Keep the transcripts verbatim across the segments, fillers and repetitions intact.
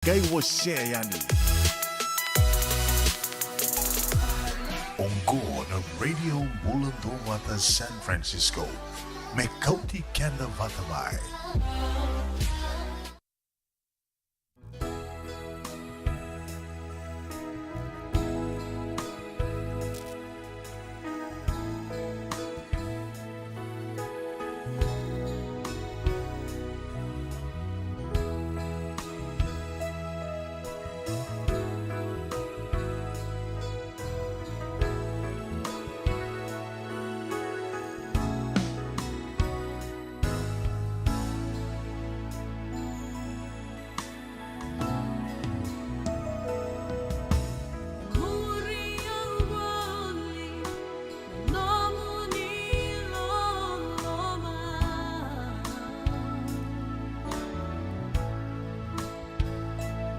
Qai wasea yani. Oqo na Radio Bula Duavata San Francisco, me kauti keda vata mai.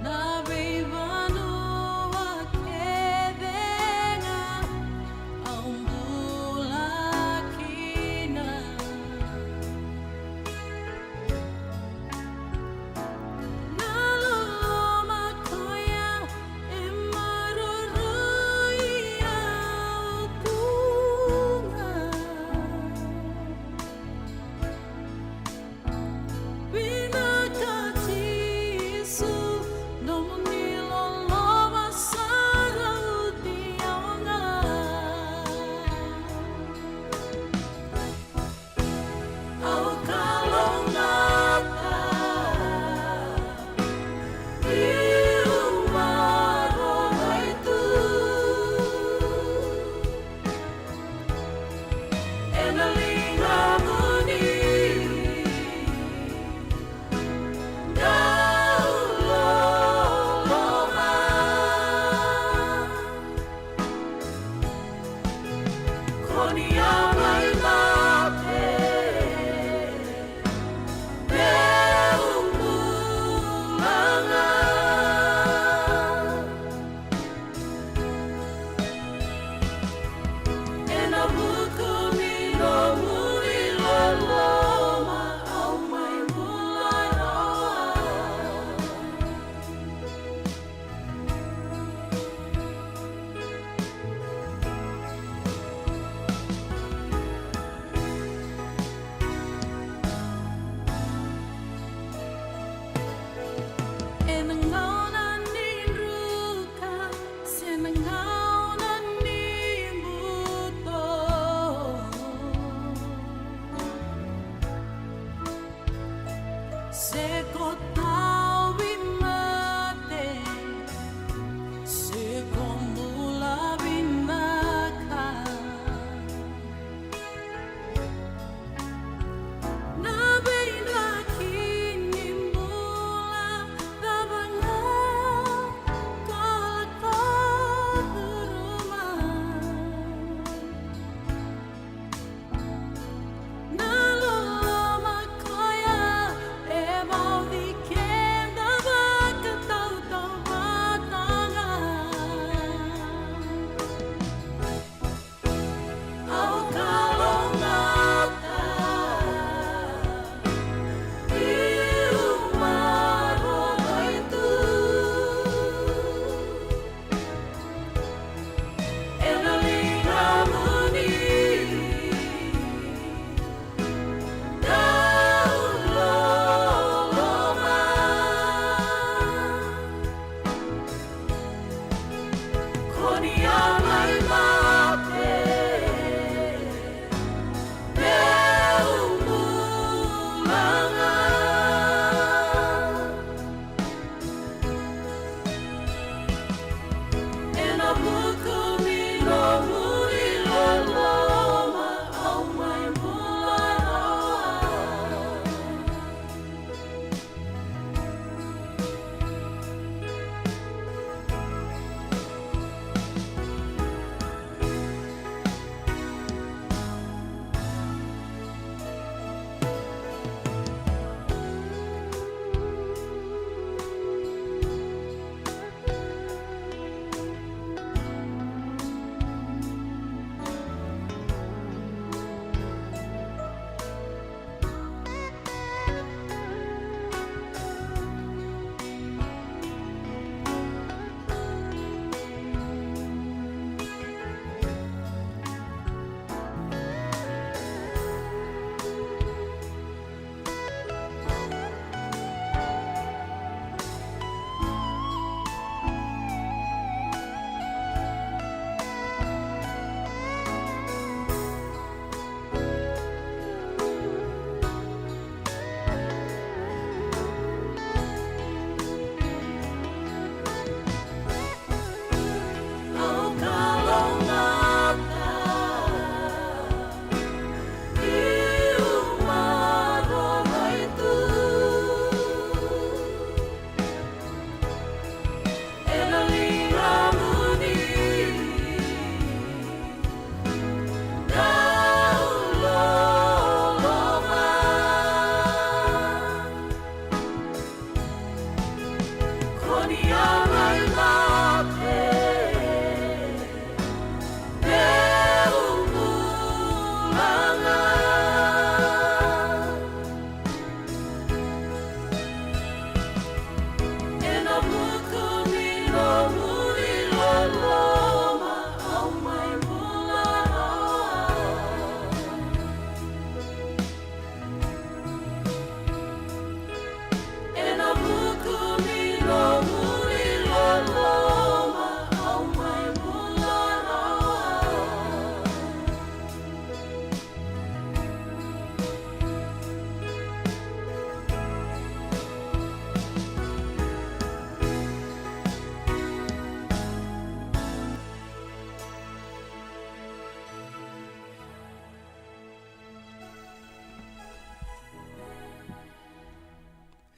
Na veivanua kece ga au bula kina. Na loloma koya e maroroi au tu ga. Vinaka Jisu, nomuni loloma sa rauti au ga. Au kalougata, niu maroroi tu. Ena ligamuni dau loloma. Ko ni a mai mate, meu bula ga.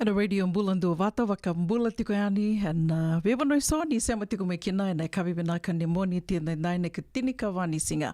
Ena Radio Bula Duavata, vakabula tiko yani ena veivanua eso ni sema tiko mai kina ena yakavi vinaka ni Moniti edaidai, na ikatinikava ni siga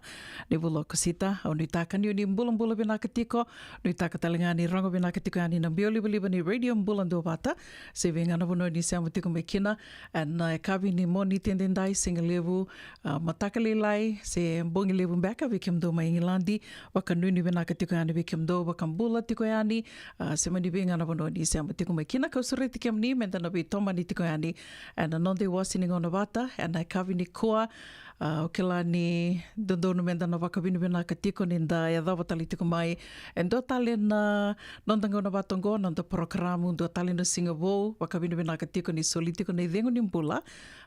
ni vula o Okosita. Au nuitaka ni o ni bulabula vinaka tiko, nuitaka tale ga ni rogo vinaka tiko yani na biau livaliva ni Radio Bula Duavata, se vei ga na vanua ni sema tiko mai kina ena yakavi ni Moniti edaidai, siga levu, a, mataka lailai se bogi levu beka vei kemudou mai Igiladi. Vakanuinui vinaka tiko yani vei kemudou, vakabula tiko yani, a, se mani vei ga na vanua ni sema tiko mai kina. Kau sureti kemuni meda na veitomani tiko yani ena noda iwase ni gauna vata ena yakavi nikua. A, au kila ni dodonu meda na vakavinavinaka tiko ni da yacova tale tiko mai e dua tale na noda gauna vata oqo, noda porokaramu, dua tale na siga vou. Vakavinavinaka tiko ni soli tiko na icegu ni bula.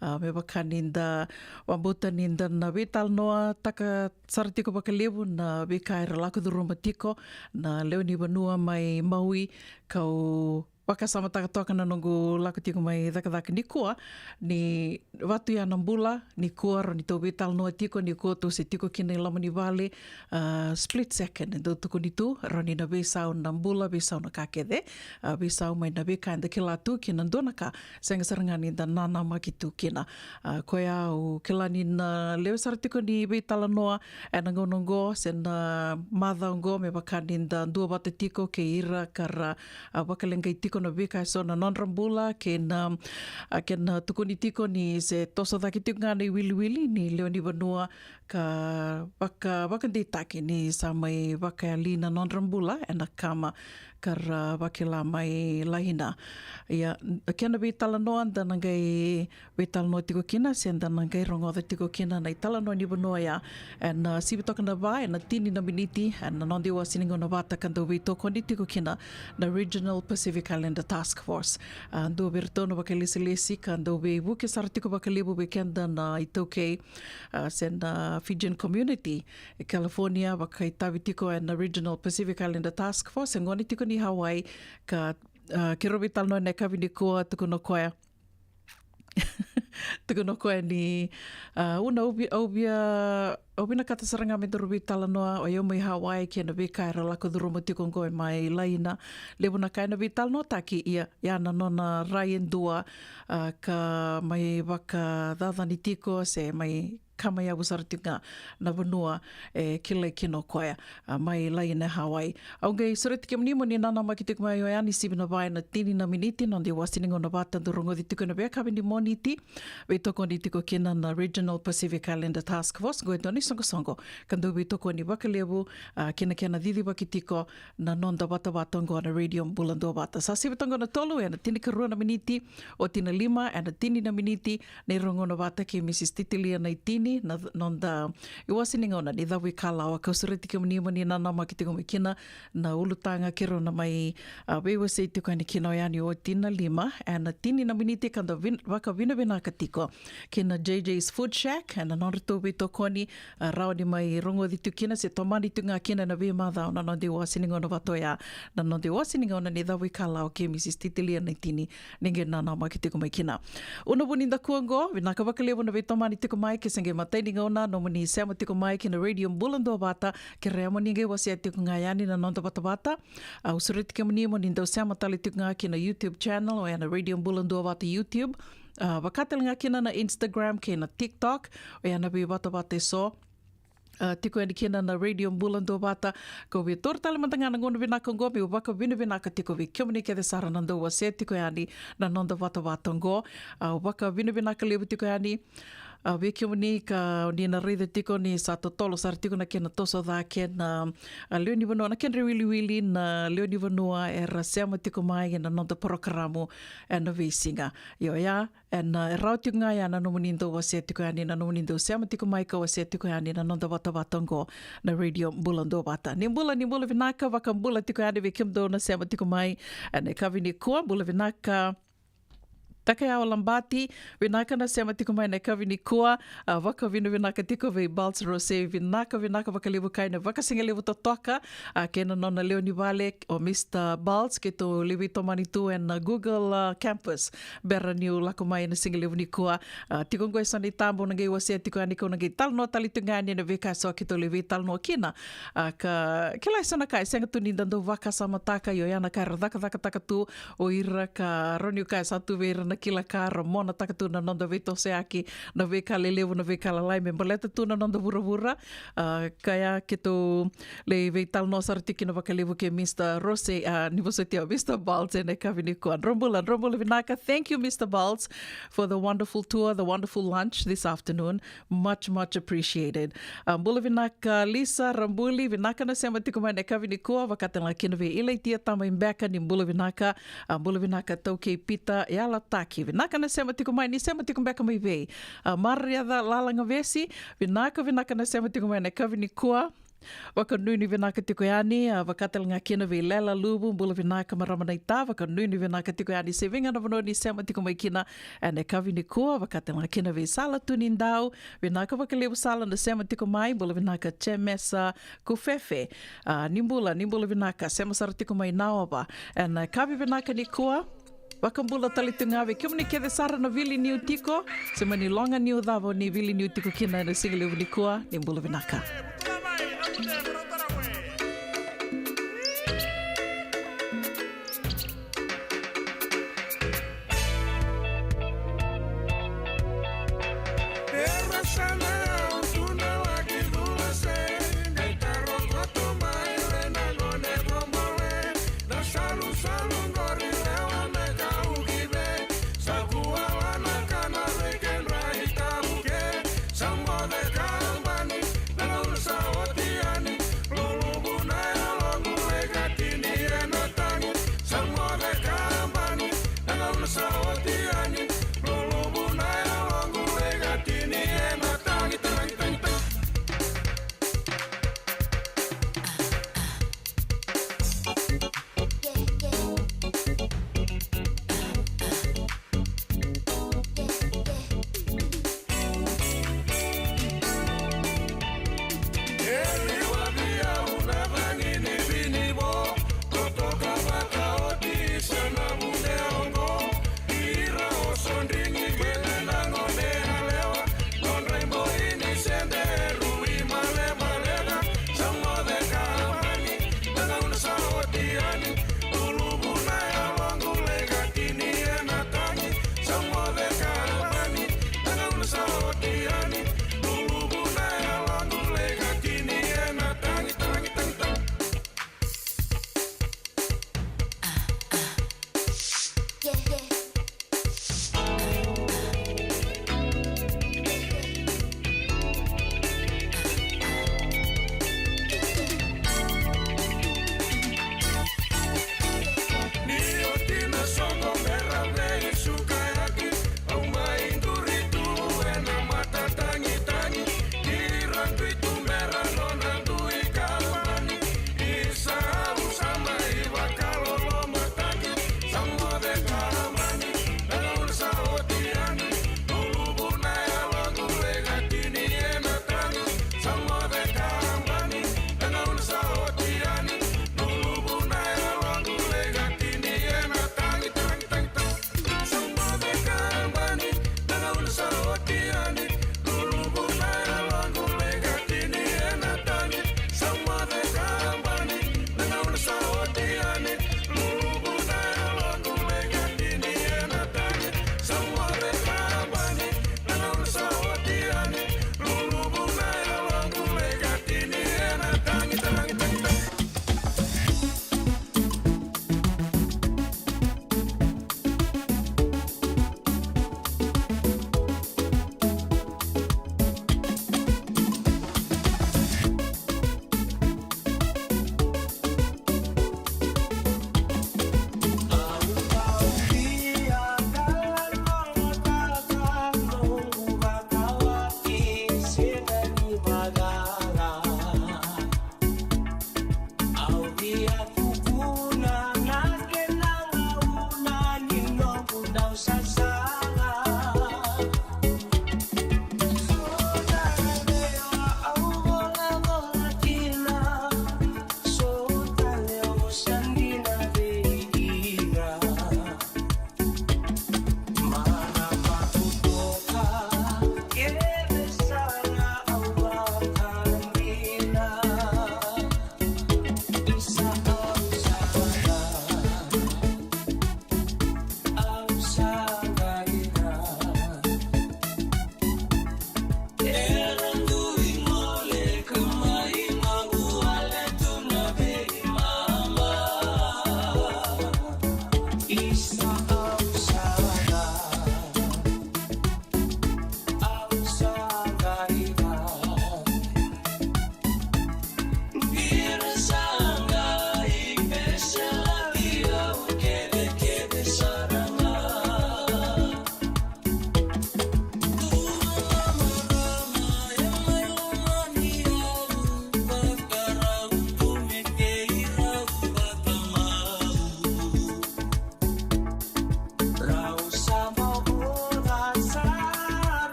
A, me vaka ni da vakabauta ni da na veitalanoataka sara tiko vakalevu na veika era lako curuma tiko na lewe ni vanua mai Maui. Kau vakasamataka toka na noqu lako tiko mai cakacaka nikua, ni vatu ya na bula nikua, rawa ni tou veitalanoa tiko nikua tou se tiko kina i loma ni vale. A, split second e dau tukuni tu, rawa ni na veisau na bula, veisau na ka kece, a, veisau mai na veika eda kila tu kina dua na ka sega sara ga ni da nanamaki tu kina. A, koya au kila ni na lewe sara tiko ni veitalanoa ena gauna oqo se na macawa oqo, me vaka ni da duavata tiko kei ira ka ra, a, vakaleqai tiko na veika eso na nodra bula kei na, a, kena tukuni tiko ni se toso cake tiko ga na iwiliwili ni lewe ni vanua ka vaka, vakadeitaki ni sa mai vakayali na nodra bula ena kama ka ra vakila mai laina. Ia, kena veitalanoa da na qai veitalanoa tiko kina se da na qai rogoca tiko kina na italanoa ni vanua ya ena sivi toka na va ena tini na miniti ena noda iwase ni gauna vata ka dau veitokoni tiko kina na Regional Pacific Islander Task Force. A, dua vei iratou na vakailesilesi ka dau veivuke sara tiko vakalevu vei keda na iTaukei, a, se na Fijian community e California, vakaitavi tiko ena Regional Pacific Islander Task Force e gone tiko ni Hawaii. Ka, a, keirau veitalanoa ena yakavi nikua, tukuna o koya, tukuna o koya ni, a, au na, au vi-, au via, au vinakata sara ga me daru veitalanoa, o yau mai Hawaii kei na veika era lako curuma tiko oqo mai laina. Levu na ka ena veitalanoataki, ia, ia na nona rai e dua, a, ka mai vakacacani tiko se mai kama yavu sara tiko ga na vanua e kilai kina o koya, a, mai laina e Hawaii. Au qai sureti kemuni mo ni nanamaki tiko mai oya ni sivi na va ena tini na miniti noda iwase ni gauna vata dau rogoci tiko ena veiyakavi ni Moniti. Veitokoni tiko kina na Regional Pacific Islander Task Force, qo e dua na isoqosoqo ka dau veitokoni vakalevu, a, kina kena cicivaki tiko na noda vatavata oqo na Radio Bula Duavata. Sa sivi toka na tolu ena tinikarua na miniti oti na lima ena tini na miniti. Ni rogoca vata kei Mrs Titilia Naitini na noda iwase ni gauna ni Cavuikalawa. Kau sureti kemuni mo ni nanamaki tiko mai kina na ulutaga keirau na mai, a, veiwasei tiko yani kina oya ni oti na lima ena tini na miniti ka da vin-, vakavinavinaka tiko kina JJ's Food Shack ena nodratou veitokoni, a, rawa ni mai rogoci tu kina se tomani tu ga kina ena veimacawa na noda iwase ni gauna vata oya, na noda iwase ni gauna ni Cavuikalawa kei Mrs Titilia Naitini. Ni qai nanamaki tiko mai kina. Una vu ni dakua oqo, vinaka vakalevu na veitomani tiko mai, ke se qai matai ni gauna nomuni sema tiko mai kina Radio Bula Duavata, kerea mo ni qai wasea tiko ga yani na noda vatavata. Au sureti kemuni mo ni dau sema tale tiko ga kina YouTube channel, oya na Radio Bula Duavata YouTube. A, vaka tale ga kina na Instagram kei na TikTok, oya na veivatavata eso. a, tiko yani kina na Radio Bula Duavata. Kau via taura tale mada ga na gauna vinaka oqo meu vakavinavinaka tiko vei kemuni kece sara na dau wasea tiko yani na noda vatavata oqo. A, au vakavinavinaka levu tiko yani, a, vei kemuni ka ni na raica tiko ni sa totolo sara tiko na kena toso cake na, a, lewe ni vanua, na kedra iwiliwili na lewe ni vanua era sema tiko mai ena noda parokaramu ena veisiga. Io ya, ena, e rawa tiko ga ya na nomuni dau wasea tiko yani, na nomuni dau sema tiko mai ka wasea tiko yani na noda vatavata oqo na Radio Bula Duavata. Ni bula, ni bula vinaka, vakabula tiko yani vei kemudou na sema tiko mai ena yakavi nikua, bula vinaka. Takayawa Labati, vinaka na sema tiko mai na yakavi nikua, a, vakavinavinaka tiko vei Balts Rose, vinaka, vinaka vakalevu, kaya na vakasigalevu totoka, a, kei na nona lewe ni vale, o Mister Balts, keitou lai veitomani tu ena Google, a, Campus, bera niu lako mai ena sigalevu nikua. A, tiko oqo e so na itaba au na qai wasea tiko yani, kau na qai talanoa tale tu ga yani ena veika e so keitou lai veitalanoa kina. A, ka kila e so na ka e sega tu ni da dau vakasamataka, io ya na ka era cakacakataka tu o ira ka rawa niu kaya sa tu vei ira na kila ka ra monataka tu na noda veitosoyaki, na veika lelevu, na veika lalai me baleta tu na noda vuravura. A, ka ya keitou lai veitalanoa sara tiko kina vakalevu kei Mister Rose, a, ni vosoti au, Mister Balts ena yakavi nikua. Dro bula, dro bula vinaka. Thank you, Mister Balts, for the wonderful tour, the wonderful lunch this afternoon. Much, much appreciated. A, bula vinaka Lisa Rabuli, vinaka na sema tiko mai na yakavi nikua, vaka tale ga kina vei Ilaitia Tamai Beka, ni bula vinaka. A, bula vinaka Taukei Pita Yalataki, vinaka na sema tiko mai, ni sema tiko beka mai vei. A, Mariaca Lalagavesi, vinaka, vinaka na sema tiko mai na yakavi nikua. Vakanuinui vinaka tiko yani, a, vaka tale ga kina vei Lela Luvu, bula vinaka marama naita, vakanuinui vinaka tiko yani se vei ga na vanua ni sema tiko mai kina ena yakavi nikua, vaka tale ga kina vei Sala Tunidau, vinaka vakalevu Sala na sema tiko mai, bula vinaka Jemesa Kufefe, a, ni bula, ni bula vinaka, sema sara tiko mai Naova ena yakavi vinaka nikua. Vakabula tale tu ga vei kemuni kece sara na vili niu tiko, se mani loga niu cava ni vili niu tiko kina ena sigalevu nikua, ni bula vinaka.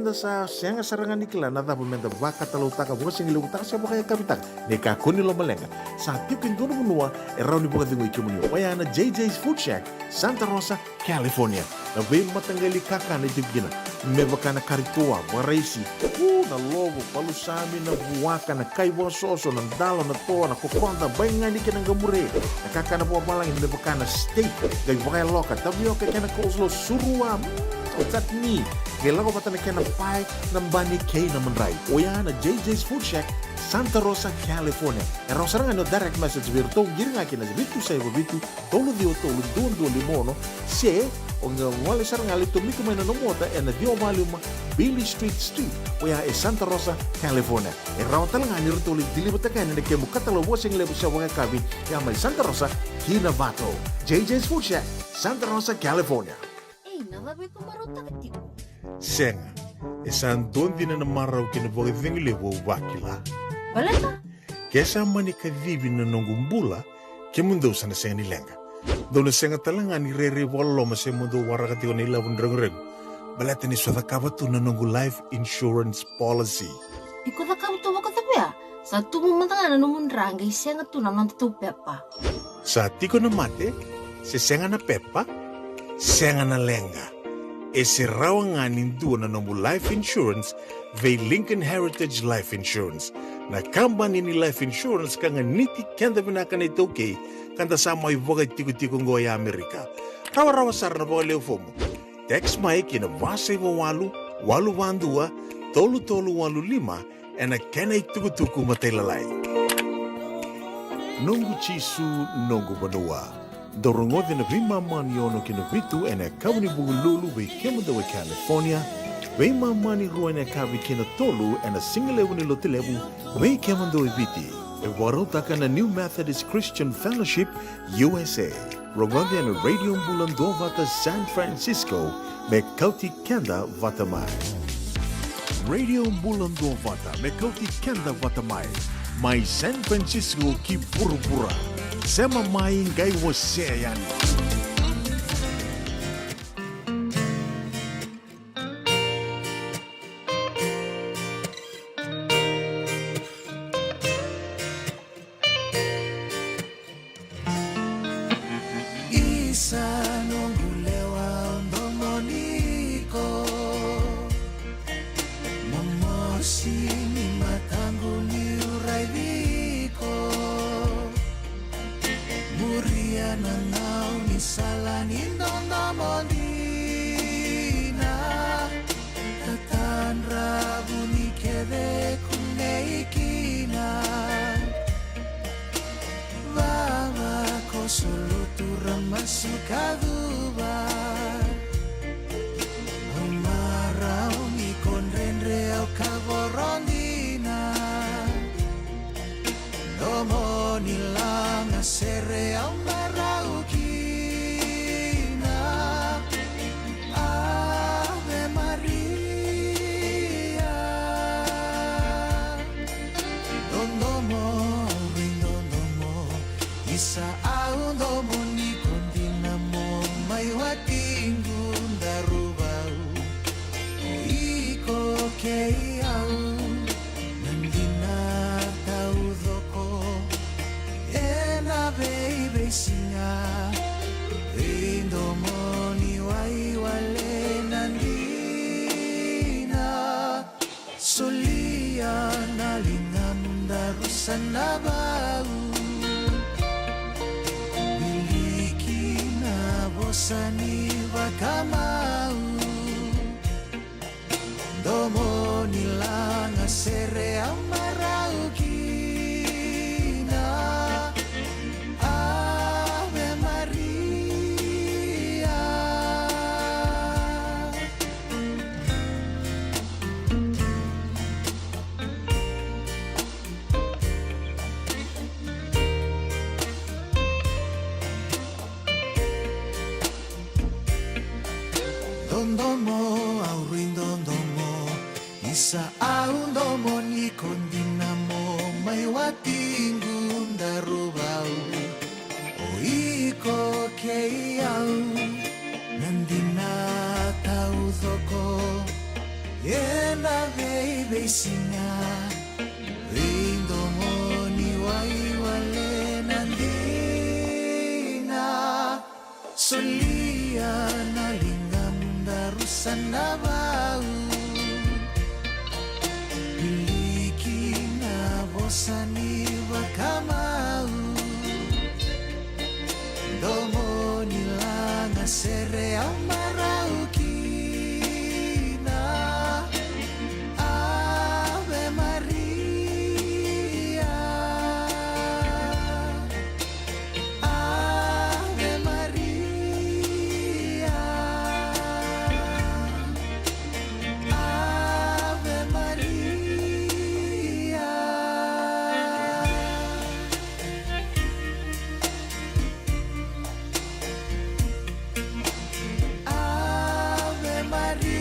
Eda sa sega sara ga ni kila na cava meda vakatautaka, vakasigalevu taka se vakayakavi taka. Ni kakua ni lomaleqa, sa tiko e dua na vanua e rawa ni vakacegui kemuni, oya na J J's Food Shack, Santa Rosa, California. Na veimataqali kakana e tiko kina, me vaka na kari toa, vakaraisi, u, na lovo, palusami, na vuaka, na kai vakasoso, na dalo, na toa, na kokoda, baigani kei na qamure. Na kakana vakavalagi me vaka na steak, qai vakayaloka, tavioka kei na coleslaw, surua, mm, chutney, qai lako vata na kena pae, na bani kei na madrai. Oya na J J's Food Shack, Santa Rosa, California. E rawa sara ga ni o direct message vei iratou, qiri ga ki na vitu saiva vitu, tolu ciwa tolu, dua dua lima ono, se o qai gole sara ga, lai tomika mai na nomu ota ena ciwa walu lima Beale Street Suite, oya e Santa Rosa, California. E rawa tale ga ni ratou lai deliver-taka yani na kemu katalau vakasigalevu se vakayakavi, ya mai Santa Rosa ki Novato. J J's Food Shack, Santa Rosa, California. Ei, na cava e ko marautaka tiko? Sega. E sa dua dina na marau kei na vakacegu levu au vakila. Baleta? Ke sa mani kacivi na noqu bula, kemudou sa na sega ni leqa. Dou na sega tale ga ni rairai vakaloloma se mo dou waraka tiko na ilavo ni reguregu. Baleta ni sa cakava tu na noqu life insurance policy. Iko cakava tu vakacava ya? Sa tubu mada ga na nomu dra qai sega tu na nodatou pepa. Sa tiko na mate, se sega na pepa, sega na leqa. E se rawa ga ni dua na nomu life insurance vei Lincoln Heritage Life Insurance, na kabani ni life insurance ka ganiti keda vinaka na iTaukei, ka da sa mai vakaitikotiko oqo e Amerika. Rawarawa sara na vakalewenifomu. Text mai ki na va saiva walu, walu va dua, tolu tolu walu lima, ena kena itukutuku matailalai. Noqu Jisu, noqu vanua. Dou rogoca na veimama ni ono ki na vitu ena yakavi ni Vukelulu vei kemudou e California, veimama ni rua ena yakavi ki na tolu ena sigalevu ni Lotulevu vei kemudou e Viti. E vakarautaka na New Methodist Christian Fellowship U S A. Rogoca ena Radio Bula Duavata San Francisco, me kauti keda vata mai. Radio Bula Duavata, me kauti keda vata mai. Mai San Francisco ki vuravura. Sema mai, qai wasea yani. Isa noqu lewa, au domoni iko. Momosi ni mataqu niu raici iko. Muria na gaunisala ni dodomo dina. Tatadra vuni kece kunei kina. Vava ko solotu ra masu ka cuva. Au marau ni ko dredre, au kavoro dina. Domo ni laga sere au marau kina. Ave Maria. Dodomo, au veidodomo. Isa au domoni iko dina mo mai watiqu Daruvau. O iko kei au na dina taucoko. Ena veiveisiga veidomoni waiwale na dina. Solia na ligamu daru sa na vau. Wiliki na vosa ni vakamau. Domo ni laga sere au marau kina. Ave Maria. Dodomo, au rui dodomo. Isa au domoni iko dina mo mai watiqu Daruvau. O iko kei au na dina taucoko. Ena veiveisiga, veidomoni waiwale na dina. Solia na ligamu, daru sa na vau. Wiliki na vosa ni vakamau. Domoni lagasere au marau kina. Ave Maria. Ave Maria. Ave Maria. Ave Maria. Ave Maria.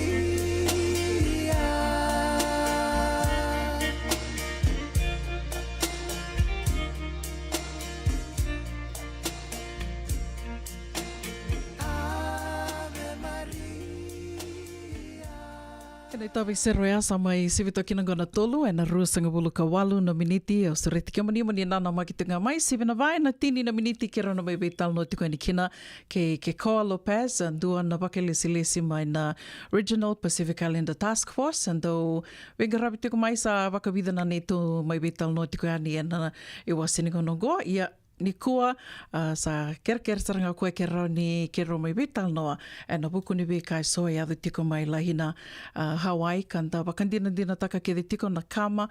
Ena itavi sere oya sa mai sivi toka kina qo na tolu ena ruasagavulu ka walu na miniti. Au sureti kemuni mo ni nanamaki tu ga mai, sivi na va ena tini na miniti keirau na mai veitalanoa tiko yani kina kei Kekoa Lopez, dua na vakailesilesi mai na Regional Pacific Islander Task Force, e dau veiqaravi tiko mai sa vakavica na neitou mai veitalanoa tiko yani ena iwasewase ni gauna oqo. Ia, nikua, a, sa kerekere sara ga o koya ke rawa ni keirau mai veitalanoa ena vuku ni veika eso e yaco tiko mai Lahaina, a, Hawaii, ka da vakadinadinataka kece tiko na kama,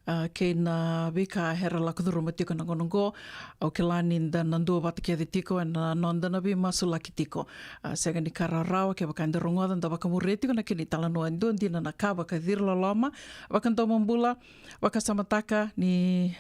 a, kei na veika era lako curuma tiko na gauna oqo. Au kila ni da na duavata kece tiko ena noda na veimasulaki tiko. A, sega ni ka rawarawa kevaka eda rogoca, da vakamuria tiko na kena italanoa, e dua dina na ka vakaciriloloma, vakadomobula, vakasamataka ni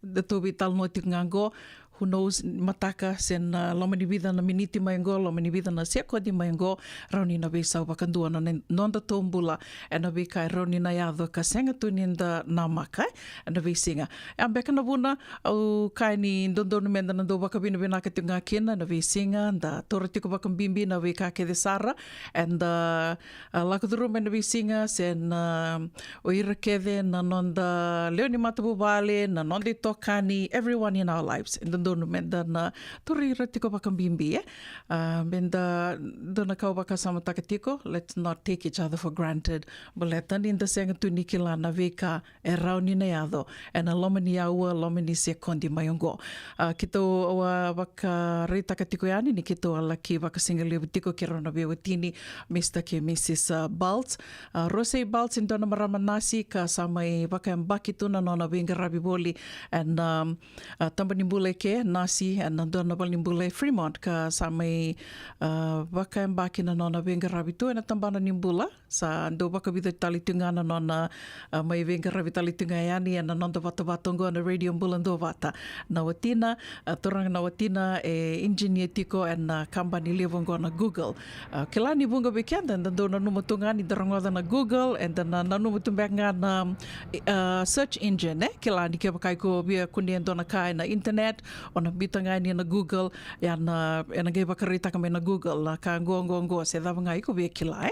da tou veitalanoa tiko ga oqo, who knows, mataka se na loma ni vica na miniti mai oqo, loma ni vica na sekodi mai oqo, rawa ni na veisau vakadua na, na nodatou bula ena veika e rawa ni na yaco ka sega tu ni da namaka ena veisiga. E a beka na vuna au kaya ni dodonu meda na dau vakavinavinaka tiko ga kina ena veisiga, da taura tiko vakabibi na veika kece sara eda, a, lako curuma ena veisiga, se na, o ira kece na noda lewe ni matavuvale, na noda itokani, everyone in our lives. E dodonu meda na tauri ira tiko vakabibi, e. A, meda, dua na ka au vakasamataka tiko, let's not take each other for granted. Baleta ni da sega tu ni kila na veika e rawa ni na yaco ena loma ni aua, loma ni sekodi mai oqo. A, keitou a vakaraitaka tiko yani ni keitou a laki vakasigalevu tiko kei rau na veiwatini, Mister kei Missus, a, Baltz. A, Rose Baltz e dua na marama nasi ka sa mai vakayabaki tu na nona veiqaravi voli ena, a, tabana ni bula eke, nasi ena dua na valenibula e Fremont, ka sa mai, a, vakayabaki na nona veiqaravi tu ena tabana ni bula. Sa dau vakavica tale tu ga na nona, a, mai veiqaravi tale tu ga yani ena noda vatavata oqo na Radio Bula Duavata. Na watina, a, turaga na watina e engineer tiko ena kabani levu oqo na Google. A, kila ni vuqa vei keda eda dau nanuma tu ga ni da rogoca na Google, eda na nanuma tu beka ga na, a, search engine, e? Kila ni kevaka iko via kunea e dua na ka ena internet, o na biuta ga yani na Google, ia na, ena qai vakaraitaka mai na Google na ka qo, qo, qo, se cava ga iko via kila, e?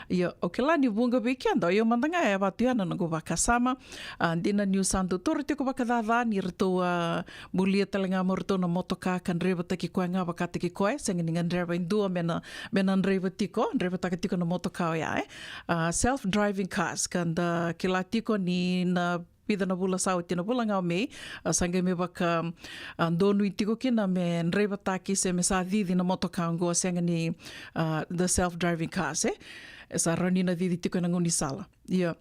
Ia, au kila ni vuqa vei keda, o yau mada ga e vatu ya na noqu vakasama. A, dina niu sa dau taura tiko vakacaca ni ratou a bulia tale ga mo ratou na motoka ka draivataki koya ga vakataki koya, sega ni ga draiva e dua me na, me na draiva tiko, draivataka tiko na motoka oya, e. A, self-driving cars, ka da kila tiko ni na vica na vula sa oti, na vula ga o Me, a, sa qai me vaka, a, donui tiko kina me draivataki se me sa cici na motoka oqo, sega ni, a, the self-driving cars, e. E sa rawa ni na cici tiko ena gaunisala. Ia.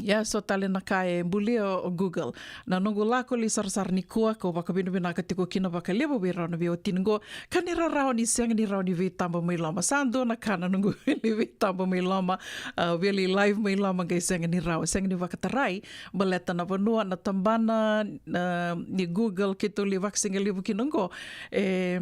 Ia, so tale na ka e bulia o, o Google. Na noqu lako lai sarasara nikua, kau vakavinavinaka tiko kina vakalevu vei rau na veiwatini qo, ka ni rarawa ni sega ni rawa ni veitaba mai loma. Sa dua na ka na noqu via lai veitaba mai loma, a, via lai live mai loma, qai sega ni rawa, sega ni vakatarai, baleta na vanua, na tabana, na, ni Google keitou lai vakasigalevu kina oqo, e,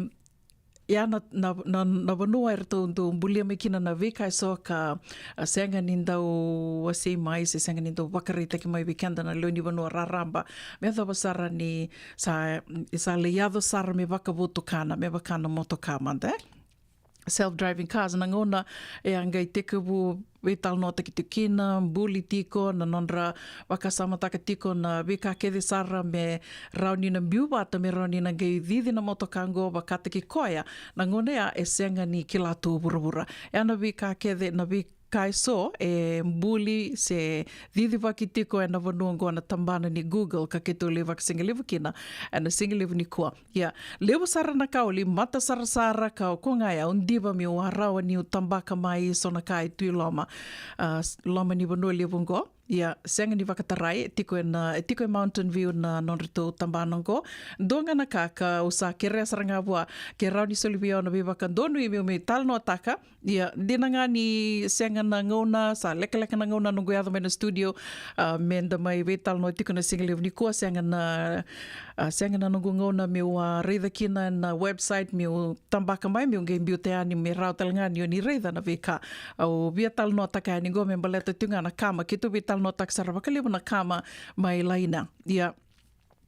ia na, na, na, na vanua eratou dau bulia mai kina na veika eso ka, a, sega ni dau wasei mai, se sega ni dau vakaraitaki mai vei keda na lewe ni vanua raraba. Me yacova sara ni sa, sa lai yaco sara me vakavotukana, me vaka na motoka mada, e? self-driving cars, na gauna e a qai tekivu veitalanoataki tiko kina, buli tiko na nodra vakasamataka tiko na veika kece sara me rawa ni na biu vata, me rawa ni na qai cici na motoka oqo vakataki koya. Na gauna ya e sega ni kila tu vuravura. E a na veika kece, na veika eso e buli se cicivaki tiko e na vanua oqo na tabana ni Google ka keitou lai vakasigalevu kina e na sigalevu nikua. Ia, levu sara na ka o lai matasarasara ka o koya ga e au diva meu a rawa niu tabaka mai eso na ka e tu i loma, a, s-, loma ni vanua levu oqo. Ia, sega ni vakatarai, e tiko e na, e tiko e Mountain View na nodratou tabana oqo. Dua ga na ka ka au sa kerea sara ga vua ke rawa ni soli vei au na veivakadonui meu mai talanoataka. Ia, dina ga ni sega na gauna, sa lekaleka na gauna noqu yaco mai na studio, a, me da mai veitalanoa tiko na sigalevu nikua, sega na, a, sega na noqu gauna meu a raica kina na website, meu tabaka mai, meu qai biuta yani me rawa tale ga ni o ni raica na veika au via talanoataka yani oqo me baleta tiko ga na kama, keitou veitalanoataka sara vakalevu na kama mai Laina. Ia,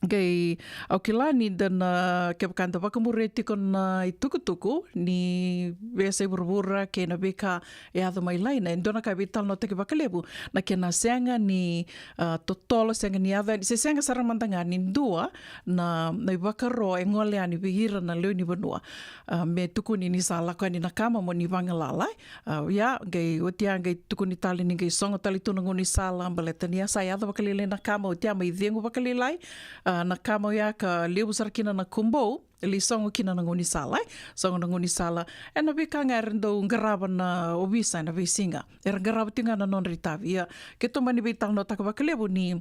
qai au kila ni da na, kevaka da vakamuria tiko na itukutuku ni veiyasai vuravura kei na veika e yaco mai Laina, e dua na ka e veitalanoataki vakalevu na kena sega ni, a, totolo, sega ni yaco yani, se sega sara mada ga ni dua na, na ivakaro e gole yani vei ira na lewe ni vanua. A, me tukuni ni sa lako yani na kama mo ni vagalala, e. A, ia, qai, oti ya, qai tukuni tale ni qai sogo tale tu na gaunisala, baleta ni a sa yaco vakalailai na kama, oti ya mai cegu vakalailai, a, na kama oya ka levu sara kina na kubou, e lai sogo kina na gaunisala, e. Sogo na gaunisala, e na veika ga era dau qarava na ovisa e na veisiga. Era qarava tiko ga na nodra itavi, ia. Keitou mani veitalanoataka vakalevu ni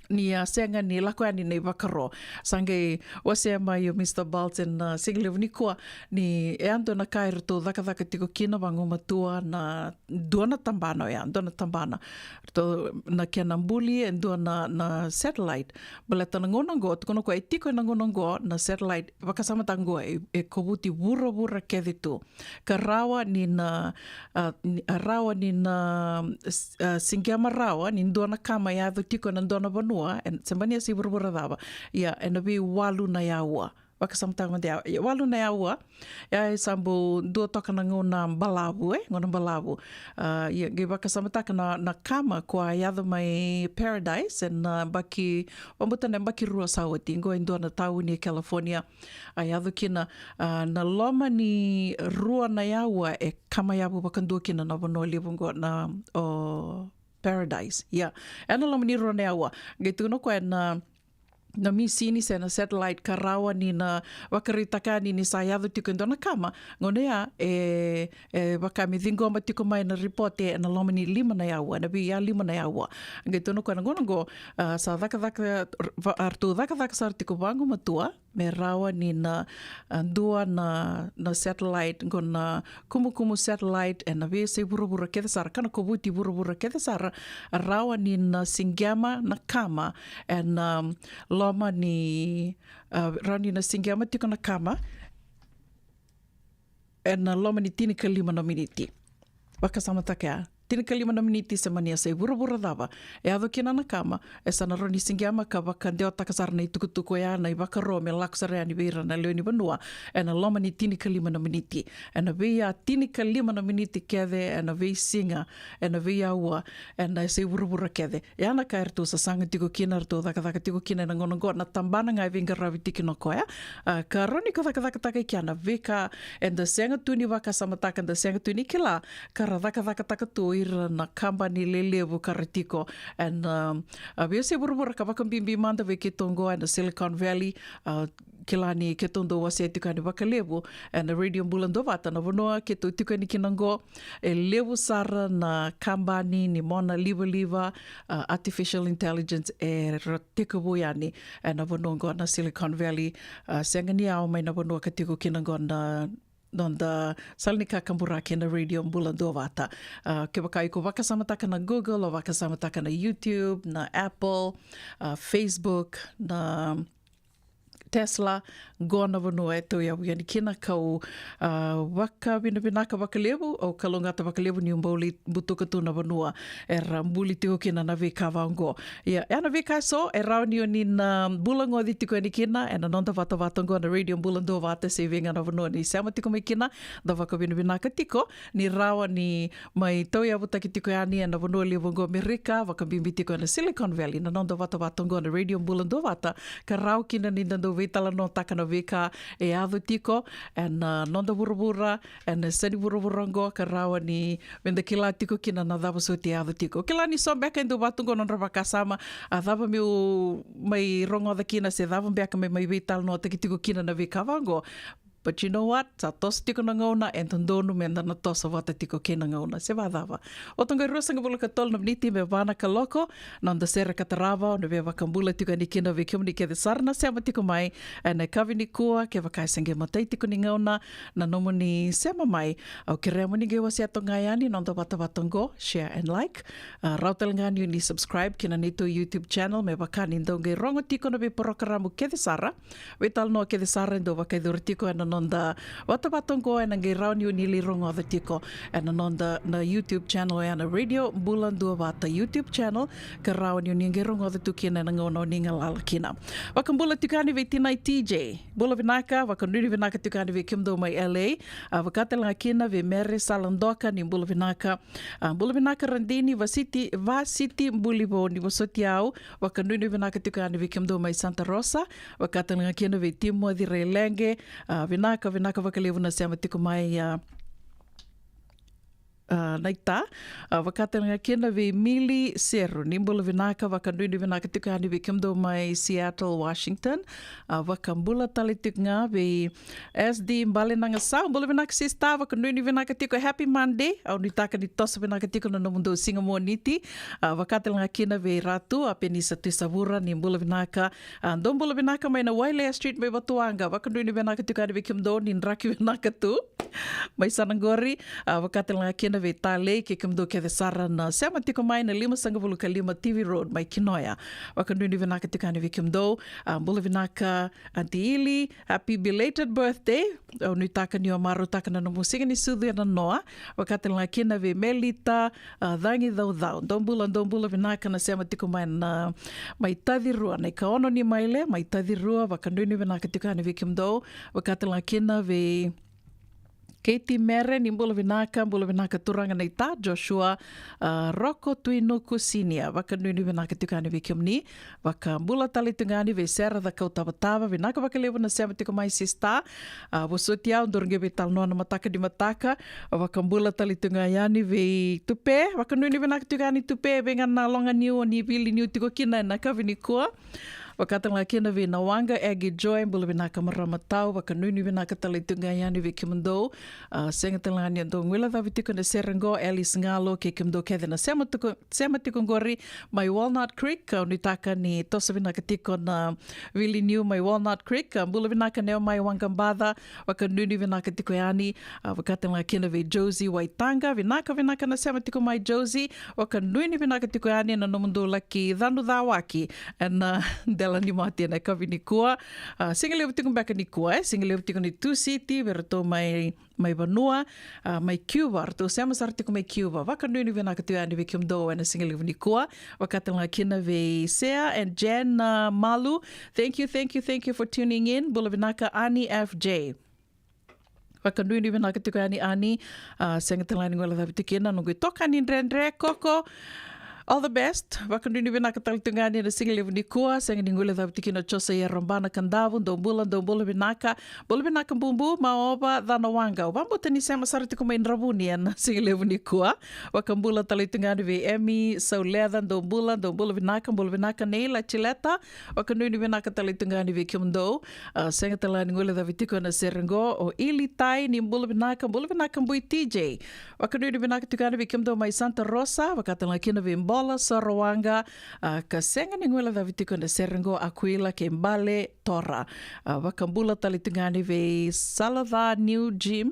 ni a sega ni lako yani na ivakaro. Sa qai wasea mai o Mister Balton na sigalevu nikua ni e a dua na ka eratou cakacaka tiko kina vagumatua na dua na tabana oya, dua na tabana. Ratou na kena buli e dua na, na satellite. Baleta na gauna oqo, tukuna o koya e tiko e na gauna oqo na satellite, vakasamataka oqo e, e kovuti vuravura kece tu. Ka rawa ni na, a, ni, a rawa ni na, s-, a, siqema rawa ni dua na kama e yaco tiko e na dua na vanua, e, se mani yasai vuravura cava. Ia, e na veiwalu na yaua. Vakasamataka mada ya, ia, walu na yaua. Ia, e sa bau dua toka na gauna balavu, e, gauna balavu. A, ia, qai vakasamataka na, na kama ko a yaco mai Paradise, e na baki, vabauta na baki rua sa oti, qo e dua na tauni e California. A yaco kina, a, na loma ni rua na yaua e kama yavu vakadua kina na vanua levu oqo na, o Paradise. Ia, e na loma ni rua na yaua. Qai tukuna o koya na, na misini se na satellite ka rawa ni na vakaraitaka yani ni sa yaco tiko e dua na kama. Gauna ya, e, e vaka me ciqoma tiko mai na ripote e na loma ni lima na yaua, na veiya lima na yaua. Qai tukuna o koya na gauna oqo, a, sa cakacaka, va-, a, ratou cakacaka sara tiko vagumatua, me rawa ni na, a, dua na, na satellite, qo na kumukumu satellite, e na veiyasai vuravura kece sara, ka na kovuti vuravura kece sara, a rawa ni na siqema na kama, e na loma ni, a, rawa ni na siqema tiko na kama, e na loma ni tinikalima na miniti. Vakasamataka ya. Tinikalima na miniti se mani yasai vuravura cava e yaco kina na kama, e sa na rawa ni siqema ka vakadewataka sara na itukutuku oya, na ivakaro me lako sara yani vei ira na lewe ni vanua, e na loma ni tinikalima na miniti. E na veiya tinikalima na miniti kece, e na veisiga, e na veiyaua, e na yasai vuravura kece. Ia na ka eratou sasaga tiko kina, eratou cakacaka tiko kina e na gauna oqo, na tabana ga e veiqaravi tiko kina o koya. A, ka rawa ni ko cakacakataka i kea na veika eda sega tu ni vakasamataka, eda sega tu ni kila, ka ra cakacakataka tu ira na kabani lelevu ka ra tiko e na, a, veiyasai vuravura, ka vakabibi mada vei keitou oqo e na Silicon Valley. A, kila ni keitou dau wasea tiko yani vakalevu e na Radio Bula Duavata, na vanua keitou tiko yani kina oqo, e levu sara na kabani ni mona livaliva, a, artificial intelligence, era tekivu yani e na vanua oqo na Silicon Valley. A, sega ni yawa mai na vanua ka tiko kina oqo na noda sala ni kakaburaki e na Radio Bula Duavata. A, kevaka iko vakasamataka na Google, o vakasamataka na YouTube, na Apple, a, Facebook, na Tesla, qo na vanua e tauyavu yani kina. Kau, a, vakavinavinaka vakalevu, au kalougata vakalevu niu bau lai butuka tu na vanua era buli tiko kina na veika vaqo. Ia, e na veika eso e rawa ni o ni na bula goci tiko yani kina ena noda vatavata oqo na Radio Bula Duavata, se vei ga na vanua ni sema tiko mai kina. Da vakavinavinaka tiko ni rawa ni mai tauyavutaki tiko yani ena vanua levu oqo Amerika, vakabibi tiko ena Silicon Valley, na noda vatavata oqo na Radio Bula Duavata, ka rawa kina ni da dau veitalanoataka na veika e yaco tiko ena, a, noda vuravura, ena yasa ni vuravura oqo, ka rawa ni meda kila tiko kina na cava soti e yaco tiko. Kila ni so beka e dau vatu oqo nodra vakasama, a cava meu mai rogoca kina se cava beka me mai veitalanoataki tiko kina na veika vaqo. But you know what? Sa toso tiko na gauna, e dodonu meda na toso vata tiko kei na gauna. Se vacava? Oti oqo e ruasagavulu ka tolu na miniti me va na kaloko, noda sere ka tarava, au na via vakabula tiko yani kina vei kemuni kece sara na sema tiko mai ena yakavi nikua. Kevaka e se qai matai tiko ni gauna na nomuni sema mai, au kerea mo ni qai wasea toka ga yani noda vatavata oqo, share and like. A, rawa tale ga ni o ni subscribe ki na neitou YouTube channel, me vaka ni dau qai rogo tiko na veiporokaramu kece sara, veitalanoa kece sara e dau vakayacori tiko ena noda vatavata oqo, ena qai rawa ni o ni lai rogoca tiko ena noda na YouTube channel, oya na Radio Bula Duavata YouTube channel, ka rawa ni o ni qai rogoca tu kina ena gauna o ni galala kina. Vakabula tiko yani vei tinai T J, bula vinaka, vakanuinui vinaka tiko yani vei kemudou mai L A. A, vaka tale ga kina vei Mere Saladoka, ni bula vinaka. A, bula vinaka Radini Vasiti, Vasiti Bulivo, ni vosoti au, vakanuinui vinaka tiko yani vei kemudou mai Santa Rosa. Vaka tale ga kina vei Timoci Raileqe, a, vinaka, vinaka vakalevu na sema tiko mai, a, a, naita. A, vaka tale ga kina vei Mili Seru, ni bula vinaka, vakanuinui vinaka tiko yani vei kemudou mai Seattle, Washington. A, vakabula tale tiko ga vei S D Bale Nagasau, bula vinaka sista, vakanuinui vinaka tiko, happy Monday. Au nuitaka ni toso vinaka tiko na nomudou siga Moniti. A, vaka tale ga kina vei Ratu, a, Penisa Tuisavura, ni bula vinaka. A, dou bula vinaka mai na Wailea Street mai Vatuwaqa, vakanuinui vinaka tiko yani vei kemudou, ni draki vinaka tu mai Sanagori. A, vaka tale ga kina vei Talei kei kemudou kece sara na sema tiko mai na limasagavulu ka lima T V Road mai Kinoya. Vakanuinui vinaka tiko yani vei kemudou. A, bula vinaka Aunty Ili, happy belated birthday. Au nuitaka ni o marautaka na nomu siga ni sucu e nanoa. Vaka tale ga kina vei Melita, a, Cagi Caucau. Dou bula, dou bula vinaka na sema tiko mai na, mai Tacirua, na ikaono ni maile mai Tacirua. Vakanuinui vinaka tiko yani vei kemudou. Vaka tale ga kina vei Katie Mere, ni bula vinaka, bula vinaka turaga naita, Joshua, a, Roko Tuinuku Senior, vakanuinui vinaka tiko yani vei kemuni. Vakabula tale tiko yani vei Sera Cakau Tavatava, vinaka vakalevu na sema tiko mai sista. A, vosoti au, daru qai veitalanoa na mataka ni mataka. Vakabula tale tiko ga yani vei Tupe, vakanuinui vinaka tiko yani Tupe, vei ga na loga niu o ni vili niu tiko kina ena yakavi nikua. Vaka tale ga kina vei Nawaqa Agi Joy, bula vinaka marama tau, vakanuinui vinaka tale tiko ga yani vei kemudou. A, sega tale ga ni dou guilecavi tiko ena sere qo, Alice Galo kei kemudou kece na sema tiko, sema tiko qori mai Walnut Creek. Au nuitaka ni toso vinaka tiko na vili niu mai Walnut Creek. A, bula vinaka Neo mai Waqabaca, vakanuinui vinaka tiko yani. A, vaka tale ga kina vei Josie Waitaqa, vinaka, vinaka na sema tiko mai Josie, vakanuinui vinaka tiko yani na nomudou laki canu cawaki ena, a, dela ni mate ena yakavi nikua. A, siga levu tiko beka nikua, e, siga levu tiko ni Tusiti vei iratou mai, mai vanua, a, mai Cuba, ratou sema sara tiko mai Cuba. Vakanuinui vinaka tiko yani vei kemudou ena siga levu nikua. Vaka tale ga kina vei Sea and Jen, a, Malu. Thank you, thank you, thank you for tuning in. Bula vinaka Ani F J. Vakanuinui vinaka tiko yani Ani, a, sega tale ga ni guilecavi tiko kina noqu itokani dredre Koko. All the best. Vakanuinui vinaka tale tiko yani ena siga levu nikua, sega ni guilecavi tiko kina Josaia Rabana Kadavu, dou bula, dou bula vinaka. Bula vinaka Bubu, Maova, Canawaqa. Au vakabauta ni sema sara tiko mai Dravuni ena siga levu nikua. Vakabula tale tiko yani vei Emi Sauleca, dou bula, dou bula vinaka, bula vinaka Neila Chileta. Vakanuinui vinaka tale tiko yani vei kemudou. A, sega tale ga ni guilecavi tiko ena sere qo o Ili Tai, ni bula vinaka, bula vinaka Bui T J. Vakanuinui vinaka tiko yani vei kemudou mai Santa Rosa, vaka tale ga kina vei Bola Sorowaqa, a, ka sega ni guilecavi tiko ena sere qo Akuila kei Bale Tora. A, vakabula tale tiko yani vei Salaca New Gym.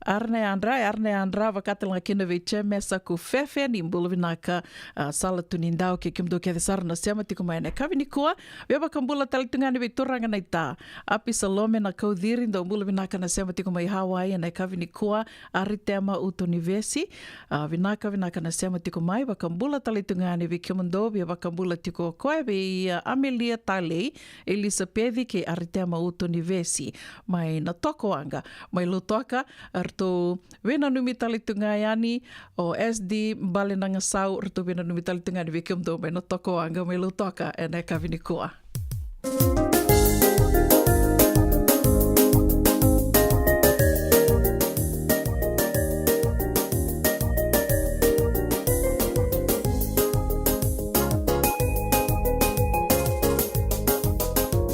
Ara na yadra, ara na yadra, vakatalega kina vei Jemesa Kufefe, ni bula vinaka, a, Sala Tunidau kei kemudou kece sara na sema tiko mai ena yakavi nikua. Via vakabula tale tu ga yani vei turaga na ita, Apisalome Nakauciri, dou bula vinaka na sema tiko mai Hawaii ena yakavi nikua. Aritema Utunivesi, a, vinaka, vinaka na sema tiko mai. Vakabula tale tu ga yani vei kemudou, via vakabula tiko o koya vei, a, Amelia Talei, Elisapeci kei Aritema Utunivesi mai Natokowaqa, mai Lautoka, ratou veinanumi tale tu ga yani o S D Balenagasau, ratou veinanumi tale tu ga yani vei kemudou mai Natokowaqa, mai Lautoka ena yakavi nikua.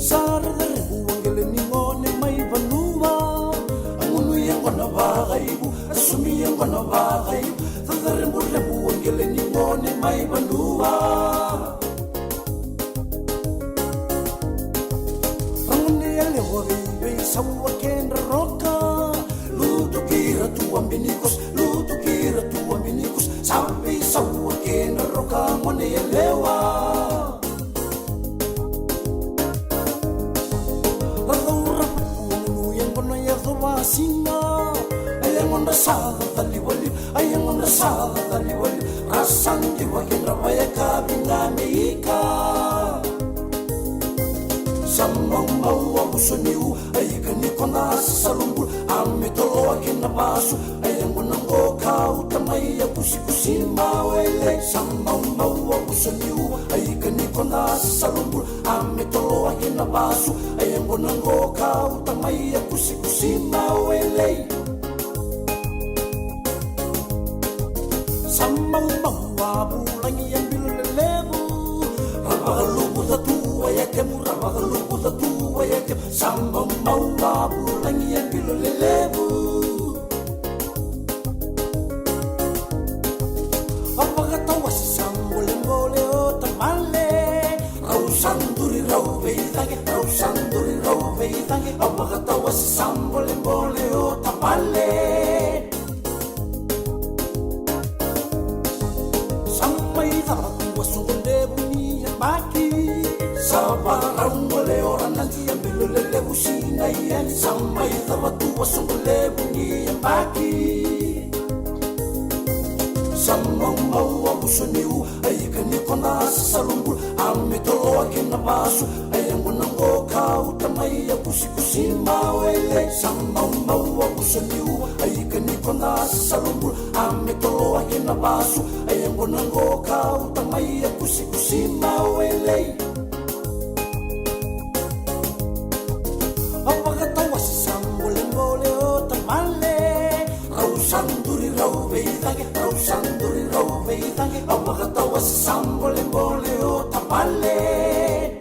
Sa rerevua qele ni gone mai vanua, a gunu yaqona vakaivu, a sumi yaqona vakaivu. Sa rerevua qele ni gone mai vanua. Ragone yalewa veivei saua kedra roka, lutu kira tu abinikus, lutu kira tu abinikus. Sa veisau a kedra roka gone yalewa. Ra caura vaku a gunu yaqona yacova siga, a yagodra sa cacalivaliva, a yagodra sa cacalivaliva. Ra sa diva kedra vayakavi ga me ika. Sa maumau a vuso ni u, a ika ni kona sa salubula, a me toloa kei na vasu. A yaqona qo kauta mai a kusikusi mawele. Sa maumau a vuso ni u, a ika ni kona sa salubula, a me toloa kei na vasu. A yaqona qo kauta mai a kusikusi mawele. Sa maumau a vulagi a bilo lelevu, ra vakaluvuca tu a yakemu, ra vakaluvuca tu a yakemu. Sa maumau a vulagi a bilo lelevu. A vakatawase sa bolebole o tavale. Rau sa duri rau veicaqe, rau sa duri rau veicaqe. A vakatawase sa bolebole o tavale. Sa mai cava tu a soqo levu ni yabaki. Sa varau gole o ranadi a bilo lelevu sinai yani. Sa mai cava tu a soqo levu ni yabaki. Sa maumau a vuso ni u, a ika ni kona sa salubula, a me toloa kei na vasu. A yaqona qo kauta mai a kusikusi mawele. Sa maumau a vuso ni u, a ika ni kona sa salubula, a me toloa kei na vasu. A yaqona qo kauta mai a kusikusi mawele. A vakatawase sa bolebole o tavale. Rau sa duri rau veicaqe, rau sa duri rau veicaqe. A vakatawase sa bolebole o tavale.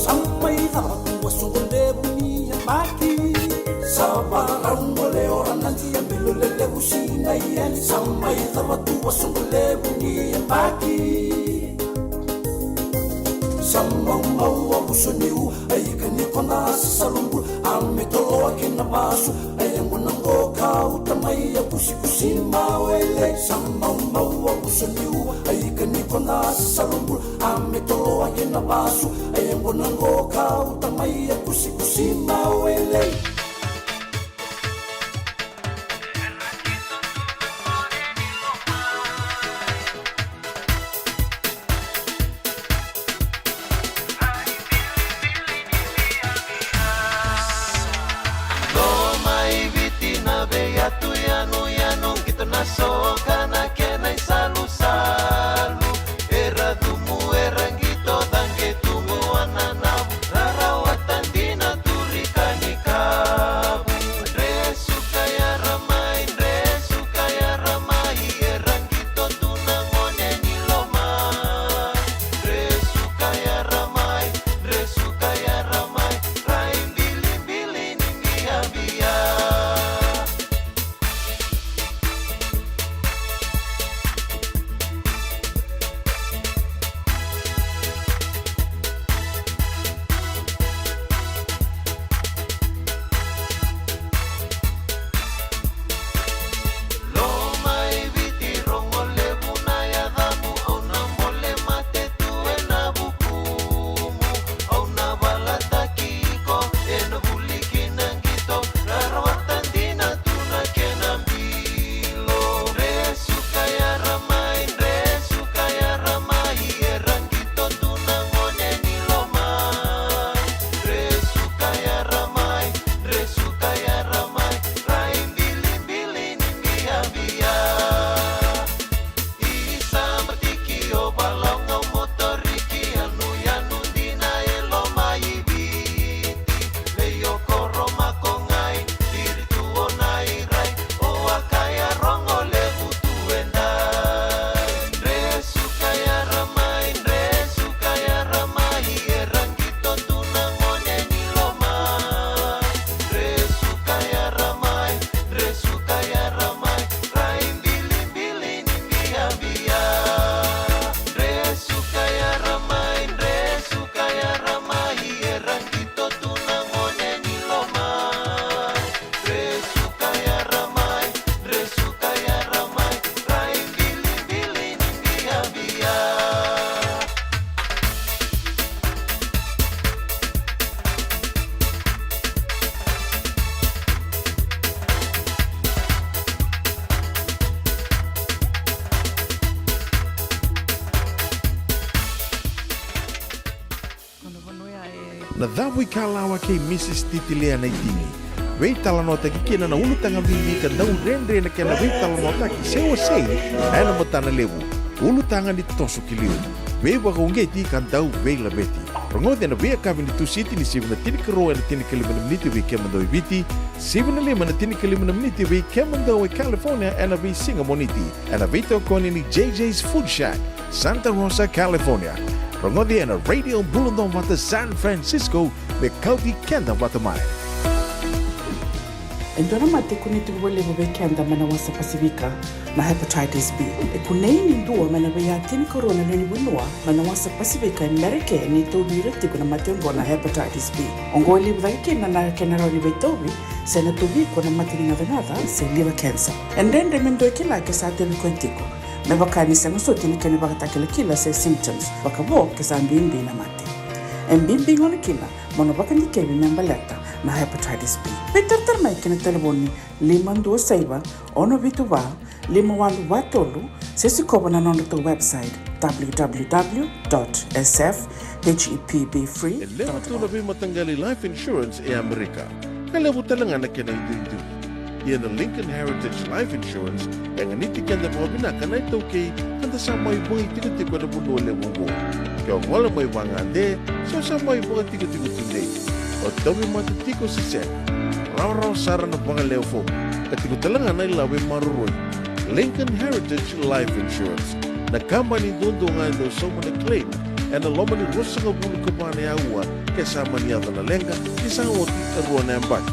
Sa mai cava tu a soqo levu ni yabaki. Sa varau gole o ranadi a bilo lelevu sinai yani. Sa mai cava tu a soqo levu ni yabaki. Sa maumau a vuso ni u, a ika ni kona sa salubula, a me toloa kei na vasu. A yaqona qo kauta mai a kusikusi mawele. Sa maumau a vuso ni u, a ika ni kona sa salubula, a me toloa kei na vasu. A yaqona qo kauta mai a kusikusi mawele. Loma i Viti na vei atu yanuyanu, kito na soka na kena isalusalu. Era cumu, era qito, caqe tubu, wananavu, rarawata dina, turikanika. Na cavu i Kalawa kei Mrs Titilea Naitini. Veitalanoataki kina na ulutaga bibi ka dau dredre na kena veitalanoataki se wasei ena matana levu. Ulutaga ni toso ki liu. Veivakauqeti ka dau veilaveti. Rogoci ena veiyakavi ni Tusiti ni sivi na tinikarua ena tinikalima na miniti vei kemudou e Viti, sivi na lima na tinikalima na miniti vei kemudou e California ena veisiga Moniti. Ena veitokoni ni J J's Food Shack, Santa Rosa, California. Rogoci ena Radio Bula Duavata San Francisco, me kauti keda vata mai. E dua na mate e kunei tiko vakalevu vei keda mai na wasa Pasifika, na hepatitis B. E kunei ni dua mai na veiya tinikarua na lewe ni vanua mai na wasa Pasifika e Merika ni tauvi ira tiko na mate oqo na hepatitis B. Oqo e levu cake kina na kena rawa ni veitauvi se na tauvi iko na mate ni gacagaca se liver cancer. E dredre me dua e kila ke sa tauvi koya tiko, me vaka ni sega soti na kena ivakatakilakila se symptoms, vakavo ke sa bibi na mate. E bibi gona kina mo na vakadikevi me baleta na hepatitis B. Veitaratara mai ki na talevoni lima dua saiva, ono vitu va, lima walu va tolu, se sikova na nodratou website, w w w dot s f h e p b free dot com. E levu tu na veimataqali life insurance e Amerika, ka levu tale ga na kena iduidui. Ia na Lincoln Heritage Life Insurance e ganiti keda vakavinaka na iTaukei ka da sa mai vakaitikotiko ena vanua levu oqo. Ke o gole mai vagade se o sa mai vakatikotiko tudei, o tauvimate tiko se sega, rawarawa sara na vakalewe fomu, ka tiko tale ga na ilavo e maroroi. Lincoln Heritage Life Insurance, na kabani duadua ga e dau sauma na claim ena loma ni ruasagavulu ka va na aua ke sa mani yaco na leqa, ke sa oti e rua na yabaki.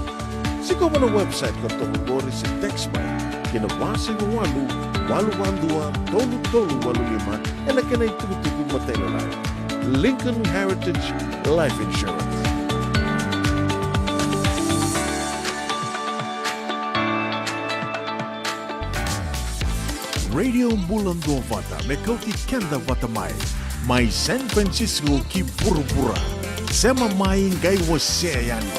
Sikova na website ka toka qori se text mai ki na va saiva walu, walu va dua, tolu tolu walu lima, ena kena itukutuku matailalai. Lincoln Heritage Life Insurance. Radio Bula Duavata, me kauti keda vata mai. Mai San Francisco ki vuravura. Sema mai qai wasea yani.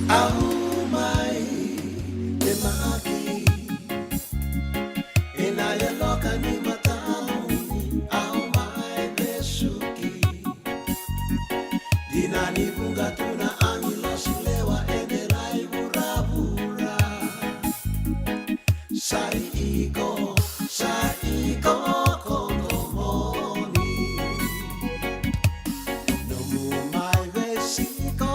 Au mai temaki ena yaloka ni matamuni, au mai vesuki. Dina ni vuqa tu na agilosi lewa e delai vuravura. Sa i iko, sa i iko ko domoni. Nomu mai vesiko,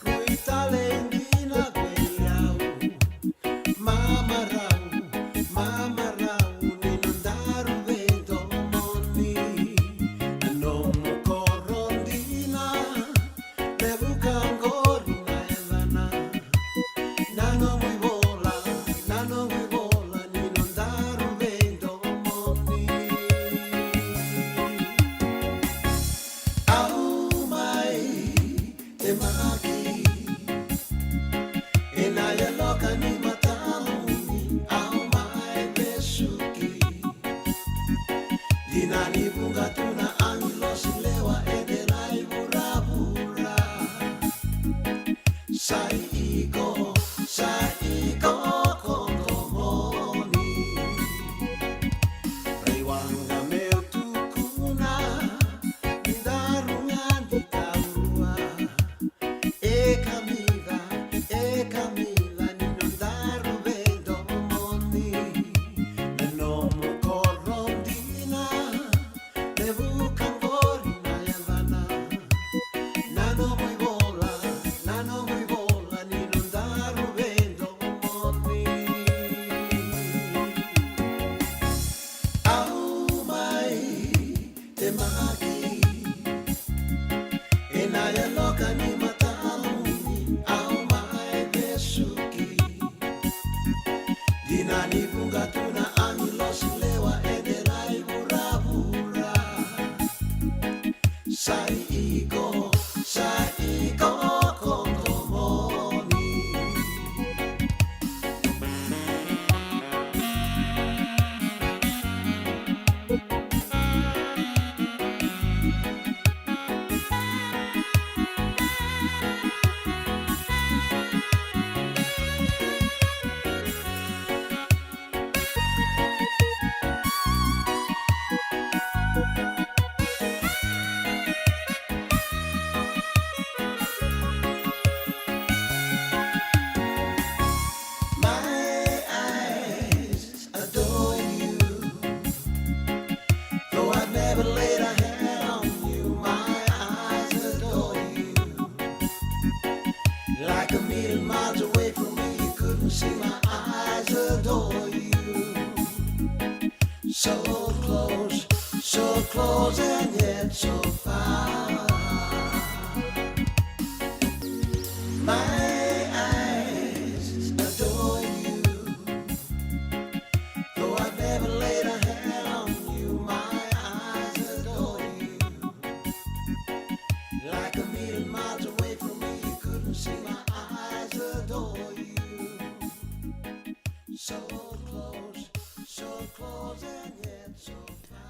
rui tale dina vei au. Mamarau, mamarau ni nodaru veidomoni. Na nomu koro dina, me vuka qori na yacana. Na nomu ivola, na nomu ivola ni nodaru veidomoni. Au mai temaki ena yaloka ni matamuni, au mai vesuki. Dina ni vuqa tu na agilosi lewa e delai vuravura. Sa i iko, sa i iko ko domoni. Raiwaqa meu tukuna, ni daru ga ni taurua. E kamica, e kamica ni nodaru veidomoni. Na nomu koro dina, me vuka qori na yacana. Na nomu ivola, na nomu ivola ni noda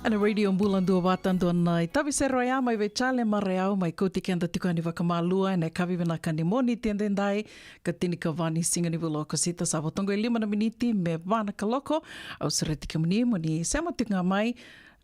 Ena Radio Bula Duavata, dua na itavi sere oya mai vei Charlie Marayau, mai kauti keda tiko yani vakamalua ena yakavi vinaka ni Moniti edaidai, ka tinikava ni siga ni vula o Okosita. Sa vo toka e lima na miniti me va na kaloko. Au sureti kemuni mo ni sema tiko ga mai,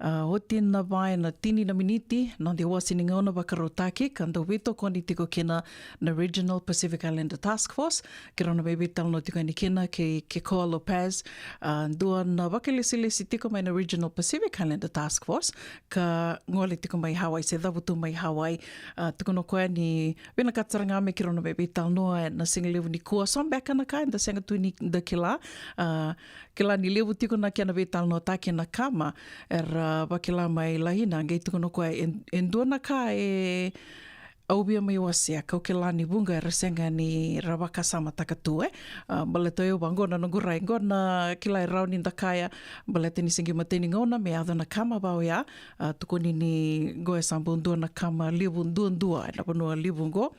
a, oti na va ena tini na miniti, noda iwase ni gauna vakarautaki, ka dau veitokoni tiko kina na Regional Pacific Islander Task Force, keirau na mai veitalanoa tiko yani kina kei Kekoa Lopez, a, dua na vakailesilesi tiko mai na Regional Pacific Islander Task Force, ka gole tiko mai Hawaii, se cavutu mai Hawaii. A, tukuna o koya ni vinakata sara ga me keirau na mai veitalanoa ena sigalevu nikua. So beka na ka eda sega tu ni da kila, a, kila ni levu tiko na kena veitalanoataki na kama era vakila mai Laina. Qai tukuna o koya e, e dua na ka e au via mai wasea, kau kila ni vuqa era sega ni ra vakasamataka tu, e. A, baleta o yau vaqo na noqu rai qo na kila e rawa ni da kaya, baleta ni se qai matai ni gauna me yaco na kama va oya. A, tukuni ni qo e sa bau dua na kama levu duadua ena vanua levu qo.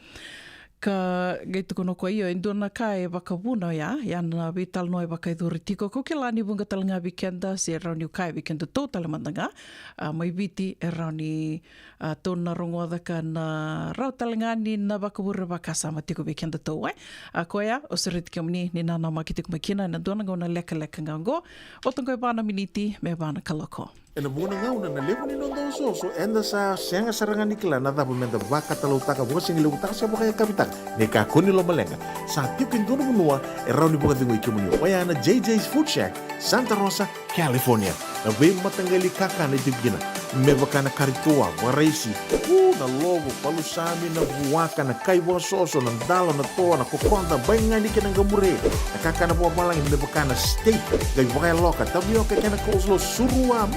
Ka qai tukuna o koya, io, e dua na ka e vakavuna oya, ia na veitalanoa e vakayacori tiko. Kau kila ni vuqa tale ga vei keda, se rawa niu kaya vei kedatou tale mada ga, a, mai Viti, e rawa ni, a, tou na rogoca ka na rawa tale ga ni na vakavure vakasama tiko vei kedatou, e. A, koya, au sureti kemuni ni nanamaki tiko mai kina ena dua na gauna lekaleka ga oqo. Vo toka e va na miniti me va na kaloko. Ena vuqa na gauna na levu ni noda osooso, eda sa sega sara ga ni kila na cava meda vakatalautaka, vakasigalevu taka se vakayakavi taka. Ni kakua ni lomaleqa, sa tiko e dua na vanua e rawa ni vakacegui kemuni, oya na J J's Food Shack, Santa Rosa, California. Na veimataqali kakana e tiko kina, me vaka na kari toa, vakaraisi, u, na lovo, palusami, na vuaka, na kai vakasoso, na dalo, na toa, na kokoda, baigani kei na qamure, na kakana vakavalagi, me vaka na steak, qai vakayaloka, tavioka kei na coleslaw, surua, mm,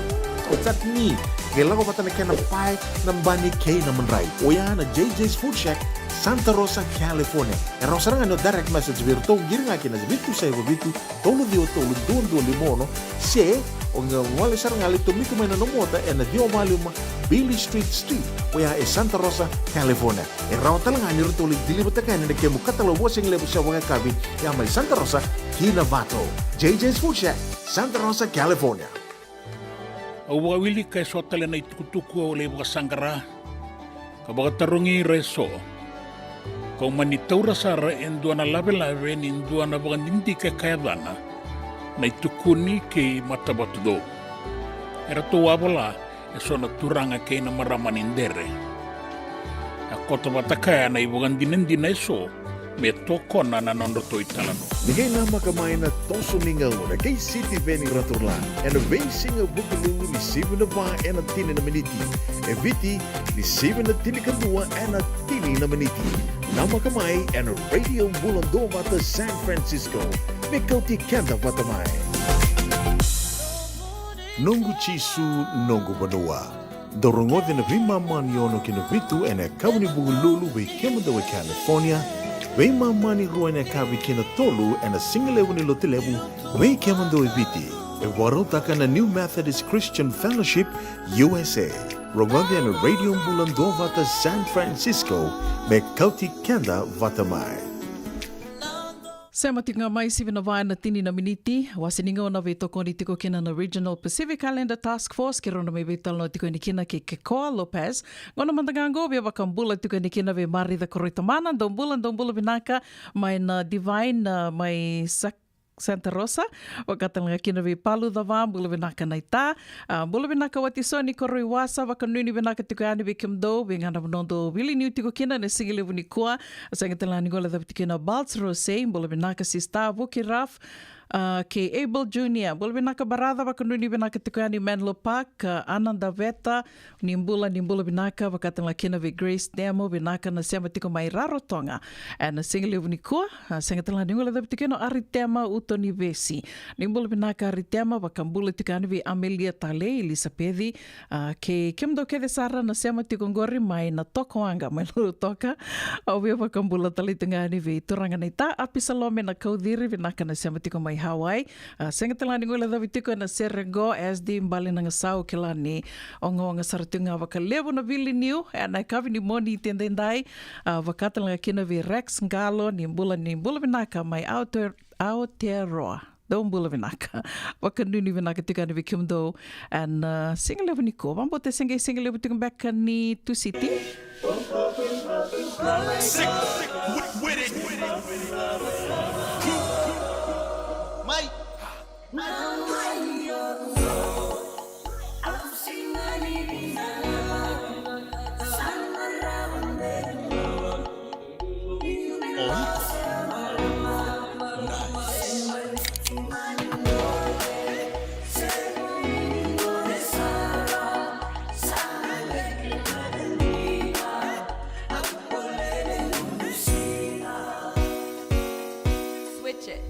o chutney, qai lako vata na kena pae, na bani kei na madrai. Oya na J J's Food Shack, Santa Rosa, California. E rawa sara ga ni o direct message vei iratou, qiri ga ki na vitu saiva vitu, tolu ciwa tolu, dua dua lima ono, se o qai gole sara ga, lai tomika mai na nomu ota ena ciwa walu lima Beale Street Suite, oya e Santa Rosa, California. E rawa tale ga ni ratou lai deliver-taka yani na kemu katalau vakasigalevu se vakayakavi, ya mai Santa Rosa ki Novato. J J's Food Shack, Santa Rosa, California. Au vakawilika eso tale na itukutuku au lai vakasaqara, ka vakatarogi ira eso. Kau mani taura sara e dua na lavelave ni dua na vakadidike ka yacana Na iTukuni kei Matavatucou. Eratou a vola eso na turaga kei na marama ni Dere. A koto vata kaya na ivakadinadina eso me tokona na nodratou italanoa. Ni qai namaka mai na toso ni gauna kei Sitiveni Raturla ena veisiga Vukelulu ni sivi na va ena tini na miniti. E Viti ni sivi na tinikadua ena tini na miniti. Namaka mai ena Radio Bula Duavata San Francisco me kauti keda vata mai. Noqu Jisu, noqu vanua. Dou rogoci na veimama ni ono ki na vitu ena yakavi ni Vukelulu vei kemudou e California, veimama ni rua ena yakavi ki na tolu ena sigalevu ni Lotulevu vei kemudou e Viti. E vakarautaka na New Methodist Christian Fellowship U S A. Rogoci ena Radio Bula Duavata San Francisco me kauti keda vata mai. Sema tiko ga mai, sivi na va ena tini na miniti. Wase ni gauna veitokoni tiko kina na Regional Pacific Islander Task Force, keirau na mai veitalanoa tiko yani kina kei Kekoa Lopez. Gauna mada ga qo via vakabula tiko yani kina vei Marica Koroi Tamana. Dou bula, dou bula vinaka mai na Divine, ah, mai Sa-, Santa Rosa. Vakatalega kina vei Palu Cava, bula vinaka naita. Ah, bula vinaka Watisoni Koroi Wasa, vakanuinui vinaka tiko yani vei kemudou, vei ga na vanua dou wili niu tiko kina ena sigalevu nikua. Sega tale ga ni guilecavi tiko kina Balts Rose, bula vinaka sista, Vuki Raf, ah, kei Abel Junior. Bula vinaka baraca, vakanuinui vinaka tiko yani Menlo Park, ah, Ana Daveta, ni bula, ni bula vinaka, vakatalega kina vei Grace Demo, vinaka na sema tiko mai Rarotonga ena sigalevu nikua. Ah, sega tale ga ni guilecavi tiko kina Aritema Utonivesi. Ni bula vinaka Aritema, vakabula tiko yani vei Amelia Talei, Elisapeci, ah, kei kemudou kece sara na sema tiko qori mai Natokoaga, mai Lautoka. Au via vakabula tale tiko ga yani vei turaga naita Apisalome Nakauciri, vinaka na sema tiko mai Hawaii. Ah, sega tale ga ni guilecavi tiko ena sere qo, S D Bale Nagasau, kila ni ogaoga sara tiko ga vakalevu na wili niu ena yakavi ni Moniti edaidai. Ah, vakatalega kina vei Rex Qalo, ni bula, ni bula vinaka mai Aote-, Aotearoa. Dou bula vinaka. Vakanuinui vinaka tiko yani vei kemudou ena, uh, sigalevu nikua. Vakabauta se qai sigalevu tiko beka ni Tusiti. Sick, sick, with, with it. Mai. Switch it.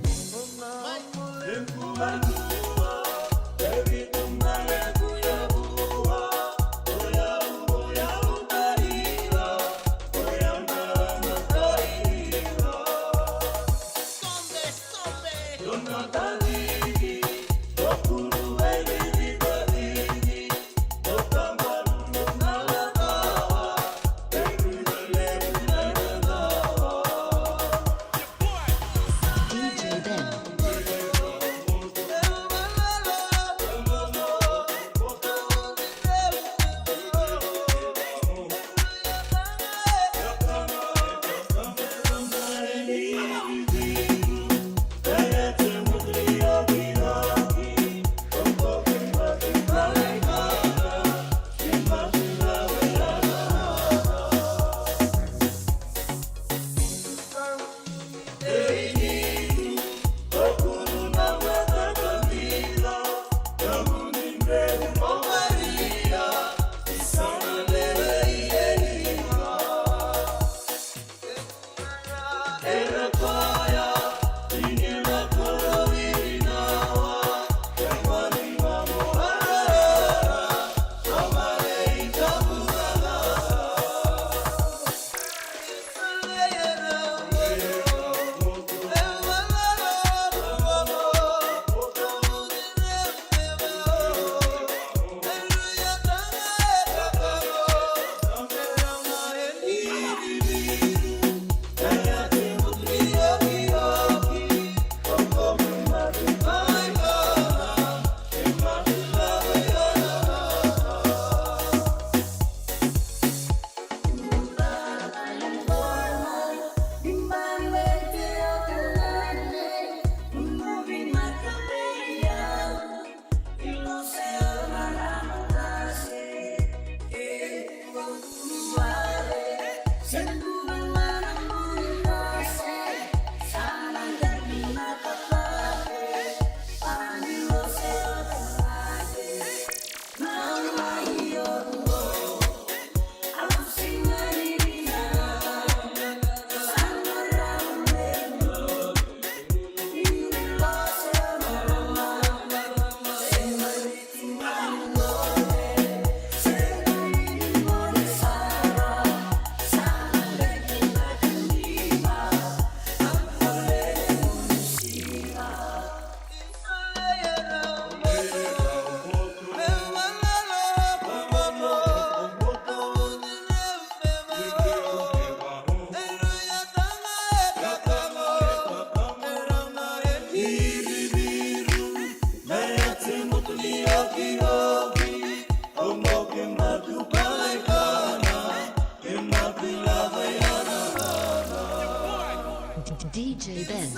D J Ben.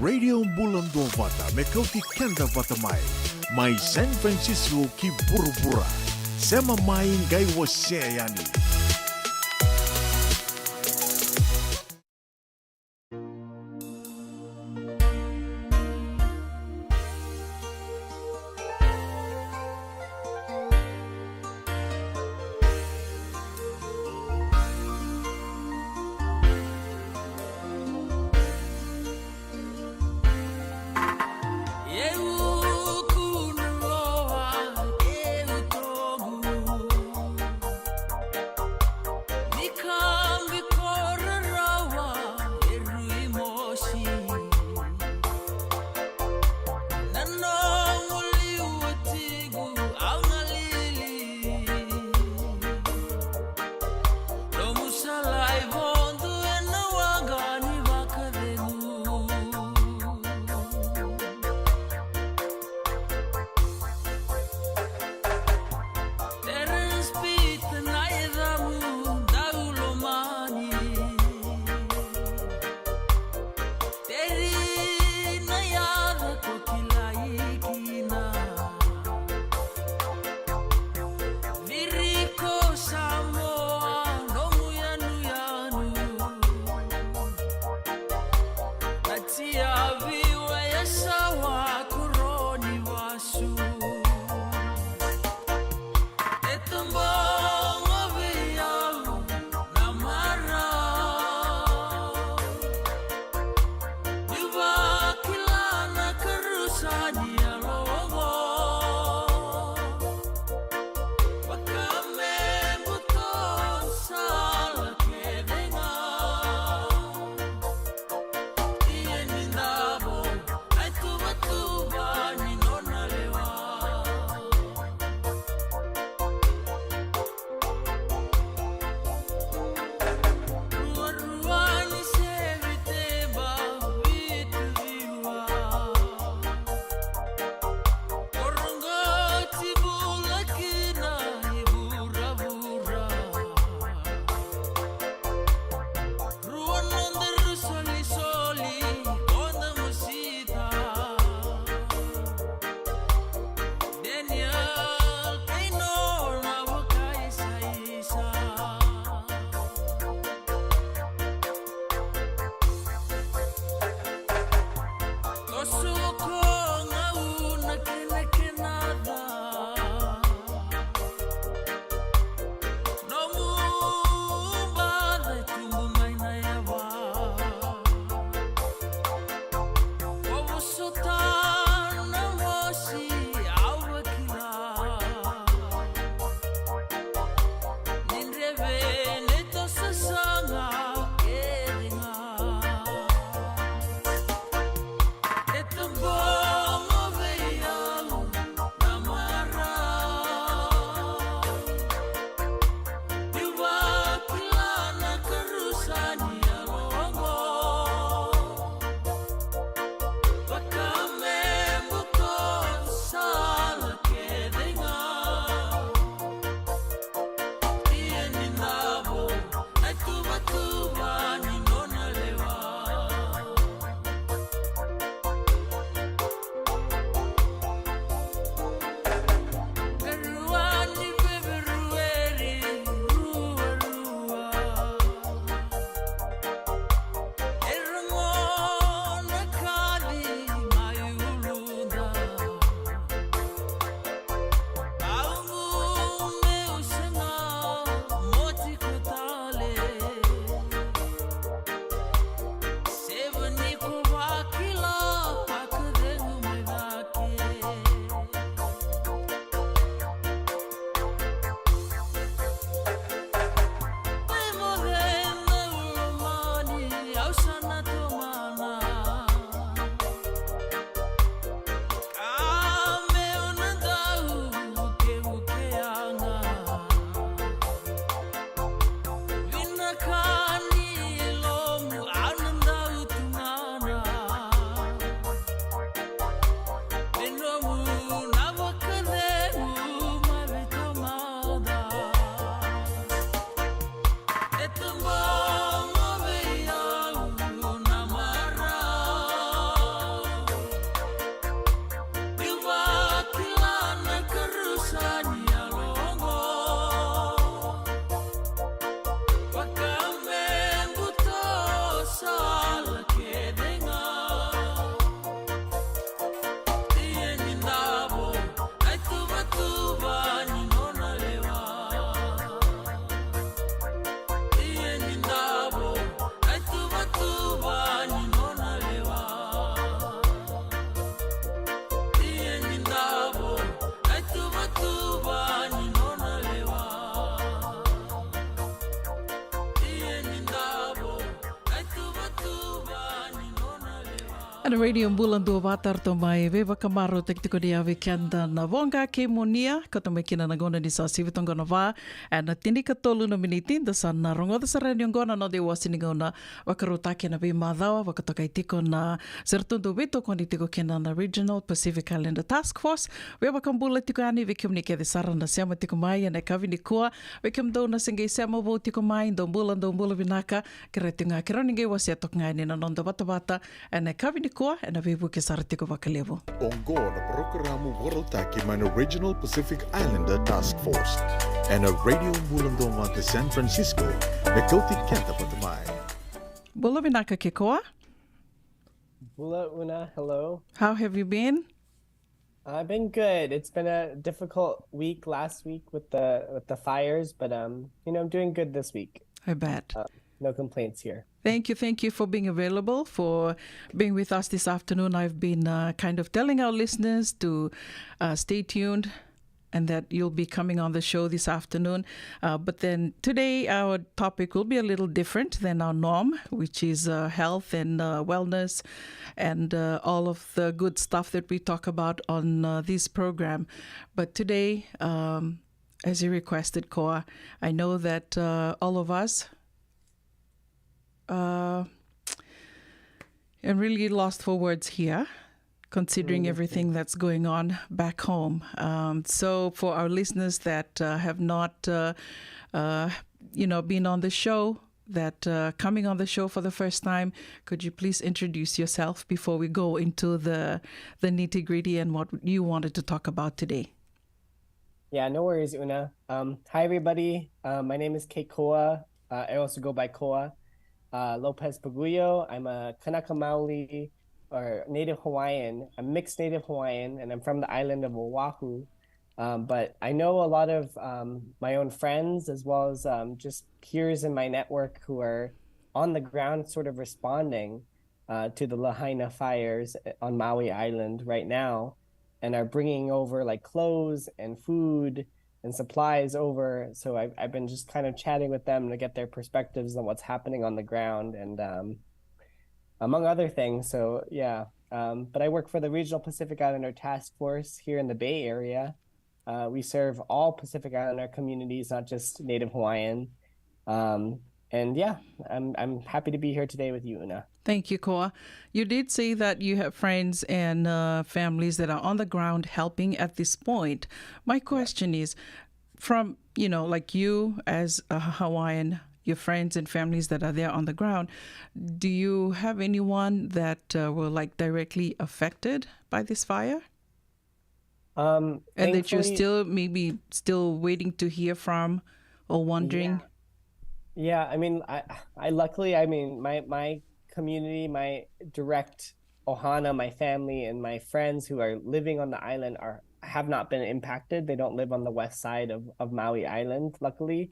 Radio Bula Duavata, me kauti keda vata mai. Mai San Francisco ki vuravura. Sema mai, qai wasea yani. Na Radio Bula Duavata, ratou mai veivakamarautaki tiko ni yavi keda na voqa kei Munia, kauta mai kina na gauna ni sa sivi toqo na va, ena tinikatolu na miniti, da sa na rogoca sara yani oqo na noda iwase ni gauna vakarautaki ena veimacawa, vakatokai tiko na sere tu dau veitokoni tiko kina na Regional Pacific Islander Task Force. Veivakabula tiko yani vei kemuni kece sara na sema tiko mai ena yakavi nikua, vei kemudou na se qai sema vou tiko mai, dou bula, dou bula vinaka, kerea tiko ga, kerea ni qai wasea toka ga yani na noda vatavata ena yakavi nikua, ena veivuke sara tiko vakalevu. Oqo na parokaramu vakarautaki mai na Regional Pacific Islander Task Force ena Radio Bula Duavata San Francisco, me kauti keda vata mai. Bula vinaka Kekoa. Bula Una, hello. How have you been? I've been good. It's been a difficult week last week with the with the fires, but um, you know, I'm doing good this week. I bet. Uh, no complaints here. Thank you, thank you for being available, for being with us this afternoon. I've been uh, kind of telling our listeners to uh, stay tuned and that you'll be coming on the show this afternoon. Uh, but then today, our topic will be a little different than our norm, which is uh, health and uh, wellness and uh, all of the good stuff that we talk about on uh, this program. But today, um, as you requested, Koa, I know that uh, all of us uh, I'm really lost for words here, considering everything that's going on back home. Um, so, for our listeners that uh, have not, uh, uh, you know, been on the show, that uh, coming on the show for the first time, could you please introduce yourself before we go into the the nitty gritty and what you wanted to talk about today? Yeah, no worries, Una. Um, hi, everybody. Uh, my name is Kekoa. Uh, I also go by Koa uh, Lopez Paguyo. I'm a Kanaka Maoli or Native Hawaiian, a mixed Native Hawaiian, and I'm from the island of Oahu. Um, but I know a lot of um, my own friends, as well as um, just peers in my network who are on the ground sort of responding uh, to the Lahaina fires on Maui Island right now and are bringing over like clothes and food and supplies over. So I've, I've been just kind of chatting with them to get their perspectives on what's happening on the ground and um, among other things. So yeah, um, but I work for the Regional Pacific Islander Task Force here in the Bay Area. Uh, we serve all Pacific Islander communities, not just Native Hawaiian. Um, and yeah, I'm, I'm happy to be here today with you, Una. Thank you, Koa. You did say that you have friends and uh, families that are on the ground helping at this point. My question is, from, you know, like you as a Hawaiian, your friends and families that are there on the ground, do you have anyone that uh, were like directly affected by this fire? Um, and that you're thankfully still maybe still waiting to hear from or wondering? Yeah, yeah, I mean, I, I luckily, I mean, my my community, my direct ohana, my family, and my friends who are living on the island are have not been impacted. They don't live on the west side of of Maui Island, luckily.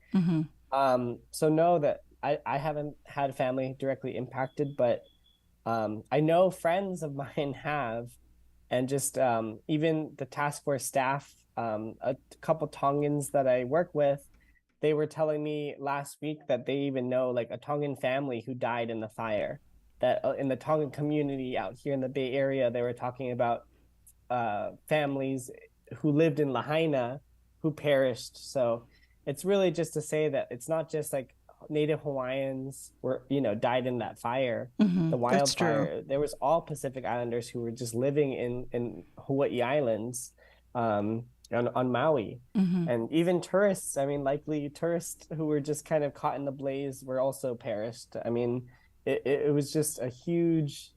Um, so know that I I haven't had family directly impacted, but um, I know friends of mine have, and just um, even the task force staff, um, a couple Tongans that I work with, they were telling me last week that they even know like a Tongan family who died in the fire. That uh, in the Tongan community out here in the Bay Area, they were talking about uh, families who lived in Lahaina who perished. So it's really just to say that it's not just like Native Hawaiians were, you know, died in that fire, the wildfire. There was all Pacific Islanders who were just living in in Hawaii Islands, um, on, on Maui, and even tourists. I mean, likely tourists who were just kind of caught in the blaze were also perished. I mean, it, it, it was just a huge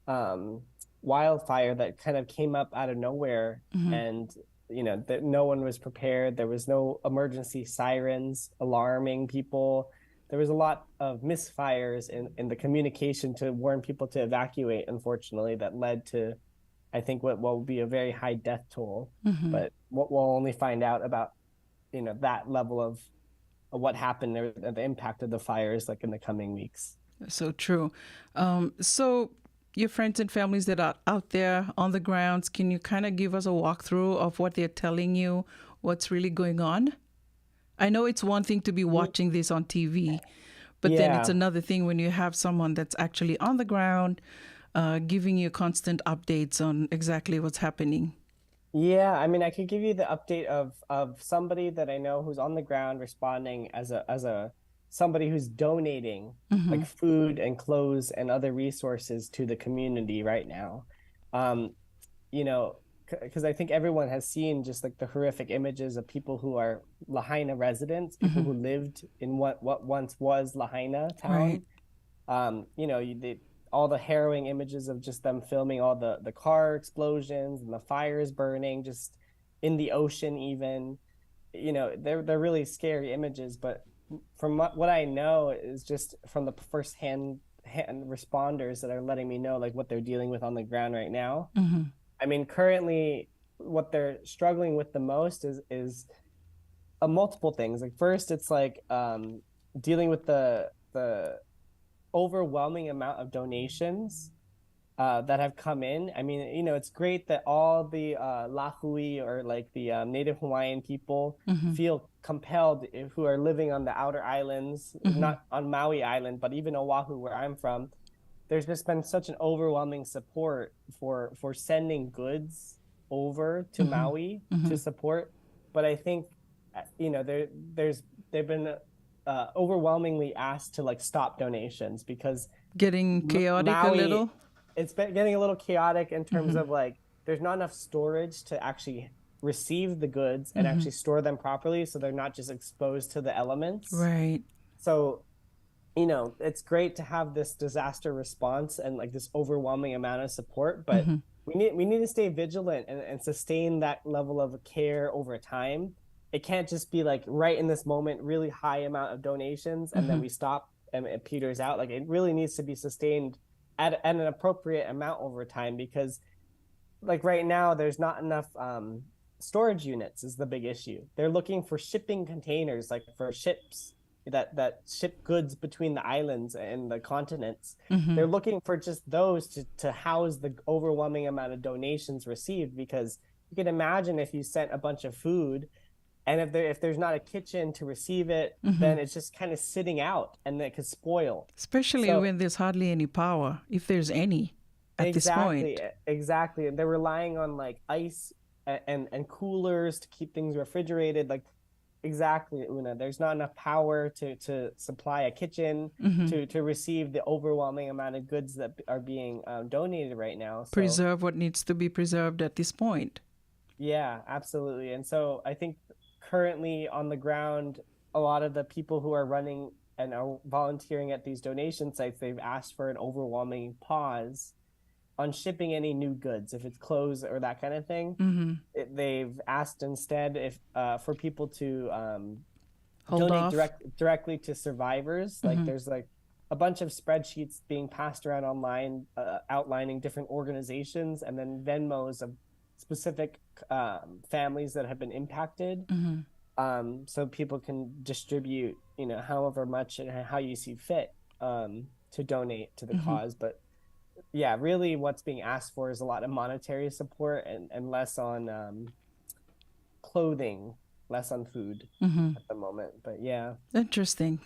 um, wildfire that kind of came up out of nowhere, and you know that no one was prepared. There was no emergency sirens alarming people. There was a lot of misfires in, in the communication to warn people to evacuate, unfortunately, that led to, I think, what, what will be a very high death toll. But what we'll only find out about, you know, that level of, of what happened or the impact of the fires, like, in the coming weeks. So true. Um, so your friends and families that are out there on the grounds, can you kind of give us a walkthrough of what they're telling you, what's really going on? I know it's one thing to be watching this on T V, but then it's another thing when you have someone that's actually on the ground, uh, giving you constant updates on exactly what's happening. Yeah, I mean, I could give you the update of of somebody that I know who's on the ground responding as a as a somebody who's donating like food and clothes and other resources to the community right now. Um, you know, because I think everyone has seen just like the horrific images of people who are Lahaina residents, people who lived in what what once was Lahaina town. Right. Um, you know, you, the, all the harrowing images of just them filming all the the car explosions and the fires burning, just in the ocean, even. You know, they're they're really scary images. But from what, what I know is just from the firsthand hand responders that are letting me know like what they're dealing with on the ground right now. I mean, currently, what they're struggling with the most is is uh, multiple things. Like, first, it's like um, dealing with the the overwhelming amount of donations uh, that have come in. I mean, you know, it's great that all the uh, Lahui, or like the um, Native Hawaiian people, feel compelled, eh, who are living on the outer islands, not on Maui Island, but even Oahu, where I'm from. There's just been such an overwhelming support for for sending goods over to Maui to support. But I think, uh, you know, there there's they've been uh, overwhelmingly asked to like stop donations because Getting chaotic a Maui, little. It's been getting a little chaotic in terms of like there's not enough storage to actually receive the goods and actually store them properly, so they're not just exposed to the elements. Right. So, you know, it's great to have this disaster response and like this overwhelming amount of support, but we need we need to stay vigilant and, and sustain that level of care over time. It can't just be like right in this moment, really high amount of donations, and then we stop and it peters out. Like, it really needs to be sustained at, at an appropriate amount over time, because like right now there's not enough um, storage units is the big issue. They're looking for shipping containers, like for ships that that ship goods between the islands and the continents. They're looking for just those to, to house the overwhelming amount of donations received, because you can imagine if you sent a bunch of food and if there if there's not a kitchen to receive it, then it's just kind of sitting out and it could spoil. Especially So- when there's hardly any power, if there's any, at this Exactly, point. Exactly. And they're relying on like ice and, and and coolers to keep things refrigerated. Like, exactly, Una. There's not enough power to to supply a kitchen to to receive the overwhelming amount of goods that are being um, donated right now. So, Preserve what needs to be preserved at this point. Yeah, absolutely. And so I think currently on the ground, a lot of the people who are running and are volunteering at these donation sites, they've asked for an overwhelming pause on shipping any new goods, if it's clothes or that kind of thing. It, they've asked instead if uh, for people to um, Hold donate off. Direct, directly to survivors. Like, there's like a bunch of spreadsheets being passed around online uh, outlining different organizations and then Venmos of specific um, families that have been impacted. Um, so people can distribute, you know, however much and how you see fit um, to donate to the cause. But yeah, really what's being asked for is a lot of monetary support and, and less on um, clothing, less on food at the moment. But yeah. Interesting.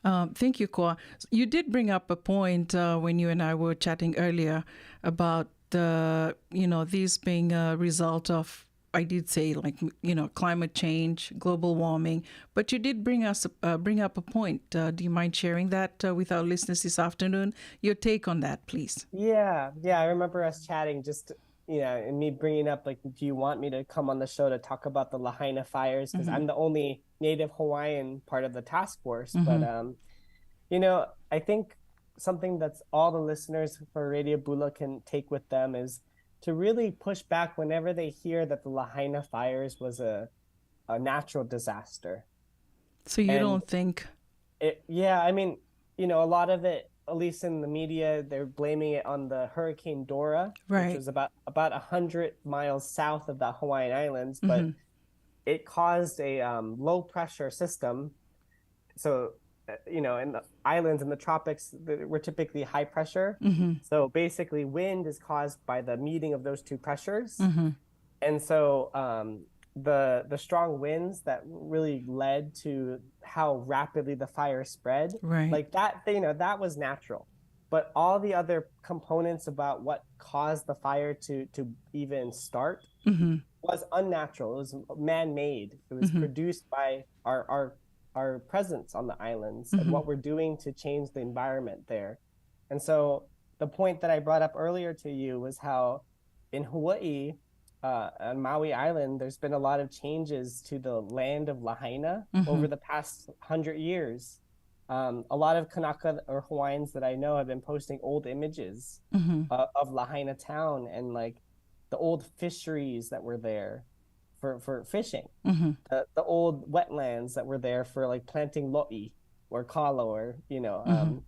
Um, thank you, Koa. You did bring up a point uh, when you and I were chatting earlier about the, you know, these being a result of, I did say, like, m- you know, climate change, global warming. But you did bring us uh, bring up a point. Uh, do you mind sharing that uh, with our listeners this afternoon? Your take on that, please. Yeah, yeah, I remember us chatting just, you know, and me bringing up, like, do you want me to come on the show to talk about the Lahaina fires? Because I'm the only native Hawaiian part of the task force. But, um, you know, I think something that's all the listeners for Radio Bula can take with them is to really push back whenever they hear that the Lahaina fires was a, a natural disaster. So you And- don't think It, yeah, I mean, you know, a lot of it, at least in the media, they're blaming it on the Hurricane Dora, Right. which was about about a hundred miles south of the Hawaiian Islands, but it caused a um, low pressure system. So, uh, you know, in the islands in the tropics, th- we're typically high pressure. So basically, wind is caused by the meeting of those two pressures. And so um, the the strong winds that really led to how rapidly the fire spread, Right. like that, you know, that was natural. But all the other components about what caused the fire to to even start Mm-hmm. was unnatural. It was man-made. It was Mm-hmm. produced by our our our presence on the islands and Mm-hmm. what we're doing to change the environment there. And so the point that I brought up earlier to you was how in Hawaii, uh, on Maui Island, there's been a lot of changes to the land of Lahaina Mm-hmm. over the past hundred years. Um, a lot of Kanaka or Hawaiians that I know have been posting old images Mm-hmm. uh, of Lahaina town and like the old fisheries that were there for, for fishing, Mm-hmm. the, the old wetlands that were there for like planting lo'i or kalo or, you know, Mm-hmm. um,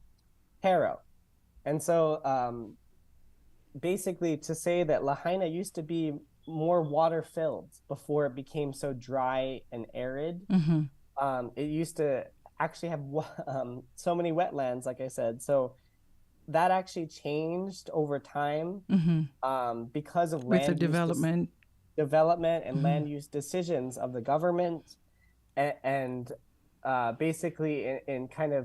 taro. And so um, basically to say that Lahaina used to be more water filled before it became so dry and arid. Mm-hmm. Um, it used to actually have wa- um, so many wetlands, like I said. So that actually changed over time Mm-hmm. um, because of With the land use dec- development. development and Mm-hmm. land use decisions of the government and, and uh, basically in, in kind of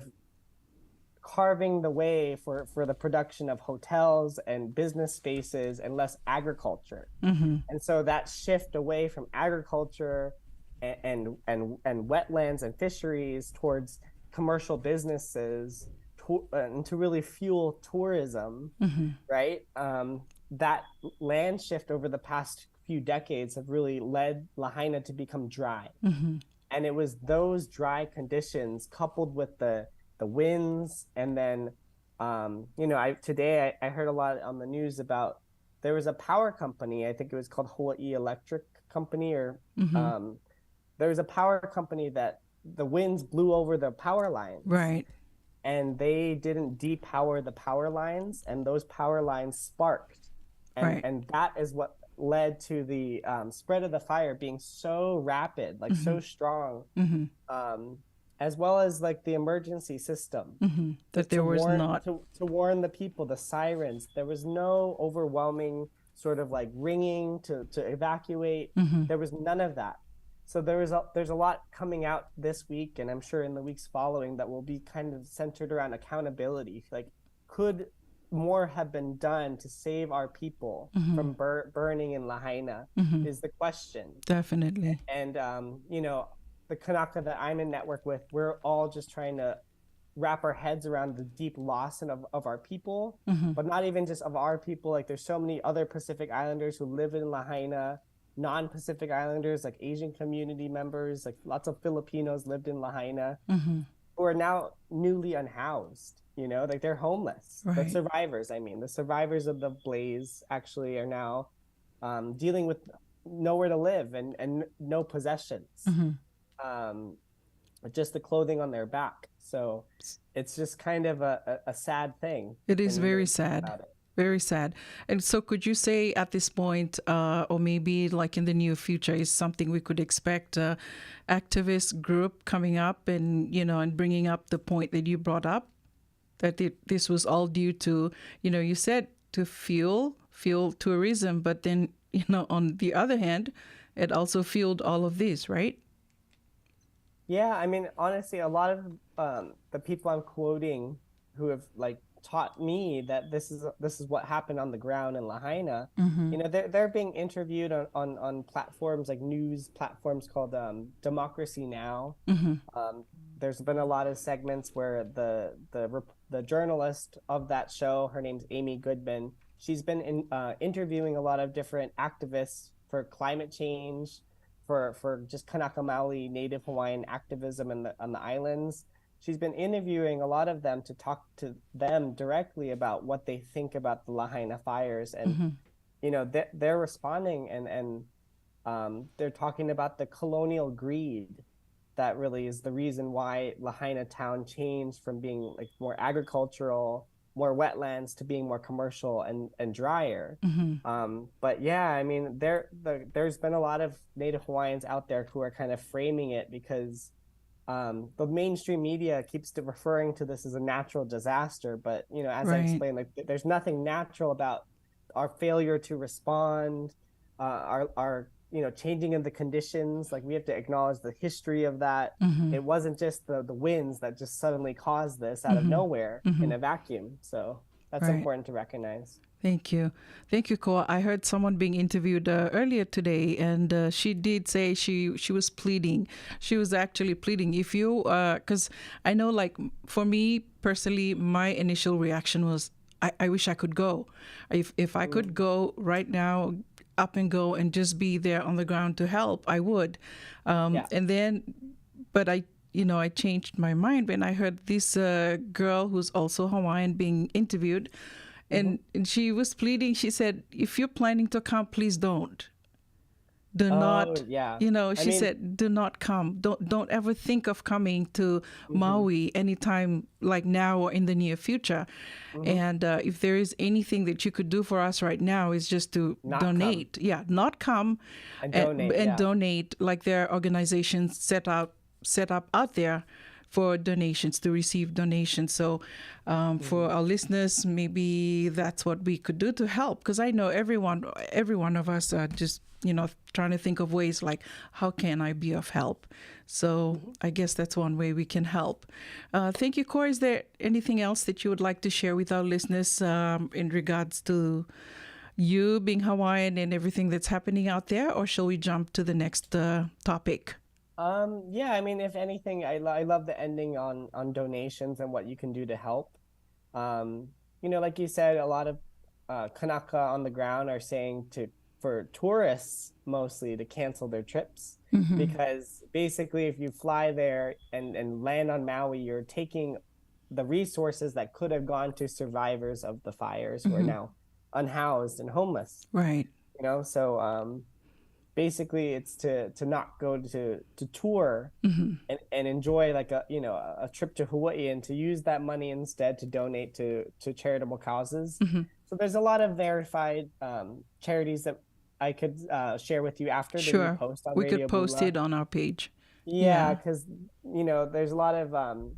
carving the way for, for the production of hotels and business spaces and less agriculture. Mm-hmm. And so that shift away from agriculture and and and, and wetlands and fisheries towards commercial businesses to, and to really fuel tourism, Mm-hmm. right? Um, that land shift over the past few decades have really led Lahaina to become dry. Mm-hmm. And it was those dry conditions coupled with the the winds, and then um, you know, I today I, I heard a lot on the news about there was a power company. I think it was called Hawaii Electric Company, or Mm-hmm. um, there was a power company that the winds blew over the power lines, Right. and they didn't depower the power lines, and those power lines sparked, and Right. and that is what led to the um, spread of the fire being so rapid, like so strong, Mm-hmm. um, as well as like the emergency system Mm-hmm. That to there was warn, not. to, to warn the people, the sirens. There was no overwhelming sort of like ringing to to evacuate. Mm-hmm. There was none of that. So there is a, there's a lot coming out this week, and I'm sure in the weeks following that will be kind of centered around accountability. Like, could more have been done to save our people Mm-hmm. from bur- burning in Lahaina? Mm-hmm. Is the question. Definitely. And um, you know, the Kanaka that I'm in network with, we're all just trying to wrap our heads around the deep loss and of, of our people, Mm-hmm. but not even just of our people. Like, there's so many other Pacific Islanders who live in Lahaina, non-Pacific Islanders, like Asian community members, like lots of Filipinos lived in Lahaina, Mm-hmm. who are now newly unhoused. You know, like, they're homeless. The Right. survivors, I mean, the survivors of the blaze actually are now um, dealing with nowhere to live and and no possessions. Mm-hmm. Um, just the clothing on their back. So it's just kind of a, a, a sad thing. It is when you very really think sad. About it. Very sad. And so, could you say at this point, uh, or maybe like in the near future, is something we could expect a activist group coming up and, you know, and bringing up the point that you brought up, that it, this was all due to, you know, you said to fuel, fuel tourism, but then, you know, on the other hand, it also fueled all of this, right? Yeah, I mean, honestly, a lot of um, the people I'm quoting who have like taught me that this is this is what happened on the ground in Lahaina. Mm-hmm. You know, they're they're being interviewed on, on, on platforms like news platforms called um, Democracy Now. Mm-hmm. Um, there's been a lot of segments where the the rep- the journalist of that show, her name's Amy Goodman. She's been in, uh, interviewing a lot of different activists for climate change, for for just Kanaka Maoli Native Hawaiian activism in the, on the islands. She's been interviewing a lot of them to talk to them directly about what they think about the Lahaina fires, and Mm-hmm. you know, they're, they're responding and and um, they're talking about the colonial greed that really is the reason why Lahaina town changed from being like more agricultural, more wetlands, to being more commercial and and drier. Mm-hmm. Um, but yeah, I mean, there the, there's been a lot of Native Hawaiians out there who are kind of framing it because um, the mainstream media keeps to referring to this as a natural disaster. But you know, as I Right. explained, like th- there's nothing natural about our failure to respond, uh, our our you know, changing of the conditions. Like, we have to acknowledge the history of that. Mm-hmm. It wasn't just the the winds that just suddenly caused this out of Mm-hmm. nowhere Mm-hmm. in a vacuum. So That's Right. important to recognize. Thank you. Thank you, Koa. I heard someone being interviewed uh, earlier today, and uh, she did say she, she was pleading. She was actually pleading. If you, because I know, like, for me personally, my initial reaction was, I, I wish I could go. If, if I could go right now, up and go and just be there on the ground to help, I would. Um, Yeah. And then, but I, you know, I changed my mind when I heard this uh, girl who's also Hawaiian being interviewed, and, and she was pleading. She said, "If you're planning to come, please don't. Do not." Oh, yeah. You know, I she mean, said, "Do not come. Don't don't ever think of coming to Maui anytime like now or in the near future. And uh, if there is anything that you could do for us right now, is just to Not come. donate. Yeah, not come And and, donate, and yeah. donate. Like, there are organizations set up set up out there for donations, to receive donations. So um, for our listeners, maybe that's what we could do to help, because I know everyone, every one of us are just, you know, trying to think of ways like, how can I be of help? So I guess that's one way we can help. Uh, thank you, Koa. Is there anything else that you would like to share with our listeners um, in regards to you being Hawaiian and everything that's happening out there, or shall we jump to the next uh, topic? Um, yeah, I mean, if anything, I, lo- I love the ending on on donations and what you can do to help. Um, you know, like you said, a lot of uh, Kanaka on the ground are saying to for tourists mostly to cancel their trips because basically, if you fly there and and land on Maui, you're taking the resources that could have gone to survivors of the fires who are now unhoused and homeless. Right. You know, so um, basically it's to to not go to to tour and, and enjoy like a you know a trip to Hawaii and to use that money instead to donate to to charitable causes. So there's a lot of verified um, charities that I could uh, share with you after that we Sure. post on We Radio could post Bula. it on our page. Yeah, Yeah. because you know there's a lot of um,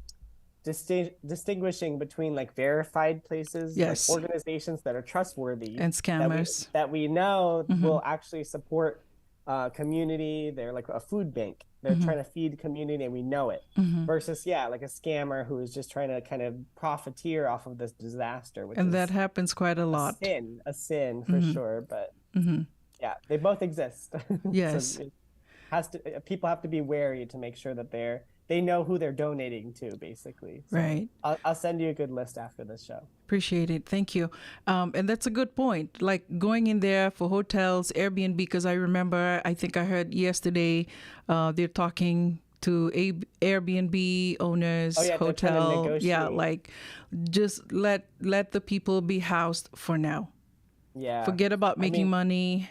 disti- distinguishing between like verified places, Yes. like organizations that are trustworthy And that we, scammers. that we know will actually support uh, community. They're like a food bank. They're trying to feed community, and we know it. Versus, yeah, like a scammer who is just trying to kind of profiteer off of this disaster, which And is that happens quite a a lot. sin, a sin for sure. But yeah, they both exist. So Yes. it has to. uh, People have to be wary to make sure that they're they know who they're donating to, basically. So Right. I'll, I'll send you a good list after this show. Appreciate it. Thank you. Um, and that's a good point. Like going in there for hotels, Airbnb, because I remember, I think I heard yesterday, uh, they're talking to a Airbnb owners, Oh, yeah, they're trying to hotel. Yeah, negotiate. like just let let the people be housed for now. Yeah. Forget about I making mean, money.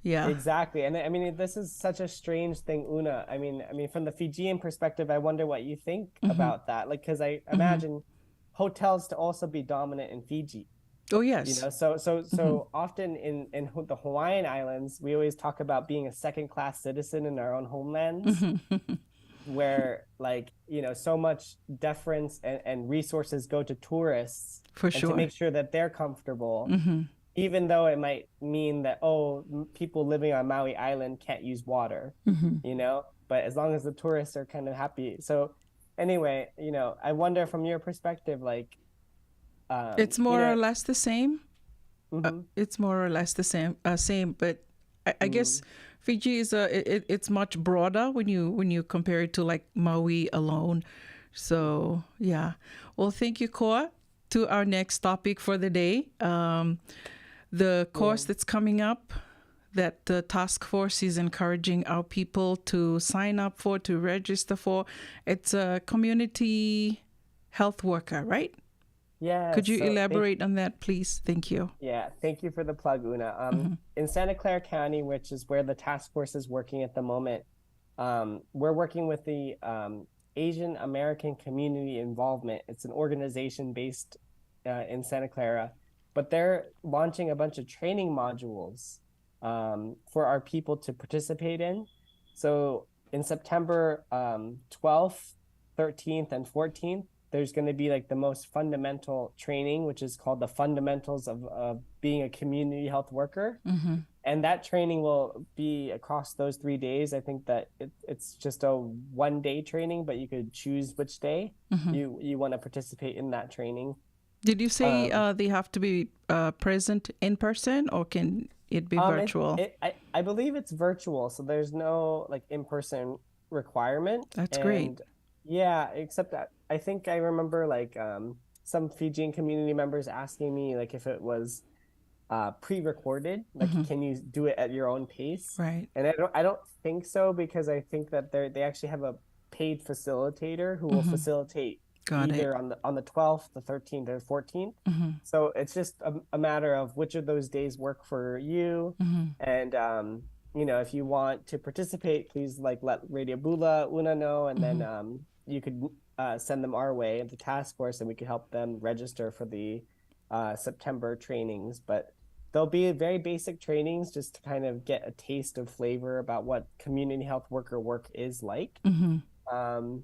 Yeah. Exactly. And I mean, this is such a strange thing, Una. I mean, I mean, from the Fijian perspective, I wonder what you think about that. Like, because I imagine hotels to also be dominant in Fiji. Oh, yes. You know, so so so often in in Ho- the Hawaiian Islands, we always talk about being a second class citizen in our own homelands, where like you know so much deference and, and resources go to tourists For and sure. to make sure that they're comfortable, even though it might mean that oh m- people living on Maui Island can't use water, you know. But as long as the tourists are kind of happy, so anyway, you know, I wonder from your perspective, like, um, It's you more know, or less the same. Uh, it's more or less the same. Uh, same, but I, I guess Fiji is a it, it- it's much broader when you when you compare it to like Maui alone. So yeah. Well, thank you, Koa. To our next topic for the day, um, the course that's coming up that the task force is encouraging our people to sign up for, to register for. It's a community health worker, right? Yeah. Could you so thank- elaborate on that, please? Thank you. Yeah, thank you for the plug, Una. Um, In Santa Clara County, which is where the task force is working at the moment, um, we're working with the um, Asian American Community Involvement. It's an organization based uh, in Santa Clara, but they're launching a bunch of training modules um, for our people to participate in. So in September um, twelfth, thirteenth, and fourteenth, there's going to be like the most fundamental training, which is called the fundamentals of, of being a community health worker. And that training will be across those three days. I think that it, it's just a one day training, but you could choose which day you, you want to participate in that training. Did you say Um, uh, they have to be uh, present in person, or can it be um, it, virtual? it, I, I believe it's virtual, so there's no like in-person requirement. That's great. And yeah, except that I think I remember like um, some Fijian community members asking me like if it was uh, pre-recorded, like can you do it at your own pace? Right. And I don't, I don't think so, because I think that they they actually have a paid facilitator who will facilitate Got it. either on the on the twelfth, the thirteenth, or fourteenth. So it's just a, a matter of which of those days work for you, and um, you know, if you want to participate, please like let Radio Bula Una know, and then um, you could uh, send them our way at the task force, and we could help them register for the uh, September trainings. But they'll be very basic trainings just to kind of get a taste of flavor about what community health worker work is like. Um,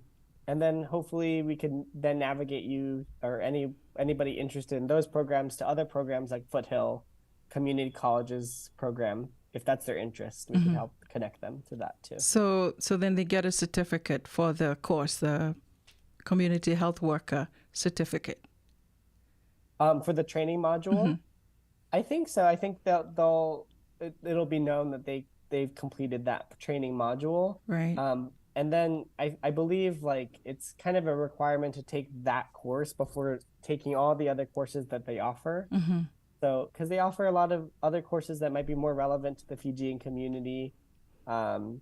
and then hopefully we can then navigate you or any anybody interested in those programs to other programs like Foothill Community College's program. If that's their interest, we can help connect them to that too. So, so then they get a certificate for the course, the community health worker certificate. Um, for the training module, I think so. I think that they'll it, it'll be known that they they've completed that training module. Right. Um, and then I, I believe like it's kind of a requirement to take that course before taking all the other courses that they offer. So, because they offer a lot of other courses that might be more relevant to the Fijian community, um,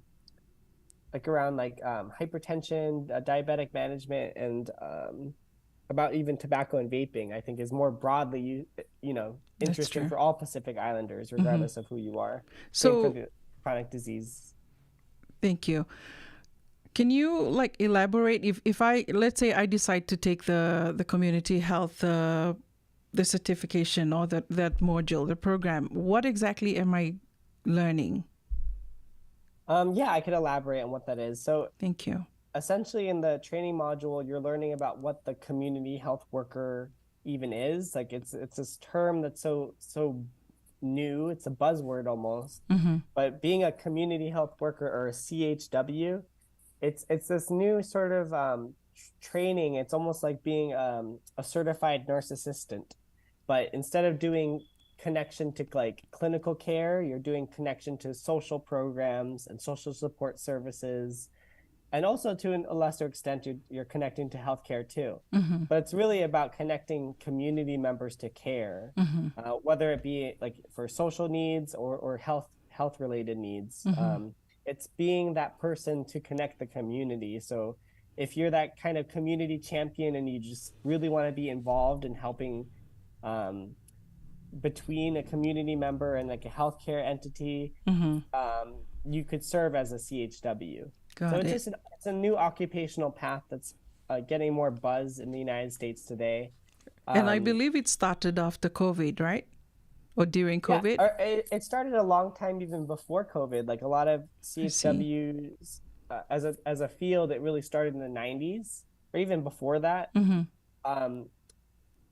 like around like um, hypertension, uh, diabetic management, and um, about even tobacco and vaping, I think is more broadly you you know That's interesting true. for all Pacific Islanders, regardless of who you are. Same for So, the chronic disease. thank you. Can you like elaborate if, if I, let's say I decide to take the the community health uh, the certification or that that module, the program, what exactly am I learning? Um, yeah, I could elaborate on what that is. So Thank you. essentially, in the training module, you're learning about what the community health worker even is. Like it's it's this term that's so so new. It's a buzzword almost. But being a community health worker or a C H W, it's it's this new sort of um, tr- training. It's almost like being um, a certified nurse assistant, but instead of doing connection to like clinical care, you're doing connection to social programs and social support services, and also to an- a lesser extent you're, you're connecting to healthcare too. But it's really about connecting community members to care, uh, whether it be like for social needs or, or health health related needs. Um, it's being that person to connect the community. So if you're that kind of community champion and you just really want to be involved in helping um, between a community member and like a healthcare entity, um, you could serve as a C H W. So Got it's it. just an, it's a new occupational path that's uh, getting more buzz in the United States today. And I Um, believe it started after COVID, right? Or during yeah, COVID? or it, it started a long time even before COVID. Like a lot of I see. C H Ws uh, as a as a field, it really started in the nineties or even before that. Mm-hmm. Um,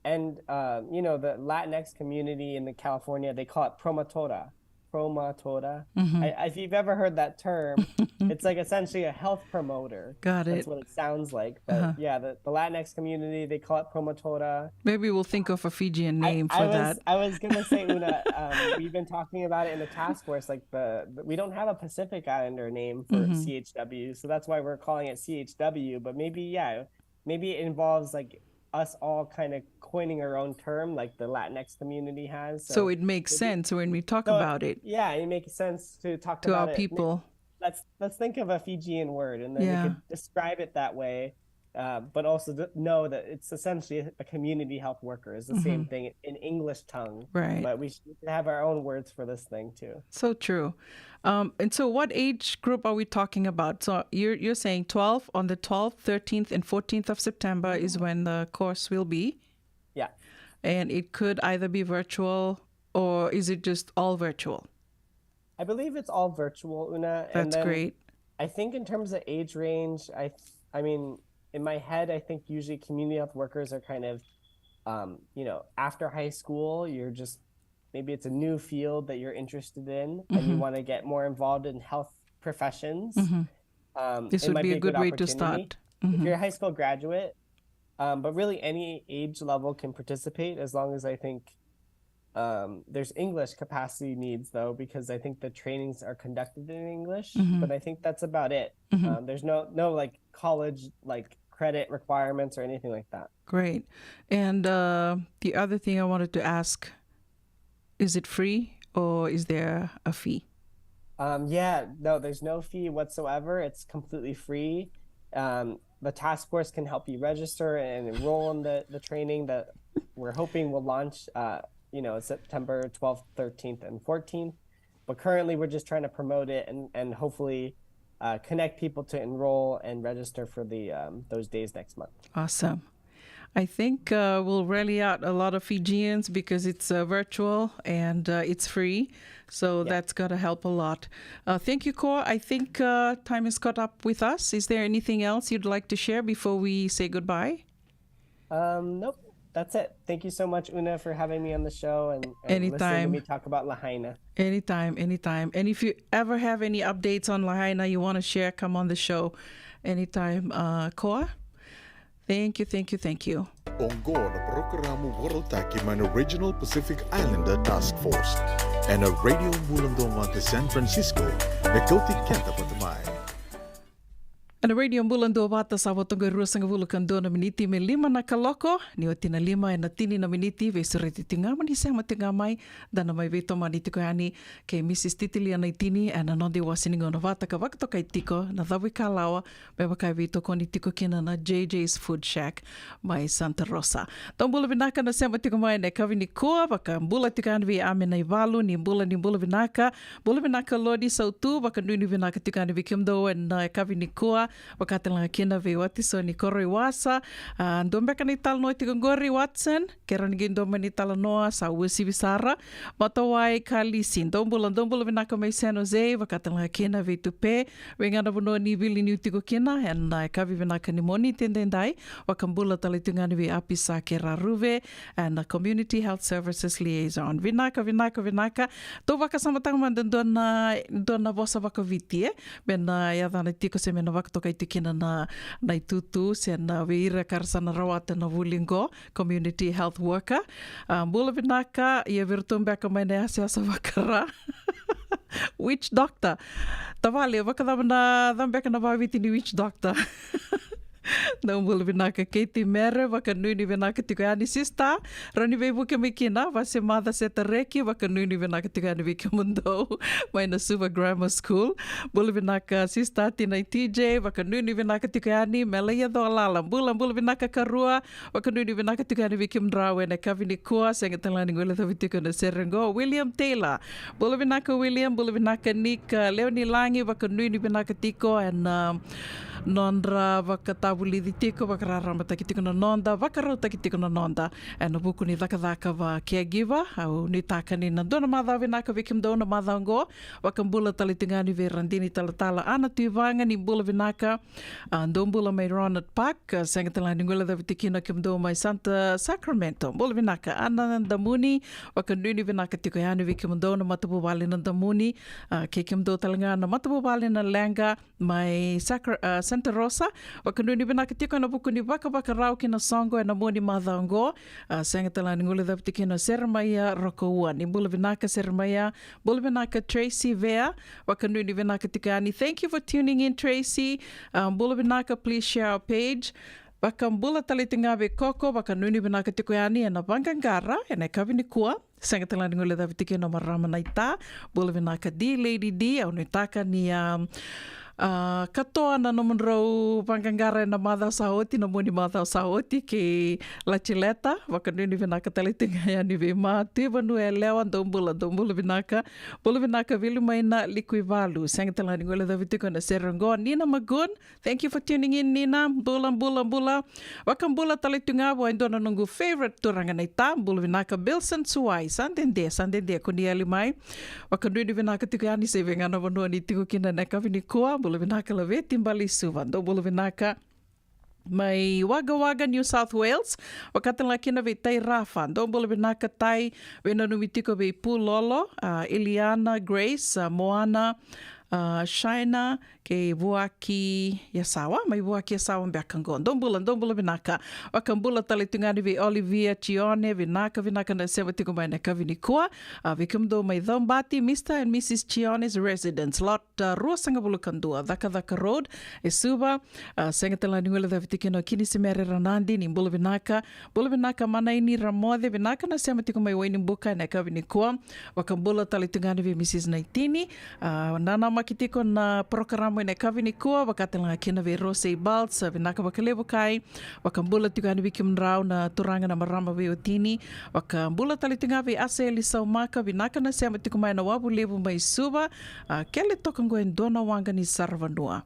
and um, you know the Latinx community in the California, they call it promotora. Promotora. Mm-hmm. I, if you've ever heard that term, it's like essentially a health promoter. Got That's it. What it sounds like. But Uh-huh. yeah, the, the Latinx community, they call it promotora. Maybe we'll think of a Fijian I, name I for was that. I was gonna say, Una, um, we've been talking about it in the task force. Like the, the we don't have a Pacific Islander name for Mm-hmm. C H W, so that's why we're calling it C H W. But maybe yeah, maybe it involves like us all kind of coining our own term, like the Latinx community has. So it makes Maybe- sense when we talk so, about it Yeah, it makes sense to talk to about our it. people. Let's let's think of a Fijian word, and then Yeah. We could describe it that way. Uh, but also th- know that it's essentially a community health worker is the same Mm-hmm. thing in English tongue. Right. But we should have our own words for this thing too. So true. Um, and so, what age group are we talking about? So you're you're saying twelve, on the twelfth, thirteenth, and fourteenth of September is when the course will be, Yeah, and it could either be virtual, or is it just all virtual? I believe it's all virtual, Una. And That's then great. I think in terms of age range, I th- I mean, in my head, I think usually community health workers are kind of, um, you know, after high school, you're just maybe it's a new field that you're interested in, and you Mm-hmm. Want to get more involved in health professions. Mm-hmm. Um, This it would might be be a a good good way to opportunity. Start. If Mm-hmm. You're a high school graduate, Um, but really, any age level can participate, as long as, I think, um, there's English capacity needs, though, because I think the trainings are conducted in English, but I think that's about it. Um, there's no, no, like, college, like, credit requirements or anything like that. Great. And uh, the other thing I wanted to ask, is it free or is there a fee? Um, yeah, no, there's no fee whatsoever. It's completely free. Um, the task force can help you register and enroll in the, the training that we're hoping will launch, uh, you know, September twelfth, thirteenth, and fourteenth. But currently, we're just trying to promote it and, and hopefully uh, connect people to enroll and register for the um, those days next month. Awesome. I think uh, we'll rally out a lot of Fijians because it's uh, virtual and uh, it's free. So that's got to help a lot. Uh, thank you, Koa. I think uh, time has caught up with us. Is there anything else you'd like to share before we say goodbye? Um, nope. That's it. Thank you so much, Una, for having me on the show and, and listening to Anytime. me talk about Lahaina. Anytime, anytime. And if you ever have any updates on Lahaina you want to share, come on the show anytime. Uh, Koa, thank you, thank you, thank you. Oqo na parokaramu vakarautaki mai na Regional Pacific Islander Task Force ena Radio Bula Duavata San Francisco, me kauti keda vata mai. Ena Radio Bula Duavata, sa vo toka e ruasagavulu ka dua na miniti me lima na kaloko. Ni oti na lima ena tini na miniti, veisureti tiko ga mo ni sema tiko ga mai. Da na mai veitomani tiko yani kei Mrs Titilia Naitini ena noda iwase ni gauna vata ka vakatokai tiko na Cavuikalawa, me vaka e veitokoni tiko kina na JJ's Food Shack mai Santa Rosa. Dou bula vinaka na sema tiko mai ena yakavi nikua, vakabula tiko yani vei Ame Naivalu, ni bula, ni bula vinaka. Bula vinaka Lodi Sautu, vakanuinui vinaka tiko yani vei kemudou ena yakavi nikua, vaka tale ga kina vei Watisoni Koroiwasa. A, dua beka na italanoa tiko qori Watson, ke rawa ni qai dua mai na italanoa, sa uasivi sara. Matawai Kalisi, dou bula, dou bula vinaka mai San Jose, vaka tale ga kina vei Tupe, vei ga na vanua ni vili niu tiko kina ena yakavi vinaka ni Moniti edaidai. Vakabula tale tiko ga yani vei Api Sake Raruve, ena Community Health Services Liaison. Vinaka, vinaka, vinaka. Tou vakasamataka mada dua na, dua na vosa vakaviti, e? Me na yacana tiko se me na vakatokai tiko kina na, na itutu, se na vei ira ka ra sa na rawata na vuli qo, community health worker. A, bula vinaka, ia vei iratou beka mai na yasayasa vaka-Ra. Witch doctor. Tavale, vakacava na, cava beka na vakaviti ni witch doctor? Dou bula vinaka Katie Mere, vakanuinui vinaka tiko yani sister. Rawa ni veivuke mai kina, Vasemaca Setareki, vakanuinui vinaka tiko yani vei kemudou mai na Suva Grammar School. Bula vinaka sister Tinai TJ, vakanuinui vinaka tiko yani. Melaia Colala, bula, bula vinaka karua, vakanuinui vinaka tiko yani vei kemudrau ena yakavi nikua. Sega tale ga ni guilecavi tiko na sere qo. William Taylor, bula vinaka William, bula vinaka Nick, a, Leonilagi, vakanuinui vinaka tiko ena, a, nodra vakatavulici tiko, vakararamataki tiko na noda, vakarautaki tiko na noda ena vuku ni cakacaka va caregiver. Au nuitaka ni na dua na macawa vinaka vei kemudou na macawa qo. Vakabula tale tiko ga yani vei Radini Talatala Ana Tuivaga, ni bula vinaka. A, dou bula mai Ronald Park, a, sega tale ga ni guilecavi tiko kina kemudou mai Santa Sacramento. Bula vinaka Ana Damuni, vakanuinui vinaka tiko yani vei kemudou na matavuvale na Damuni, a, kei kemudou tale ga na matavuvale na leqa mai Sacra-, a, Santa Rosa. Vakanuinui vinaka tiko ena vuku ni vakavakarau ki na soqo ena mua ni macawa qo. A, sega tale ga ni guilecavi tiko kina Seremaia Rokoua, ni bula vinaka Seremaia. Bula vinaka Tracy Vea, vakanuinui vinaka tiko yani. Thank you for tuning in, Tracy. A, bula vinaka, please share our page. Vakabula tale tiko ga vei Koko, vakanuinui vinaka tiko yani ena vaqaqara ena yakavi nikua. Sega tale ga ni guilecavi tiko kina na marama naita. Bula vinaka D Lady D, au nuitaka ni, a, a, katoa na nomudrau vaqaqara ena macawa sa oti, na mua ni macawa sa oti kei Latileta. Vakanuinui vinaka tale tiko ga yani vei Ma Tuivanua Yalewa, dou bula, dou bula vinaka. Bula vinaka Vilimaina Likuivalu. Sega tale ga ni guilecavi tiko na sere qo, Nina Magun. Thank you for tuning in, Nina. Bula, bula, bula. Vakabula tale tu ga vua e dua na noqu favorite turaga naita. Bula vinaka Bilson Suwai. Sa dede, sa dede ko ni yali mai. Vakanuinui vinaka tiko yani se vei ga na vanua ni tiko kina ena yakavi nikua. Bula vinaka Laveti Baleisuva. Dou bula vinaka mai Wagga Wagga, New South Wales. Vaka tale ga kina vei Tai Rafa. Dou bula vinaka Tai. Veinanumi tiko vei Pu Lolo, a, Iliana, Grace, a, Moana, a, China kei Vuaki Yasawa, mai Vuaki Yasawa beka qo. Dou bula, dou bula vinaka. Vakabula tale tu ga yani vei Olivia Tione, vinaka, vinaka na sema tiko mai na yakavi nikua. A, vei kemudou mai Caubati, Mister and Missus Tione's Residence, lot, a, ruasagavulu ka dua, Cakacaka Road, e Suva. A, sega tale ga ni guilecavi tiko kina o Kinisimere Ranadi, ni bula vinaka. Bula vinaka Manaini Ramoce, vinaka na sema tiko mai Wainibuka ena yakavi nikua. Vakabula tale tu ga yani vei Missus Naitini. A, nanamaki tiko na porokaramu ena yakavi nikua, vaka tale ga kina vei Rose Baltz, a, vinaka vakalevu kai. Vakabula tiko yani vei kemudrau na turaga na marama veiwatini. Vakabula tale tu ga vei Aseli Saumaka, vinaka na sema tiko mai na Wavu Levu mai Suva. A, kele toka qo e dua na waqa ni saravanua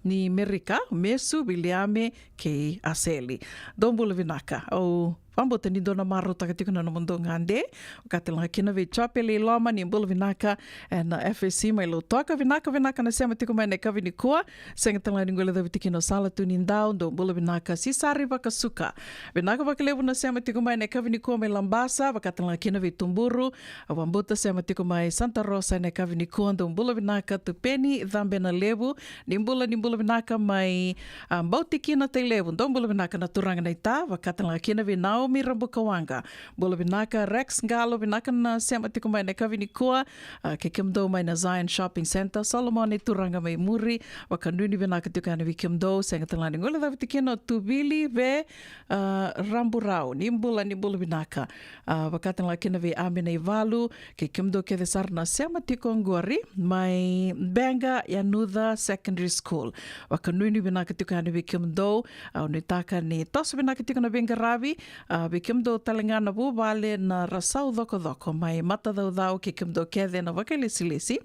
ni Merika, Mesu, Viliame kei Aseli. Dou bula vinaka. Au vakabauta ni dou na marautaka tiko na nomudou gade. Vaka tale ga kina vei Jope Leiloma, ni bula vinaka, ena F S C mai Lautoka, vinaka, vinaka na sema tiko mai na yakavi nikua. Sega tale ga ni guilecavi tiko kina o Sala Tunidau, dou bula vinaka. Sisari Vakasuka, vinaka vakalevu na sema tiko mai na yakavi nikua mai Labasa, vaka tale ga kina vei Tuburu. Au vakabauta sema tiko mai Santa Rosa ena yakavi nikua, dou bula vinaka. Tupeni Cabenalevu, ni bula, ni bula vinaka mai, a, Bautikina, Tailevu, dou bula vinaka na turaga na ita, vaka tale ga kina vei Naomi Rabukawaqa. Bula vinaka Rex Qalo, vinaka na sema tiko mai na yakavi nikua. A, kei kemudou mai na Zion Shopping Centre, Solomone turaga mai Muri, vakanuinui vinaka tiko yani vei kemudou. Sega tale ga ni guilecavi tiko kina o Tuvili Ve, a, Raburau, ni bula, ni bula vinaka. A, vaka tale ga kina vei Amina Ivalu, kei kemudou kece sara na sema tiko oqori mai Beqa Yanuca Secondary School. Vakanuinui vinaka tiko yani vei kemudou. Au nuitaka ni toso vinaka tiko na veiqaravi, a, vei kemudou tale ga na vuvale na Rasau Cokocoko mai Matacaucau kei kemudou kece na vakailesilesi,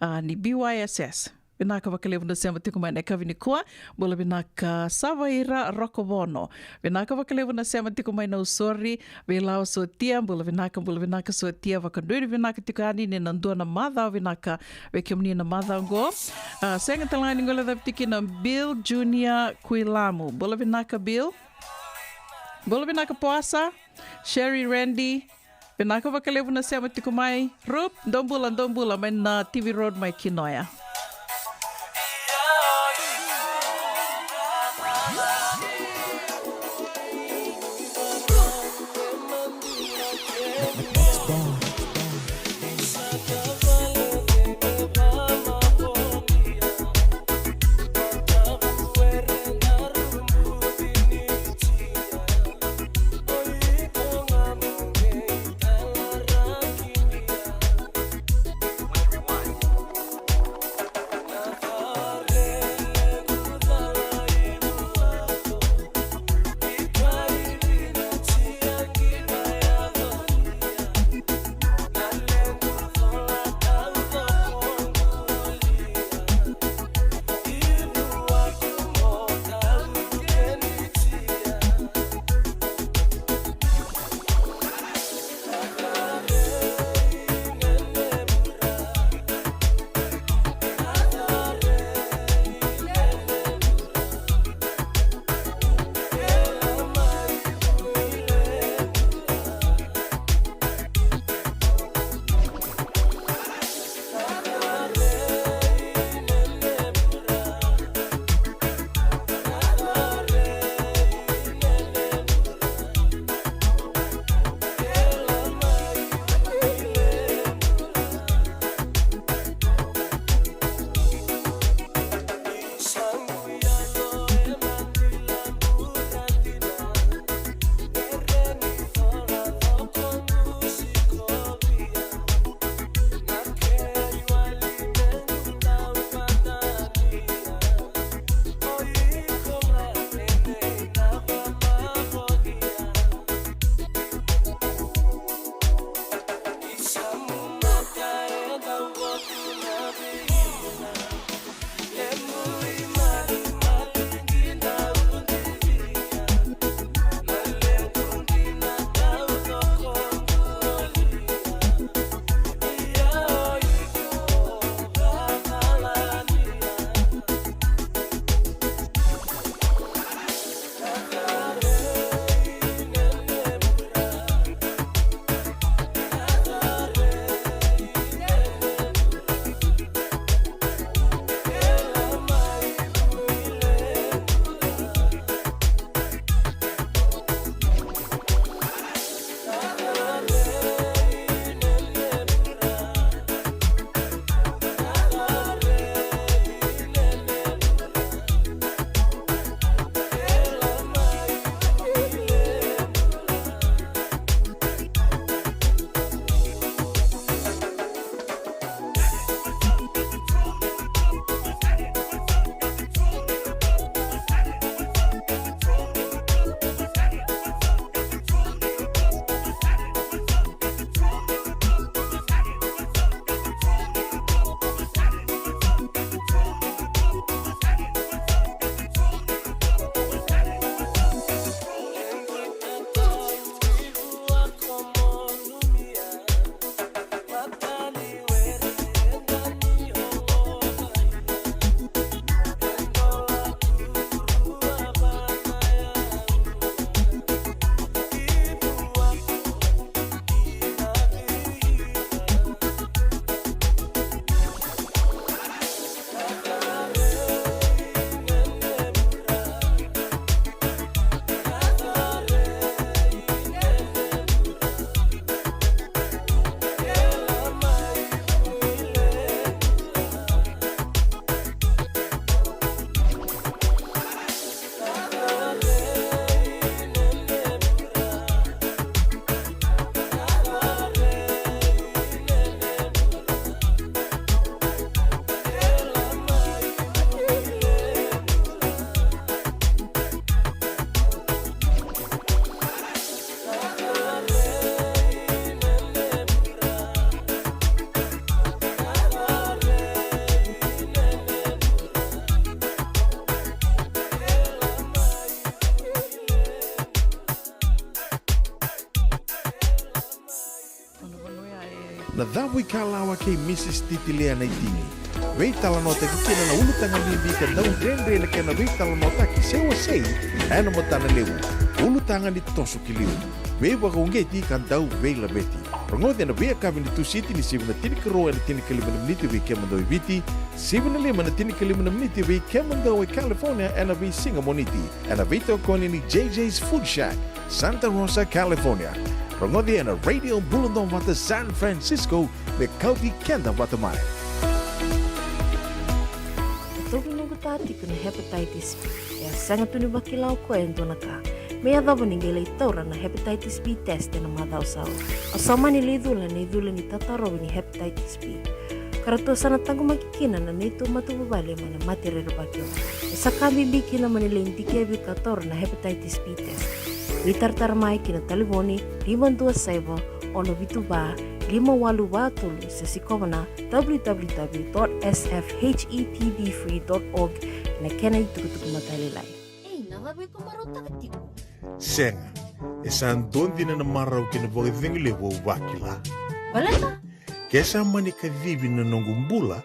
a, ni B Y S S. Vinaka vakalevu na sema tiko mai na yakavi nikua. Bula vinaka Savaira Rokovono, vinaka vakalevu na sema tiko mai Nausori. Veilawa Sotia, bula vinaka, bula vinaka Sotia. Vakanuinui vinaka tiko yani ni na dua na macawa vinaka vei kemuni na macawa oqo. A, sega tale ga ni guilecavi tiko kina Bill Junior Kuilamu, bula vinaka Bill. Bula vinaka Poasa, Sherry Randy, vinaka vakalevu na sema tiko mai. Rup, dou bula, dou bula mai na T V Road mai Kinoya. Na Cavuikalawa kei Mrs Titilea na itini. Veitalanoataki kina na ulutaga bibi ka dau dredre na kena veitalanoataki se wasei ena matana levu. Ulutaga ni toso ki liu, veivakauqeti ka dau veilaveti. Rogoci ena veiyakavi ni Tusiti ni sivi na tinikarua ena tinikalima na miniti vei kemudou e Viti, sivi na lima na tinikalima na miniti vei kemudou e California ena veisiga Moniti, ena veitokoni ni J J's Food Shack, Santa Rosa, California. Rogoci ena Radio Bula Duavata San Francisco, me kauti keda vata mai. E toki noqu ta tiko na hepatitis B. E a sega tu ni vakila o koya e dua na ka. Me yacova ni qai lai taura na hepatitis B test ena macawa sa oti. Au sa mani lai cula na icula ni tatarovi ni hepatitis B. Ka ratou sa na taqomaki kina na neitou matavuvale mai na mate rerevaki oqo. E sa ka bibi kina mo ni lai dikevi ka taura na hepatitis B test. Veitaratara mai ki na talevoni lima dua saiva, ono vitu va, lima walu va tolu se sikova na w w w dot s f h e p b free dot org ena kena itukutuku matailalai. Ei, na cava e ko marautaka tiko? Sega, e sa dua dina na marau kei na vakacegu levu au vakila. Baleta? Ke sa mani kacivi na noqu bula,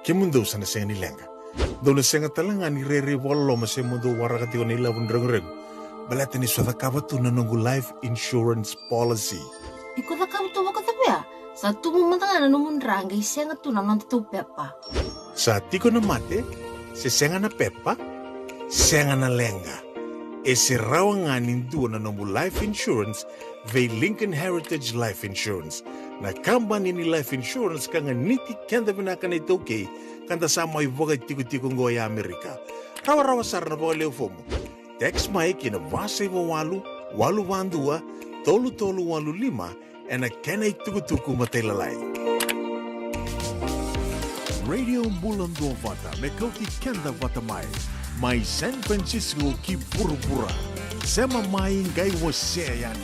kemudou sa na sega ni leqa. Dou na sega tale ga ni rairai vakaloloma se mo dou waraka tiko na ilavo ni reguregu, baleta ni sa cakava tu na noqu life insurance policy. Iko cakava tu vakacavia? Sa tubu mada ga na nomu dra qai sega tu na noda tou pepa. Sa tiko na mate, se sega na pepa, sega na leqa. E se rawa ga ni dua na nomu life insurance vei Lincoln Heritage Life Insurance, na kabani ni life insurance ka ganiti keda vinaka na iTaukei, ka da sa mai vakaitikotiko oqo e Amerika. Rawarawa sara na vakalea fomu. Text mai ki na va saiva walu, walu va dua, tolu tolu walu lima, ena kena itukutuku matailalai. Radio Bula Duavata, me kauti keda vata mai. Mai San Francisco ki vuravura. Sema mai qai wasea yani.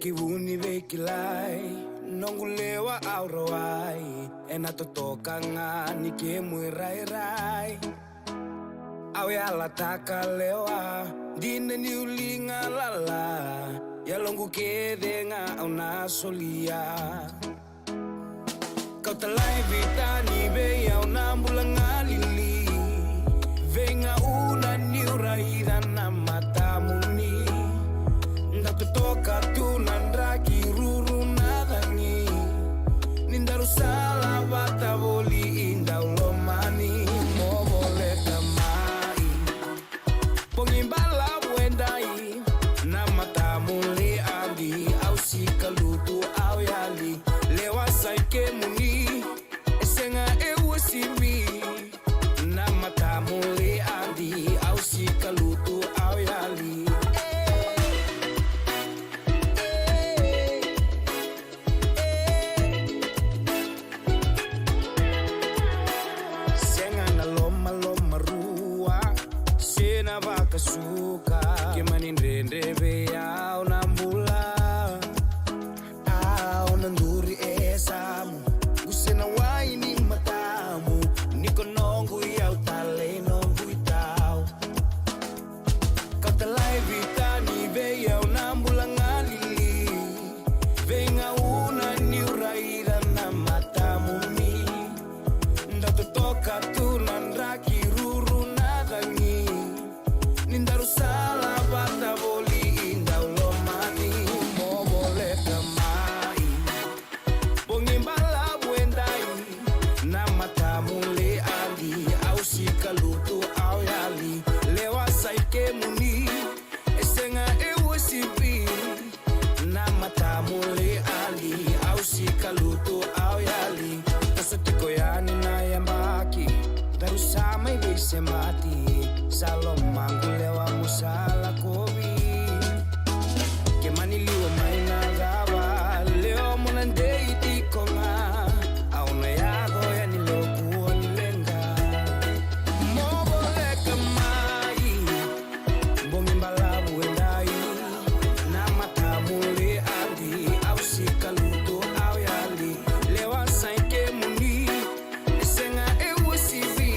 Ki vuni veikilai, noqu lewa au rawai, ena totoka ga ni kemu irairai. Au yalataka lewa, dina niu liga lala, yaloqu kece ga au na solia. Kauta laivi tani vei au na bula galili. Veigauna niu raica na matamuni. Dau totoka tu na draki ruru na cagi. Ni daru sala vata voli i dau lomani mo voleka mai. Bogi balavu edai, na matamu le adi, au sika lutu au yali, lewa sai kemuni, e sega e uasivi, na matamu le adi, au sika lutu au yali. Sega na lomaloma rua, se na vakasuka. Ke mani dredre vei au na bula, au na duri e samu. Qu se na wai ni matamu, ni ko noqu i au tale i noqu i tau. Kauta laivi tani vei au na bula galili. Veigauna niu raica na matamuni. Dau totoka tu na draki ruru na cagi. Ni daru sala vata voli i dau lomani mo voleka mai. Bogi balavu edai, na matamu le adi, au sika lutu au yali, lewa sai kemuni, e sega e uasivi, na matamu le adi, au sika lutu au yali, toso tiko yani na yabaki, daru sa mai veisemati, sa lomaqu lewa mo sa lakovi. Ke mani liwa mai na cava, lewa mo na dei tiko ga. Au na yaco yani lewa kua ni leqa. Mo voleka mai, bogi balavu edai. Na matamu le adi, au sika lutu au yali. Lewa sai kemuni, e sega e uasivi.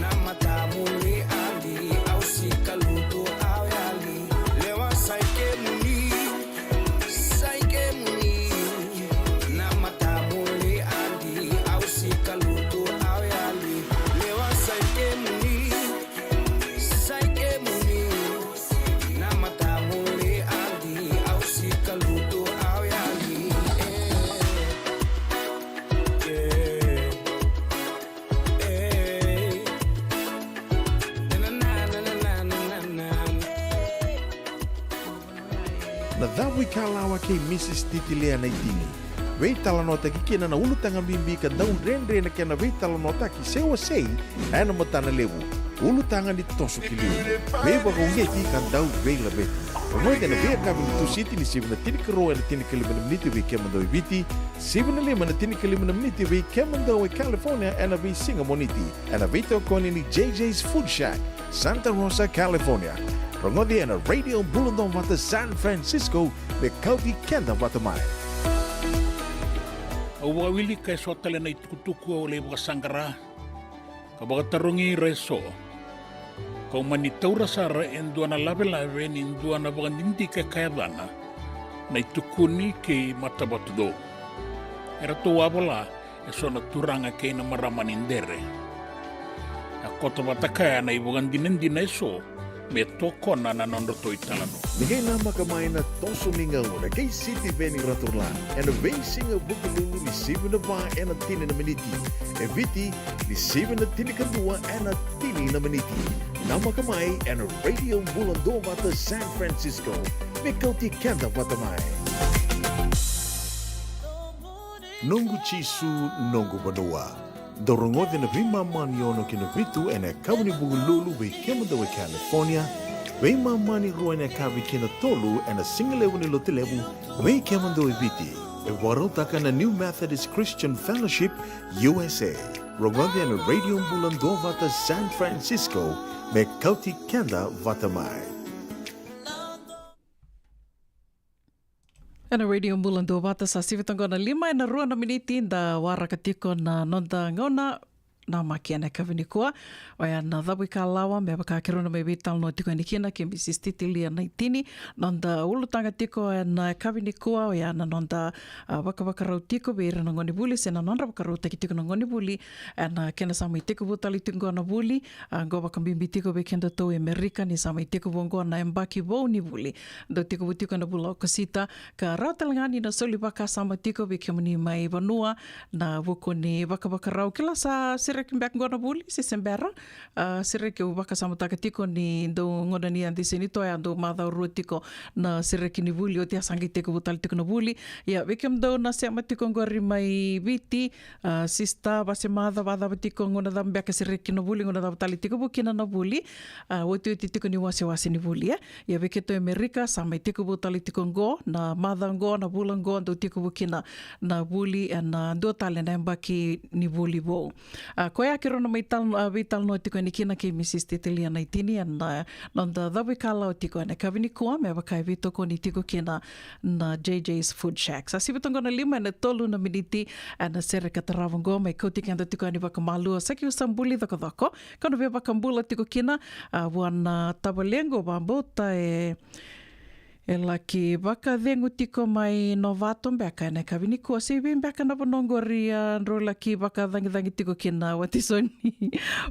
Na matamu le adi, au sika lutu au yali. Lewa sai kemuni, sai kemuni. Na matamu le adi, au sika lutu au yali. Lewa sai kemuni, sai kemuni. Na matamu le adi, au sika lutu au yali. Eh, eh. Na cavu ikalawa kei Mrs Titi Lea Naitini. Veitalanoataki kina na ulutaga bibi ka dau dredre na kena veitalanoataki se wasei ena matana levu. Ulutaga ni toso ki liu. Veivakauqeti ka dau veilaveti. Rogoci ena veiyakavi ni Tusiti ni sivi na tinikarua ena tinikalima na miniti vei kemudou e Viti, sivi na lima na tinikalima na miniti vei kemudou e California ena veisiga Moniti. Ena veitokoni ni J J's Food Shack, Santa Rosa, California. Rogoci ena Radio Bula Duavata San Francisco, me kauti keda vata mai. Au vakawilika eso tale na itukutuku au lai vakasaqara, ka vakatarogi ira eso. Kau mani taura sara e dua na lavelave ni dua na vakadidike ka yacana Na iTukuni kei Matavatucou. Eratou a vola eso na turaga kei na marama ni Dere. A koto vata kaya na ivakadinadina eso me tokona na nodratou italanoa. Ni qai namaka mai na toso ni gauna kei Sitiveni Raturla ena veisiga Vukelulu ni sivi na va ena tini na miniti, e Viti ni sivi na tinikadua ena tini na miniti. Namaka mai ena Radio Bula Duavata San Francisco, me kauti keda vata mai. Noqu Jisu, noqu vanua. Dou rogoci na veimama ni ono ki na vitu ena yakavi ni Vukelulu vei kemudou e California, veimama ni rua ena yakavi ki na tolu ena sigalevu ni Lotulevu vei kemudou e Viti. E vakarautaka na New Methodist Christian Fellowship, U S A. Rogoci ena Radio Bula Duavata San Francisco, me kauti keda vata mai. Ena Radio Bula Duavata, sa sivi toka na lima ena rua na miniti, da waraka tiko na noda gauna namaki ena yakavi nikua. Oya na Cavuikalawa, me vaka keirau na mai veitalanoa tiko yani kina kei Mrs Titilia Naitini. Noda ulutaga tiko ena yakavi nikua, oya na noda, a, vakavakarau tiko vei ira na gonevuli, se na nodra vakarautaki tiko na gonevuli ena kena sa mai tekivu tale tiko qo na vuli. A, qo vakabibi tiko vei kedatou e Amerika, ni sa mai tekivu qo na yabaki vou ni vuli. Dau tekivu tiko ena vula o Okosita, ka rawa tale ga ni na soli vakasama tiko vei kemuni mai vanua, na vuku ni vakavakarau. Kila sa sereki beka qo na vuli, se se bera. A, sereki, au vakasamataka tiko ni dau gauna ni yadi se ni toya dau macawa rua tiko na sereki ni vuli, oti a sa qai tekivu tale tiko na vuli. Ia, vei kemudou na sema tiko qori mai Viti, a, sista, vasemaca, vacava tiko, gauna cava beka sereki na vuli, gauna cava tale tekivu kina na vuli. A, otioti tiko ni wasewase ni vuli, e. Ia, vei keitou e Amerika, sa mai tekivu tale tiko qo na macawa qo, na vula qo, dau tekivu kina na vuli, ena dua tale na yabaki ni vuli vou. A, koya keirau na mai tal-, a, veitalanoa tiko yani kina kei Mrs Titilia Naitini, ena noda Cavuikalawa tiko ena yakavi nikua, me vaka e veitokoni tiko kina na J J's Food Shack. Sa sivi toka qo na lima ena tolu na miniti ena sere ka tarava qo, mai kauti keda tiko yani vakamalua. Sa keu sa buli cokocoko, kau na via vakabula tiko kina, a, vua na tavalequ, vakabauta e, e laki vakacegu tiko mai Novato beka ena yakavi nikua, se i vei beka na vanua qori, a, drau laki vakacagicagi tiko kina, watisoni.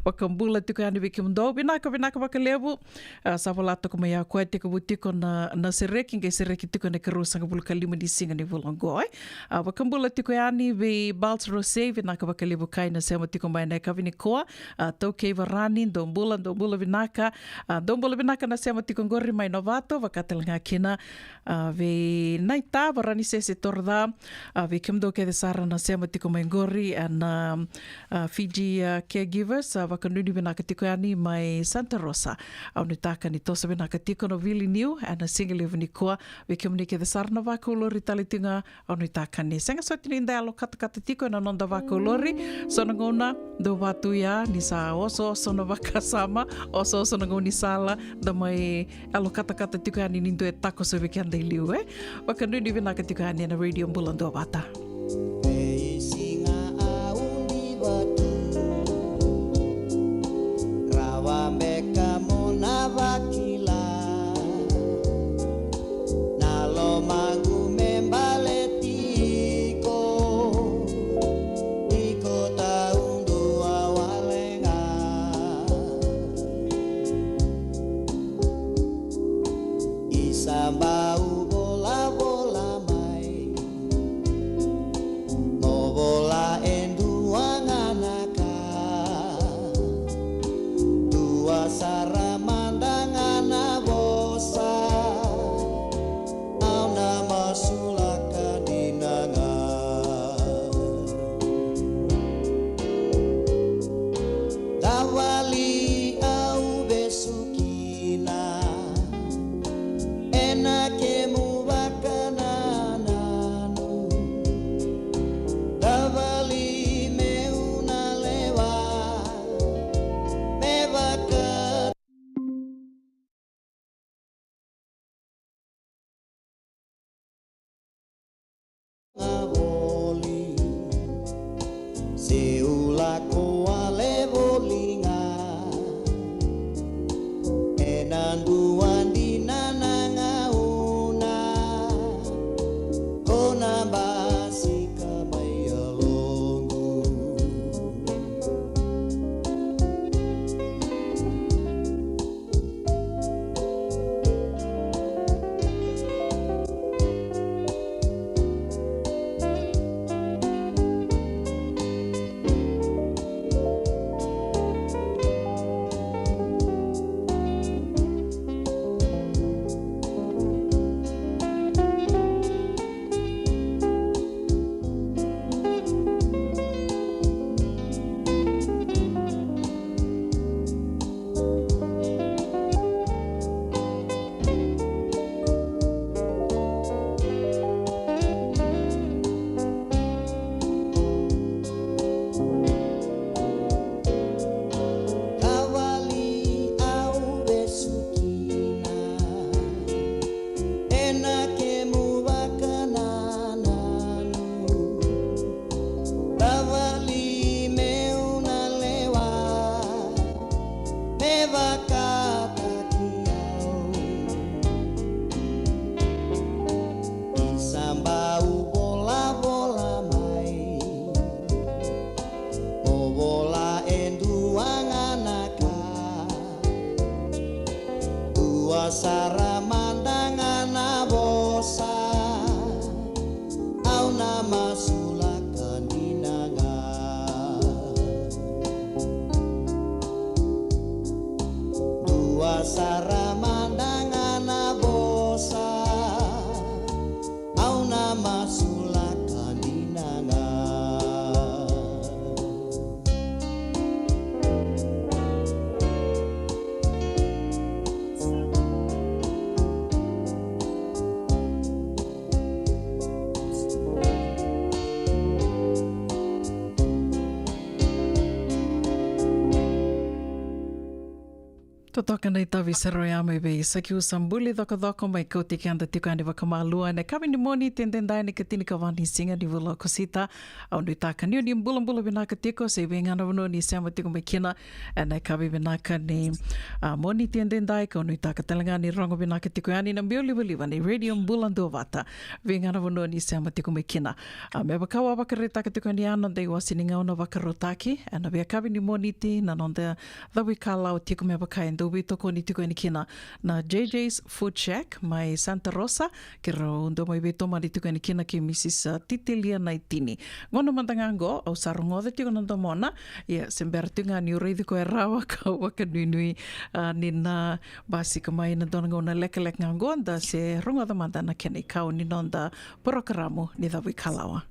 Vakabula tiko yani vei kemudou. Vinaka, vinaka vakalevu. A, sa vola toka mai o koya tekivu tiko na, na sereki, qai sereki tiko ena ikaruasagavulu ka lima ni siga ni vula oqo, e. A, vakabula tiko yani vei Bals Rose, vinaka vakalevu kai na sema tiko mai ena yakavi nikua. A, Taukei Varani, dou bula, dou bula vinaka. A, dou bula vinaka na sema tiko qori mai Novato, vaka tale ga kina, a, vei Naita Varanisese Toroca, a, vei kemudou kece sara na sema tiko mai qori, a, na, a, Fiji, a, Caregivers, a, vakanuinui vinaka tiko yani mai Santa Rosa. Au nuitaka ni toso vinaka tiko na vili niu ena siga levu nikua, vei kemuni kece sara na vakaulori tale tiko ga, au nuitaka ni sega soti ni da yalo katakata tiko ena noda vakaulori. So na gauna dau vatu ya ni sa osooso na vakasama, osooso na gaunisala, da mai yalo katakata tiko yani ni dua e takoso vei keda i liu, e. Vakanuinui vinaka tiko yani ena Radio Bula Duavata. Veisiga au diva tu, rawa beka mo na vakila. Na lomaqu me baleti iko, iko taudua wale ga. Isa bau volavola mai, mo vola e dua ga na ka. Dua sara mada ga na vosa, au na masulaka dina ga. Tavali au vesu kina ena kemu vakanananu. Tavali meu na lewa me vaka ga voli, se u lako wale voli ga. Ena dua dina na gauna, ko na basika mai yaloqu. Totoka na itavi sara oya mai vei Sakiusa Buli Cokocoko, mai kauti keda tiko yani vakamalua ena yakavi ni Moniti edaidai, na ikatinikava ni siga ni vula o Okosita. Au nuitaka ni o ni bulabula vinaka tiko se i vei ga na vanua ni sema tiko mai kina ena yakavi vinaka ni, a, Moniti edaidai, kau nuitaka tale ga ni rogo vinaka tiko yani na biau livaliva ni Radio Bula Duavata, vei ga na vanua ni sema tiko mai kina. A, me vaka au a vakaraitaka tiko yani, a, noda iwase ni gauna vakarautaki ena veiyakavi ni Moniti, na noda cavuikalawa tiko me vaka e dau veitokoni tiko yani kina na J J's Food Shack mai Santa Rosa, keirau dau mai veitomani tiko yani kina kei Mrs, a, Titilia Naitini. Gauna mada ga oqo au sa rogoca tiko na domona, ia se bera tiko ga niu raici koya rawa, kau vakanuinui, a, ni na basika mai na dua na gauna lekaleka ga oqo, da se rogoca mada na kena ikau ni noda porokaramu ni cavuikalawa.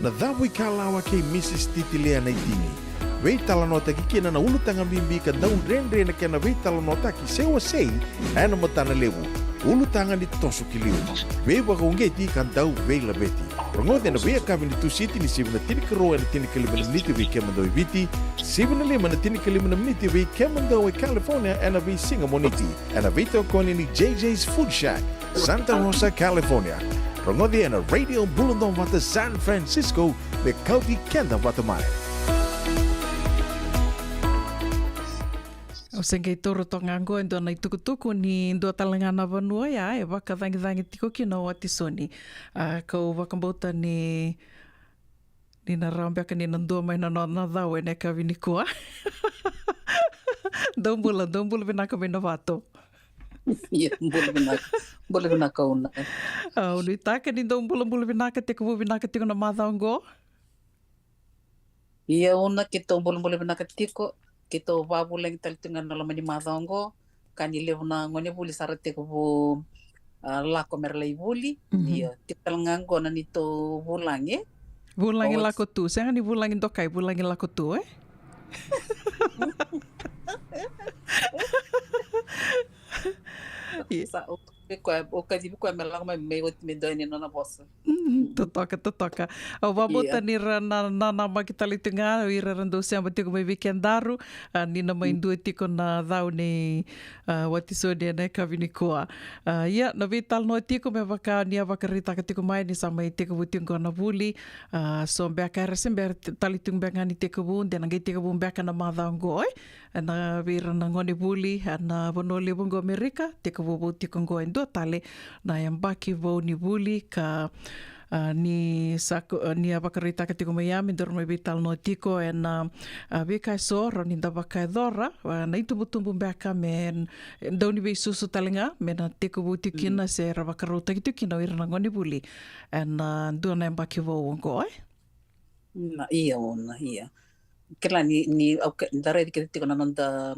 Na cavuikalawa kei Mrs Titilia Naitini. Veitalanoataki kina na ulutaga bibi ka dau dredre na kena veitalanoataki se wasei ena matana levu. Ulutaga ni toso ki liu. Veivakauqeti ka dau veilaveti. Rogoci ena veiyakavi ni Tusiti ni sivi na tinikarua ena tinikalima na miniti vei kemudou e Viti, sivi na lima na tinikalima na miniti vei kemudou e California ena veisiga Moniti. Ena veitokoni ni J J's Food Shack, Santa Rosa, California. Rogoci ena Radio Bula Duavata San Francisco, me kauti keda vata mai. Au se qai taura toka ga oqo e dua na itukutuku ni dua tale ga na vanua ya e vakacagicagi tiko kina o watisoni. A, kau vakabauta ni ni na rawa beka ni na dua mai na nona cau ena yakavi nikua. Dou bula, dou bula vinaka mai Navato. Ia, bula vinaka. Bula vinaka Una. Au nuitaka ni dou bulabula vinaka, tekivu vinaka tiko na macawa oqo. Ia Una, keitou bulabula vinaka tiko. Keitou vavulagi tale tiko ga na loma ni macawa oqo. Ka ni levu na gonevuli sa ra tekivu, a, lako me ra lai vuli. Mhm. Ia, tiko tale ga oqo na neitou vulagi. Vulagi lako tu, sega ni vulagi dokai, vulagi lako tu, e? Ia. Sa, o, o koya, o kacivi koya me lako mai, me oti me dua ni nona vosa. Mm, totoka, totoka. Au vakabauta ni ra na, na, nanamaki tale tiko ga o ira era dau sema tiko mai vei kedaru, a, ni na mai dua tiko na cau nei, a, watisoni ena yakavi nikua. A, ia, na veitalanoa tiko me vaka ni a vakaraitaka tiko mai ni sa mai tekivu tiko qo na vuli, a, so beka era se bera t-, tale tiko beka ga ni tekivu, de na qai tekivu beka na macawa oqo, e? Ena vei ira na gonevuli ena vanua levu oqo Amerika, tekivu vou tiko oqo e dua tale na yabaki vou ni vuli ka, a, ni sa ko-, a, ni a vakaraitaka tiko mai ya me daru mai veitalanoa tiko ena, a, veika eso rawa ni da vakayacora, a, na itubutubu beka me n-, dau ni veisusu tale ga me na tekivu tiko kina se ra vakarautaki tiko kina o ira na gonevuli ena, a, dua na yabaki vou oqo, e? Na, ia Una, ia. Kila ni, ni, au ke-, da raici kece tiko na noda,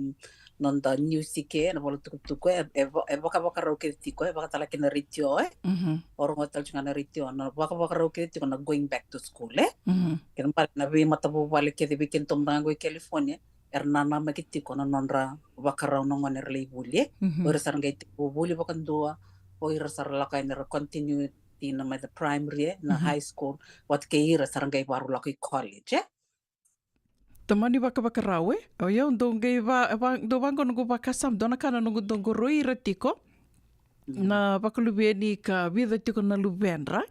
noda news i ke, na vola tukutuku, e, e va-, e vakavakarau kece tiko, e vakatalaki na retio, e. Mhm. O rogo tale tiko ga na retio, na vakavakarau kece tiko na going back to school, e. Mhm. Kena bale na veimatavuvale kece vei kedatou mada ga qo i California, era nanamaki tiko na nodra vakarau na gone era lai vuli, e. Mhm. O ira sa ra qai tekivu vuli vakadua, o ira sa ra lako yani ra continue tina mai the primary, e, na high school, vata kei ira sa ra qai vakarau lako i college, e. Tamani vakavakarau, e? O yau dau qai va-, va-, dau vaqo noqu vakasama, dua na ka na noqu dau qoroi ira tiko na vakaluveni ka vica tiko na luvedra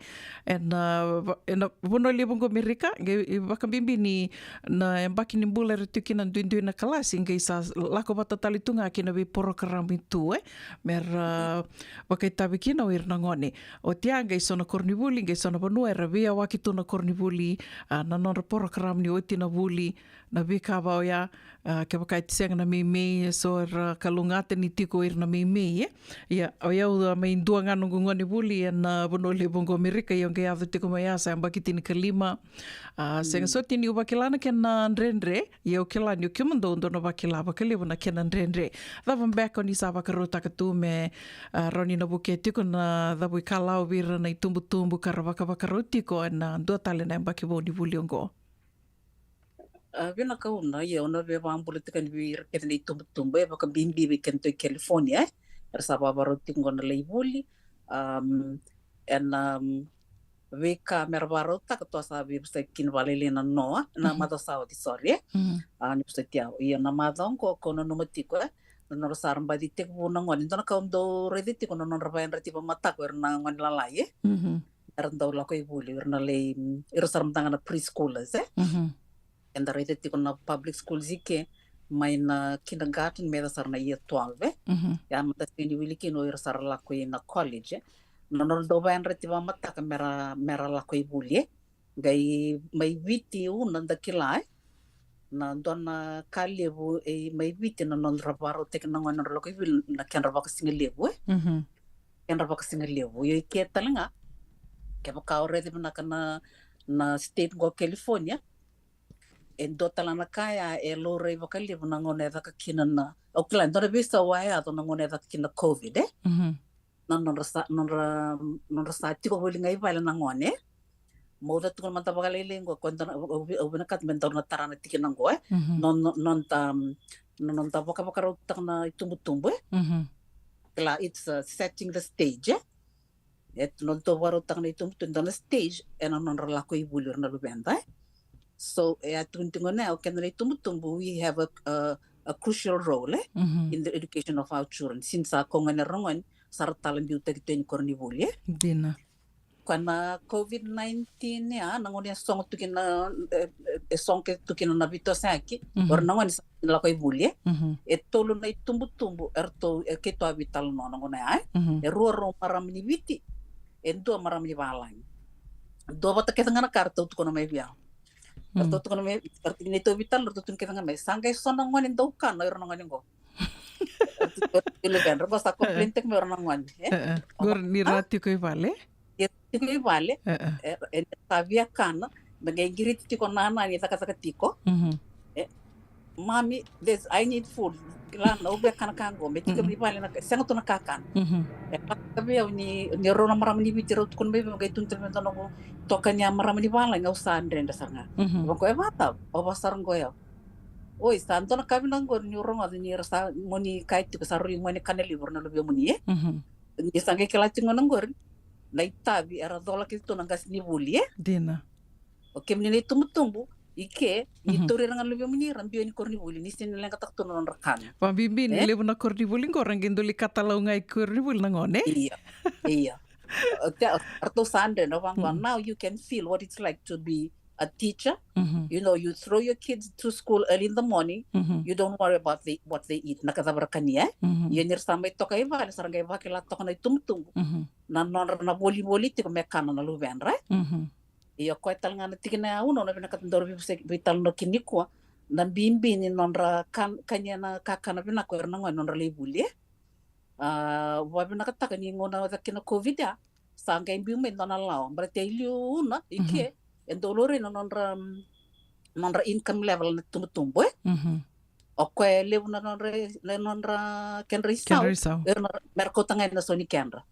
ena va-, ena vanua levu oqo Amerika, qai vakabibi ni na yabaki ni bula era tiko kina duidui na kalasi, qai sa lako vata tale tu ga kina veiporokaramu tu, e, me ra vakaitavi kina o ira na gone. Oti ya qai so na koronivuli, qai so na vanua era veiyawaki tu na koronivuli, a, na nodra porokaramu ni oti na vuli, na veika va oya, a, kevaka e sega na meimei, e so era kalougata ni tiko o ira na meimei, e. Ia, o yau, a, mai dua ga noqu gonevuli ena, a, vanua levu oqo Amerika, ia au qai yaco tiko mai ya sa yabaki tinikalima. A, sega soti niu vakila na kena dredre, ia au kila ni o kemudou dou na vakila vakalevu na kena dredre. Cava beka o ni sa vakarautaka tu me, a, rawa ni na vukea tiko na cavuikalawa vei ira na itubutubu ka ra vakavakarau tiko ena dua tale na yabaki vou ni vuli oqo? A, vinaka Una, ia au na via vakabula tiko yani vei ira kece na itubutubu, e, vakabibi vei kedatou i California, e. Era sa vakavakarau tiko oqo na lai vuli, am, ena, am, veika me ra vakarautaka, tou sa veivosaki kina vakalailai na noa, na macawa sa oti, sorry, e. A, ni vosoti au. Ia na macawa oqo kau nanuma tiko, e, na nodra sa ra baci tekivu na gone. Dua na ka au dau raica tiko na nodra vakayadrati vakamataka o ira na gone lalai, e. Era dau lako i vuli, ira na lai, ira sa ra mada ga na preschoolers, e. Eda raica tiko na public schools i ke, mai na kindergarten me yaco sara na year twelve, e. Ia mada sega ni wili kina o ira sa ra lako i na college, e. Na nodra dau vakayadrati vakamataka me ra, me ra lako i vuli, e. Qai mai Viti, au na, da kila, e, na dua na ka levu, e, mai Viti na nodra vakarautaki na gone nodra lako i vuli na kedra vakasigalevu, e. Kedra vakasigalevu. Io, i ke tale ga, kevaka o raica vinaka na, na state qo California, e dua tale na ka ya e laurai vakalevu na gauna e caka kina na, au kila, e dua na veisau a yaco na gauna e caka kina na COVID, e. Na nodra sa, nodra, nodra sa tiko voli ga i vale na gone. Meu tukuna mada vakalailai qo, ko da na, au, au, au vinakata me daru na tara na tikina qo, e. No, no, noda, na noda vakavakarautaka na itubutubu, e. Kila, it's, uh, setting the stage, e. E, noda vakarautaka na itubutubu, dua na stage ena nodra lako i vuli o ira na luveda, e. So e a tukuni tiko gona, o keda na itubutubu, we have a, a, a crucial role, e, in the education of our children. Since sa ko gone, ra gone sa ra tala biutaki tu ena koronivuli, e. Dina. Ko na COVID nineteen ya, na gauna e sogo tu kina, e, e, e sogo ke tu kina na veitosoyaki, o ira na gone sa lako i vuli, e. E tolu na itubutubu eratou, e, keitou a veitalanoa na gauna ya, e. E rua rau marama ni Viti, e dua marama ni valagi. Dua vata kece ga na ka eratou tukuna mai vei au. Eratou tukuna mai, eratou, neitou veitalanoa, eratou tukuna kece ga mai, sa qai so na gone dau kana o ira na gone qo. Eratou, eratou, eratou sa complain tiko mai o ira na gone, e. Qori ni ra tiko i vale? Ia tiko i vale, e, e, sa via kana, me qai qiriti tiko na nana ni cakacaka tiko. E, "Mommy, there's, I need food." Kila, na, au via kana ka qo, me tiko i vale na ka, sega tu na kakana. E vaka vei au ni, ni rau na marama ni Viti rau tukuna mai vei au, qai tukuna tale mai dua noqu itokani ya marama ni valagi, au sa dredre sara ga. Vaqo, e vacava? Au vaka sara qo ya. Oi, sa dua na ka vinaka qori niu rogoca ni ra sa, mo ni kaya tiko sa rui gone kana levu o ira na luvemuni, e. Ni sa qai kila tiko gona qori na itavi era cola kece tu na qasenivuli, e. Dina. O kemuni na itubutubu i ke, ni tauri ira ga na luvemuni ra biu ena koronivuli, ni sega ni leqataka tu na nodra kana. Vabibi ni levu na koronivuli qo ra qai dau lai katalau ga i koronivuli na gone, e. Ia, ia. O te, eratou sa dredre, vaqo, now you can feel what it's like to be a teacher. You know, you throw your kids to school early in the morning. You don't worry about the, what they eat, na ka cava ra kania, e. Ia ni ra sa mai toka i vale, sa ra qai vakila toka na itubutubu na nodra na volivoli tiko me kana na luvedra, e. Ia o koya tale ga na tikina ya, au na, na vinakata daru veitalanoa kina nikua, na bibi ni nodra kan, kania na kakana vinaka o ira na gone nodra lai vuli, e. A, vakavinakataka ni gauna caka kina COVID ya, sa qai biu mai dua na lawa, baleta e liu na i ke e dau laurai na nodra, nodra income level na tubutubu, e. O koya e levu na nodra, na nodra kedra isau, kedra isau, e, na, me ra kauta ga na sau ni kedra.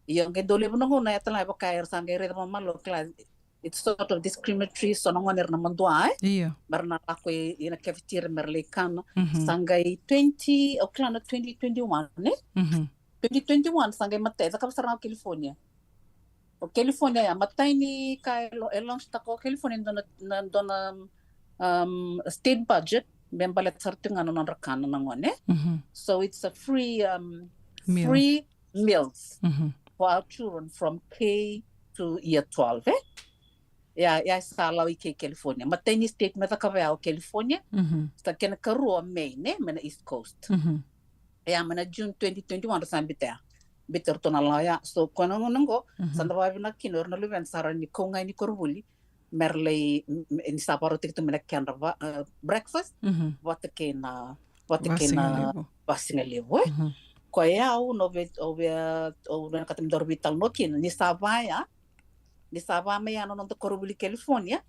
Ia qai dau levu na gauna e tala e vaka era sa qai raica vakamalua, kila, it's sort of discriminatory, so na gone era na madua, e? Io. Me ra na lako i, i na cafeteria me ra lai kana. Sa qai twenty, au kila na twenty twenty-one, e? Twenty twenty-one sa qai matai, cakava sara ga o California. O California ya, matai ni ka e lo, e launch taka o California, dua na, na, dua na, um, state budget me baleta sara tiko ga na nodra kana na gone. So it's a free, um, meal, free meals for our children from K to year twelve, e? Ia, ia sa lawa i ke i California. Matai ni state me cakava ya o California. Sa kena karua o Maine, e, mai na East Coast. Ia mai na June twenty twenty-one ra sa biuta ya. Biuta iratou na lawa ya. So ko na gauna qo sa da vakavinaka kina o ira na luveda sa ra ni kau ga i koronivuli me ra lai, m-, m-, ni sa vakarautaki tu mai na kedra va-, e, breakfast vata kei na, vata kei na vasigalevu, e? Koya au na vei, au vei, au vinakata me daru veitalanoa kina ni sa va ya, ni sa va mai ya na noda koronivuli California.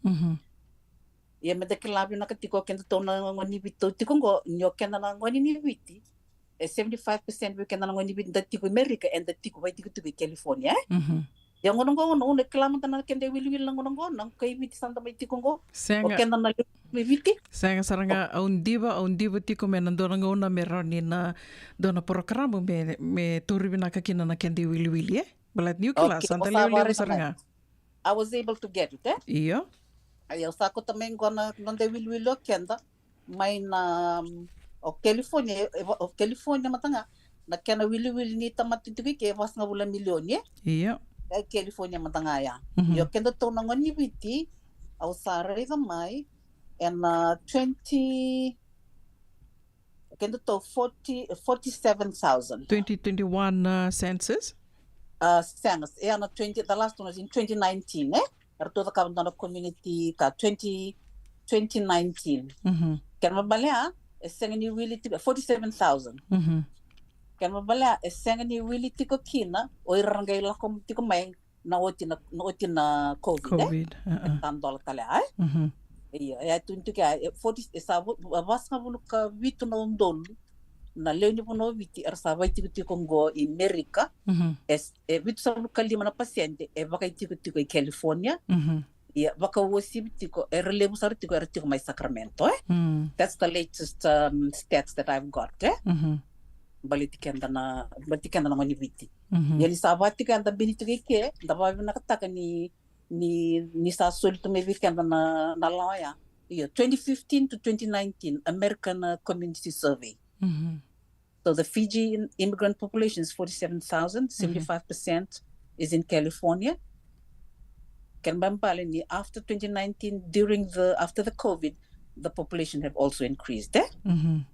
Ia me da kila vinaka tiko o kedatou na gone ni Viti tiko qo, ni o keda na gone ni Viti, e seventy-five percent vei keda na gone ni Viti da tiko i Merika, eda tiko vakatikotiko i California, e? Ia gauna qo, gauna, gauna kila mada na keda iwiliwili na gauna qo, na kai Viti sa da mai tiko qo. Sega. O keda na lewe i Viti. Sega sara ga, au diva, au diva tiko me na dua na gauna me rawa ni na dua na porokaramu me, me tauri vinaka kina na keda iwiliwili, e? Baleta niu kila sa da lewe levu sara ga. I was able to get it, eh? Io. Ai, au sa kauta mai qo na noda iwiliwili o keda mai na, um, o California, e, o California mada ga, na kena iwiliwili ni tamata tiko i ke e vasagavulu na milioni, eh? Io. E California mada ga ya. Mhm. Io, kedatou na gone ni Viti, au sa raica mai, ena twenty, kedatou forty, forty-seven thousand. Twenty twenty-one, uh, census? Uh, census. Yeah, no, twenty, the last one was in twenty nineteen, eh? Eratou cakava dua na community ka twenty, twenty nineteen. Mhm. Kena ibalebale, e sega ni wili tiko, forty-seven thousand. Mhm. Kena ibalebale, e sega ni wili tiko kina o ira ra qai lako tiko mai na oti na, na oti na COVID, eh? COVID, uh-uh. E sa dola tale, eh? Mhm. Io, e a tukuni tiko ya, e forty, e sa vu-, e vasagavulu ka vitu na udolu na lewe ni vanua o Viti era sa vakaitikotiko qo i Merika. Mhm. E s-, e vitusagavulu ka lima na pasede e vakaitikotiko i California. Mhm. Ia, vakauasivi tiko, era levu sara tiko, era tiko mai Sacramento, eh? Mm. That's the latest, um, stats that I've got, eh? Mhm. Baleti keda na, baleti keda na gone ni Viti. Mhm. Ia ni sa vaka tiko ya da bini tiko i ke, da vakavinakataka ni, ni, ni sa soli tu mai vei keda na, na lawa ya. Io, twenty fifteen to twenty nineteen, American, uh, Community Survey. Mhm. So the Fijian immigrant population is forty-seven thousand, mhm, seventy-five percent is in California. Kena ibalebale ni after twenty nineteen, during the, after the COVID, the population have also increased, eh? Mhm.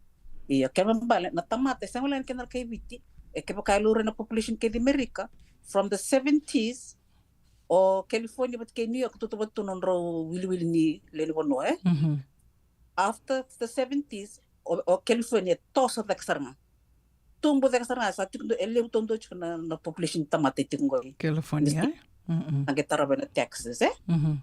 Io, kena ibalebale, na tamata, e sega wale ni keda na kai Viti, e kevaka e laurai na population kece i Merika, from the seventies, o California vata kei New York, tautauvata tu na nodrau wiliwili ni lewe ni vanua, eh? Mhm. After the seventies, o, o California e toso cake sara ga. Tubu cake sara ga, sa tiko, e levu taudua tiko na, na population tamata e tiko qo i California, eh? Mm-mm. Na qai tarava na taxes, eh? Mhm.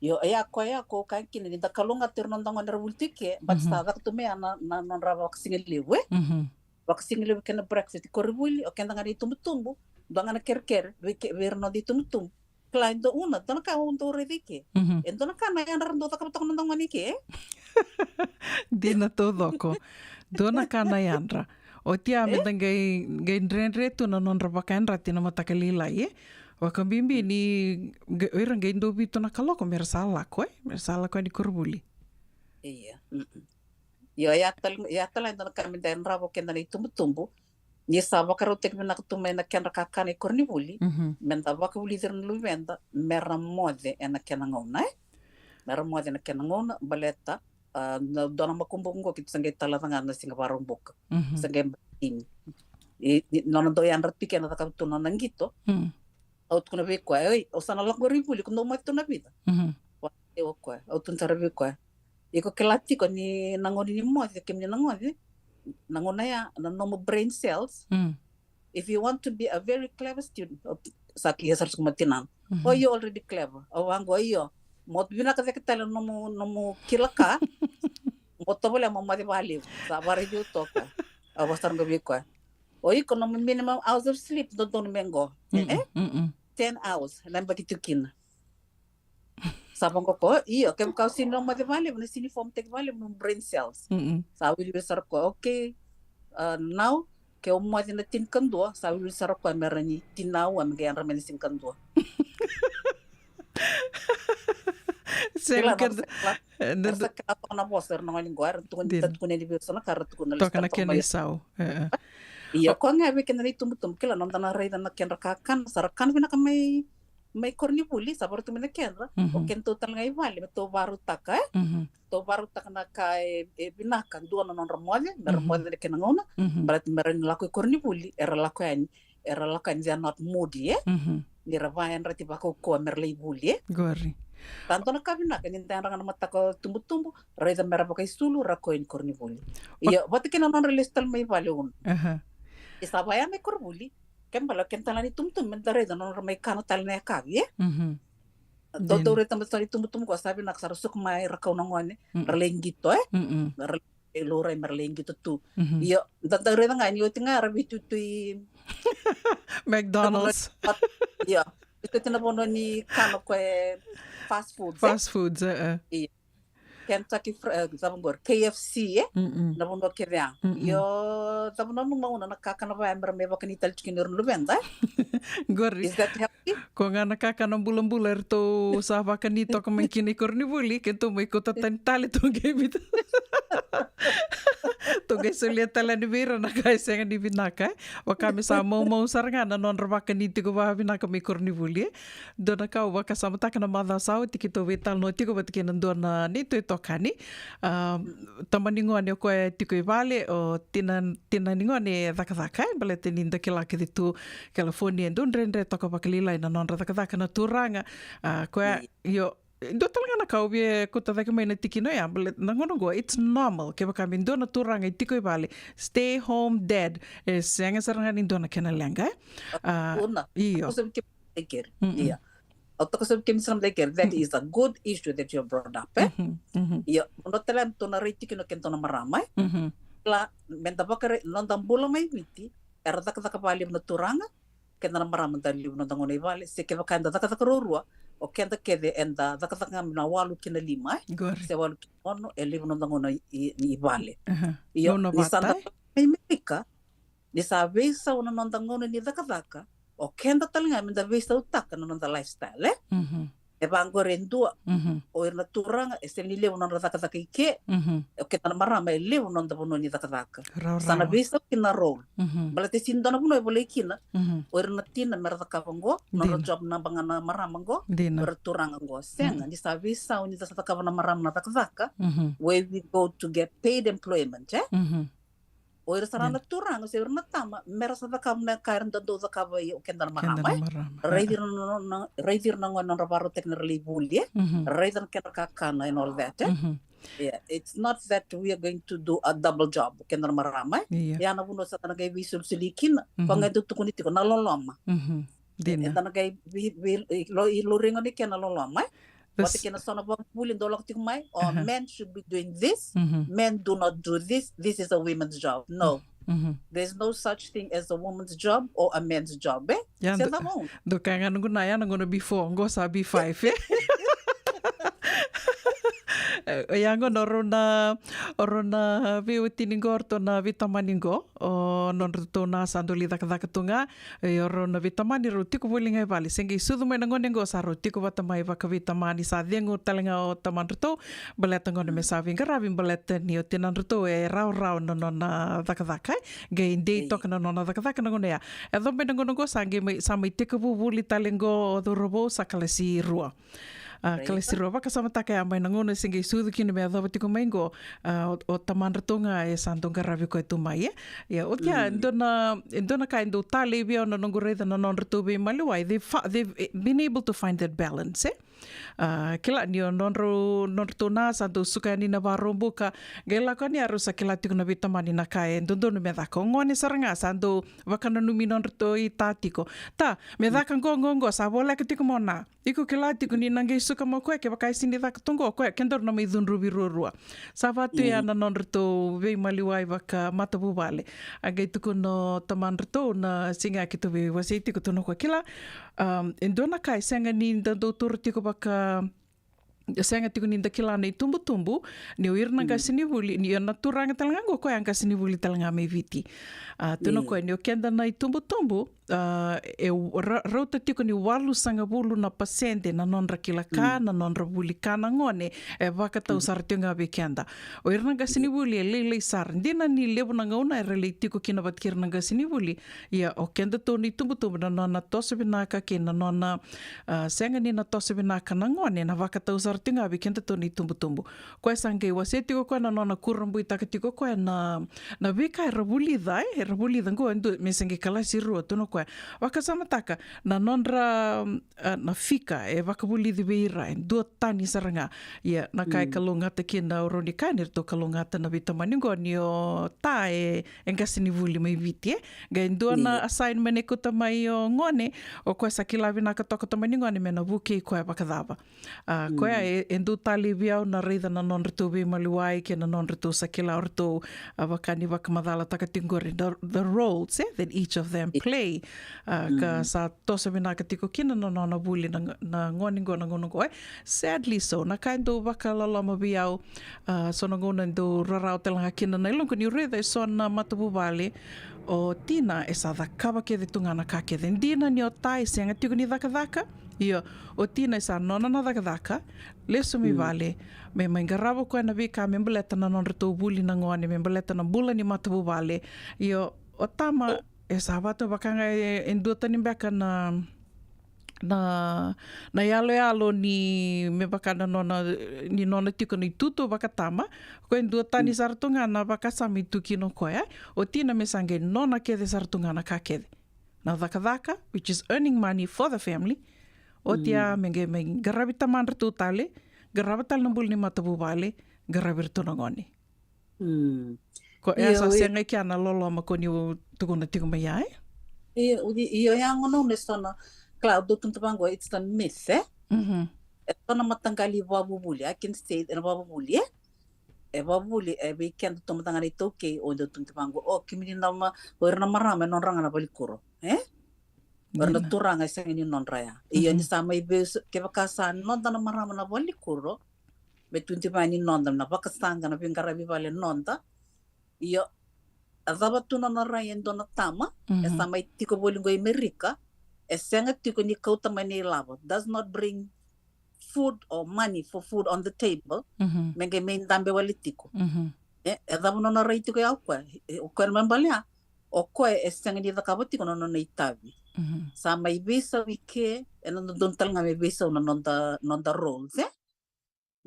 Io, e ya koya, ya ko kaya kina ni da kalougata ira na noda gone era vuli tiko i ke, but, mhm, sa caka tu mai ya na, na nodra vakasigalevu, eh? Mhm. Vakasigalevu kei na breakfast i koronivuli, o keda ga na itubutubu, dua ga na kerekere vei ke-, vei ira na noda itubutubu. Kila e dua, una, dua na ka au dau raica i ke. Mhm. E dua na ka na yadra ra dau cakava toka na noda gone i ke, eh? Dina taucoko. Dua na ka na yadra. Oti ya, eh, me da qai, qai dredre tu na nodra vakayadrati na mataka lailai, eh? Vakabibi ni qai, o ira qai dau vitu na kaloko me ra sa lako, eh? Me ra sa lako yani koronivuli. Io. Mm-mm. Io, ya tale, ya tale e dua na ka me da yadrava o keda na itubutubu. Ni sa vakarautaki vinaka tu mai na kedra kakana i koronivuli, mhm, me da vakavulici ira na luveda me ra moce ena kena gauna, eh? Me ra moce ena kena gauna, baleta, ah, na dua na makubuqu qo keitou sa qai talaca ga na siga Vakaraubuka. Mhm. Sa qai batini. I, i, nona dau yadra tu i ke na cakava tu na nona qito. Mm. Au tukuna vei koya, "Oi, au sa na lako qori i vuli, ko dou moce tu na vica?" Mhm. Au tukuna sara vei koya, "Iko kila tiko ni na gauna ni moce, kemuni na gone, na gauna ya, na nomu brain cells, mm, if you want to be a very clever student," au tu-, sa kila sara tiko mai tinana. Mhm. "Oh, you're already clever." Au vaqo, "Io, mo vinaka cake tale na nomu, nomu kila ka, mo tovolea mo moce vakalevu." Sa vakaraici au toka. Au vaka sara qo vei koya, "O iko, nomu minimum hours of sleep dodonu me qo, eh? Mm-mm, mm-mm. Ten hours, na yabaki tu kina." Sa vaqo o koya, "Io, kevaka o sega ni moce vakalevu, na sega ni form-taki vakalevu nomu brain cells." Mm-mm. Sa wiliwili sara o koya, "Okay, uh, now, ke o moce na tinikadua," sa wiliwili sara o koya me rawa ni tini na aua me qai yadra mai na tinikadua. Sega. Kila, keda, era sa kila toka na vosa, era na gone qo, era tukuna, dina, tukuna ni vei ira so na ka, era tukuna toka na kena isau. E, e. Io, o koya ga vei keda na itubutubu, kila, noda na raica na kedra kakana, sa ra kana vinaka mai, mai koronivuli, sa varautaka mai na kedra, o, mhm, kedatou tale ga i vale, me tou varautaka, eh? Mhm. Tou varautaka na ka e, e vinaka, dua na nodra moce, me ra, mhm, moce na kena gauna, mhm, baleta me ra ni lako i koronivuli, era lako yani, era lako yani, they are not moody, eh? Mhm. Ni ra vakayadrati vakaukauwa me ra lai vuli, eh? Qori. Sa dua na ka vinaka, ni da yadra ga na mataka tubutubu, raica me ra vakaisulu, ra kau yani koronivuli. Io, vata kei na nodra lesu tale mai vale, una. Aha. E sa vaya mai koronivuli, kena ibalebale o keda tale na itubutubu, me da raica na nodra mai kana tale na yakavi, eh? Mhm. Dau, dina, dau raica me sa itubutubu qo sa vinaka, sa ra suka mai, ra kau na gone, mm-mm, ra lai qito, eh? Mm-mm. Ra lai laurai me ra lai qito tu. Mhm. Io, da, da raica ga ni oti ga ra veitutu i McDonald's. Io, veitutu na vanua ni kana, o koya e fast foods, eh? Fast foods, e, e. Io. Kentucky Fri-, eh, cava qori, K F C, e? Mm-mm. Na vanua kece ya. Mm-mm. Io, cava na numa una na kakana vaya mera mai vakani tale tiko kina ira na luveda, e? Qori. Is that healthy? Ko ga na kakana bulabula eratou sa vakani toka mai kina i koronivuli, keitou mai kauta tani tale, tou qai vita. Tou qai solia tale yani vei ira na ka e sega ni vinaka, e? Vaka me sa maumau sara ga na nodra vakani tiko vakavinaka mai koronivuli, e? Dua na ka au vakasamataka na macawa sa oti keitou veitalanoa tiko vata kei na dua na neitou itokani. A, tamani gone o koya e tiko i vale, o tina, tina ni gone e cakacaka, e, baleta ni da kila kece tu, kela foni e dau dredre toka vakalailai na nodra cakacaka na turaga. A, koya, io, dua tale ga na ka au via kauta cake mai na tikina oya, baleta na gauna oqo, it's normal kevaka me dua na turaga e tiko i vale, stay home dad, e sega sara ga ni dua na kena leqa, e? A, io. Au toka sobu kemuni sara mada i keri. Ia. Au toka sobu kemuni sara mada i keri. That is a good issue that you have brought up, e? Mhm, mhm. Ia, o na tale ena tou na rai tiko na kena tou na marama, e? Mhm. La, me da vakarai, noda bula mai Viti, era cakacaka vakalevu na turaga, keda na marama da levu noda gauna i vale, se kevaka eda cakacaka ruarua, o keda kece eda cakacaka ga mai na walu ki na lima, e? Qori. Se walu ki na ono, e levu noda gauna i, i, i vale. Aha. Io, gauna ni sa vata, da e? Mai Merika, ni sa veisau na noda gauna ni cakacaka, o keda tale ga me da veisautaka na noda lifestyle, e? Mhm. E vaqori e dua, mhm, o ira na turaga, e sega ni levu nodra cakacaka i ke, mhm, o keda na marama e levu noda vanua ni cakacaka. Rawarawa. Sa na veisau kina na role. Mhm. Baleta e sega ni dua na vanua e volai kina, mhm, o ira na tina mera cakava oqo, nodra, dina, job naba ga na marama oqo, dina, o ira turaga oqo. Sega, mhm, ni sa veisau ni da sa cakava na marama na cakacaka, mhm, where we go to get paid employment, e? Mhm. O ira sara, dina, na turaga se o ira na tama, mera sa cakava na ka era dau cakava o keda na marama, e? Keda na marama, e? Raici ira na, na, raici ira na gone nodra vakarautaki na ra lai vuli, e? Mhm. Raica na kena kakana and all that, e? Mhm. Yeah, it's not that we are going to do a double job, keda na marama, e? Ia. Ia na vanua sa da na qai veisolisoli kina, mhm, koya ga e dau tukuni tiko na loloma. Mhm. Dina. Eda na qai vei, vei, lo, i lo ringa ni kena loloma, e? Vata kei na so na vakavuvuli dau lako tiko mai, oh, mhm, men should be doing this, mhm, men do not do this, this is a women's job. No. Mhm. There's no such thing as a woman's job or a man's job, e? Ia, se dau, dau kaya ga noqu na, ya na gauna before, oqo sa B five, e? E, ya oqo na rau na, o rau na veiwatini qo, o ratou na veitamani qo, o nodratou na sa dau lai cakacaka tu ga, e, o rau na veitamani rau tiko voli ga i vale, se qai sucu mai na gone qo sa rau tiko vata mai vakaveitamani, sa cegu tale ga o tamadratou, baleta gone me sa veiqaravi, baleta ni o tinadratou e rawarawa na nona cakacaka, e, qai dei toka na nona cakacaka na gauna ya. E yaco mai na gauna qo sa qai mai, sa mai tekivu vuli tale qo o cauravou sa kalasi rua. A, kalasi rua, vakasamataka ya mai na gauna se qai sucu kina me yacova tiko mai qo, a, o, o tamadratou ga e sa dau qaravi koya tu mai, e? Ia, oti ya, e dua na, e dua na ka e dau talei vei au na noqu raica na nodratou veimaliwai, they fa-, they've, eh, been able to find that balance, e? A, kila ni o nodrau, nodratou na sa dau suka yani na Vakaraubuka, qai lako yani ya rau sa kila tiko na veitamani na ka e dodonu me caka. O gone sara ga sa dau vakananumi nodratou ita tiko. Ta, me caka qo, qo, qo, sa voleka tiko mo na. Iko kila tiko ni na qai suka mai o koya, kevaka e sega ni caka tu qo, o koya, kedaru na mai cudruvi ruarua. Sa va tu ya na nodratou veimaliwai vakamatavuvale. A qai tukuna o tamadratou na siga keitou veiwasei tiko tu na koya kila. Um, e dua na ka e sega ni da dau taura tiko vaka, e sega tiko ni da kila na itubutubu, ni o ira na qasenivuli, ni o na turaga tale ga qo, o koya qasenivuli tale ga mai Viti. A, tu na koya ni o keda na itubutubu, a, e ra-, rauta tiko ni walusagavulu na pasede na nodra kila ka, na nodra vuli ka na gone, e vakatau sara tiko ga vei keda. O ira na qasenivuli e lailai sara. Dina ni levu na gauna era lai tiko kina vata kei ira na qasenivuli. Ia, o kedatou na itubutubu na nona toso vinaka kei na nona, a, sega ni na toso vinaka na gone, na vakatau sara tiko ga vei kedatou na itubutubu. Koya sa qai wasea tiko koya na nona kurabuitaka tiko koya na, na veika era vulica, e, era vulica qo e dua me se qai kalasi rua tu na koya. Vakasamataka na nodra, a, na fika e vakavulici vei ira e duatani sara ga. Ia, na ka e kalougata kina o rau ni ka ni ratou kalougata na veitamani qo ni o ta e, e qasenivuli mai Viti, e. Qai dua na assignment e kauta mai o gone, o koya sa kila vinaka toka tamani gone me na vukei koya vakacava. A, koya e, e dau talei vei au na raica na nodratou veimaliwai kei na nodratou sa kila o ratou, a, vaka ni vakamacalataka tiko qori, the, the roles, eh, that each of them play. A, ka sa toso vinaka tiko kina na nona vuli na, na gone qo na gauna qo, eh. Sadly so, na ka e dau vakaloloma vei au, a, so na gauna e dau rarawa tale ga kina na yaloqu niu raica e so na matavuvale, o tina e sa cakava kece tu ga na ka kece. Dina ni o ta e sega tiko ni cakacaka, ia o tina e sa nona na cakacaka, lesu mai vale, me mai qarava o koya na veika me baleta na nodratou vuli na gone, me baleta na bula ni matavuvale. Ia o tama e sa vata vaka ga e, e dua tani beka na, na, na yaloyalo ni me vaka na nona, ni nona tiko na itutu vakatama, ko e dua tani sara tu ga na vakasama e tu kina o koya, o tina me sa qai nona kece sara tu ga na ka kece. Na cakacaka, which is earning money for the family, o tia me qai mai qaravi tamadratou tale, qarava tale na bula ni matavuvale, qaravi iratou na gone. Mm. Ko e sa sega i kea na loloma ko niu tukuna tiko mai ya, eh? Io, io, ya gona une so na, kila, au dau tukuna vaqo, it's the myth, eh? Mhm. E so na mataqali vakavuvuli, I can say, e na vakavuvuli, eh? E vakavuvuli, e vei keda tu mada ga na iTaukei, o dau tukuna vaqo, o, kemuni na ma-, o ira na marama, e nodra ga na valenikuro, eh? O ira na turaga, e sega ni nodra ya. Ia ni sa mai vei, kevaka sa noda na marama na valenikuro, me tukuni vaya ni noda, na vakasaqa, na veiqaravi vale noda. Io, a cava tu nona rai e dua na tama, e sa mai tiko voli qo i Merika, e sega tiko ni kauta mai na ilavo, does not bring food or money for food on the table, me qai mai dabe wale tiko. E, e cava nona rai tiko ya o koya? E, o koya na mai balea, o koya e sega ni cakava tiko na nona itavi. Sa mai veisau i ke, e na dodonu tale ga me veisau na noda, noda roles, eh?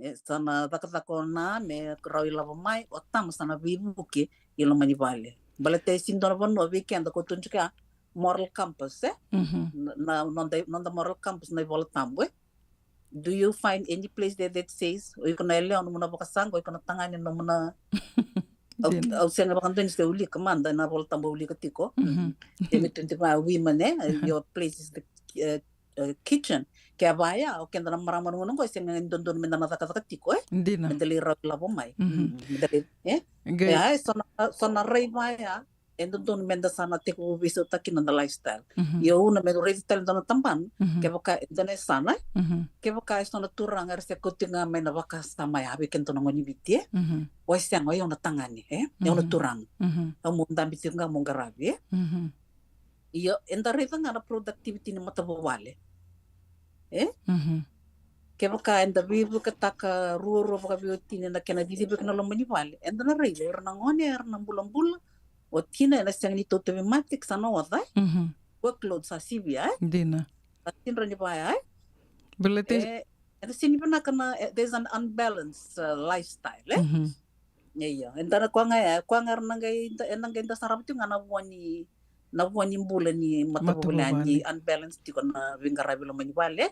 E, sa na cakacaka o na me rawa ilavo mai, o tama sa na veivuke i loma ni vale. Baleta e sega ni dua na vanua vei keda ko tu tiko ya, moral compass, eh? Na, na noda, noda moral compass na iVola Tabu, eh? Do you find any place there that says, o iko na yalewa nomu na vakasaqa, o iko na tagane nomu na, au, au sega vakadua ni se ulika mada na iVola Tabu, au ulika tiko. Se me tukuni vaya, women, eh? Your place is the, eh, eh, kitchen. Ke a vaya, o keda na marama na gauna qo, e sega ni dodonu meda na cakacaka tiko, eh? Dina. Meda lai rawa ilavo mai. Mm, meda lai, eh? E, ai, so na, so na rai vaya, e dodonu meda sa na tekivu veisautaka kina noda lifestyle. Ia au na me raici tale dua na tabana, kevaka e dua na yasana, eh? Kevaka e so na turaga era se kauti ga mai na vakasama ya vei keda na gone ni Viti, eh? O e sega, o yau na tagane, eh? Yau na turaga. Au mo dabe tiko ga mo qaravi, eh? Io, eda raica ga na productivity ni matavuvale. E? Kevaka eda veivuketaka ruarua vakaveiwatini na kena cicivaki na loma ni vale, eda na raica ira na gone era na bulabula, o tina ena sega ni tauvi mate, sa na oca, e? Workload sa sivia, e? Dina. Sa sidra ni vaya, e? Baleta e, eda sega ni vinaka na, e, there's an unbalanced, uh, lifestyle, e? Io, eda na koya ga ya, koya ga era na qai, eda na qai da sarava tiko ga na vua ni, na vua ni bula ni matavuvale, ni unbalance tiko na veiqaravi loma ni vale.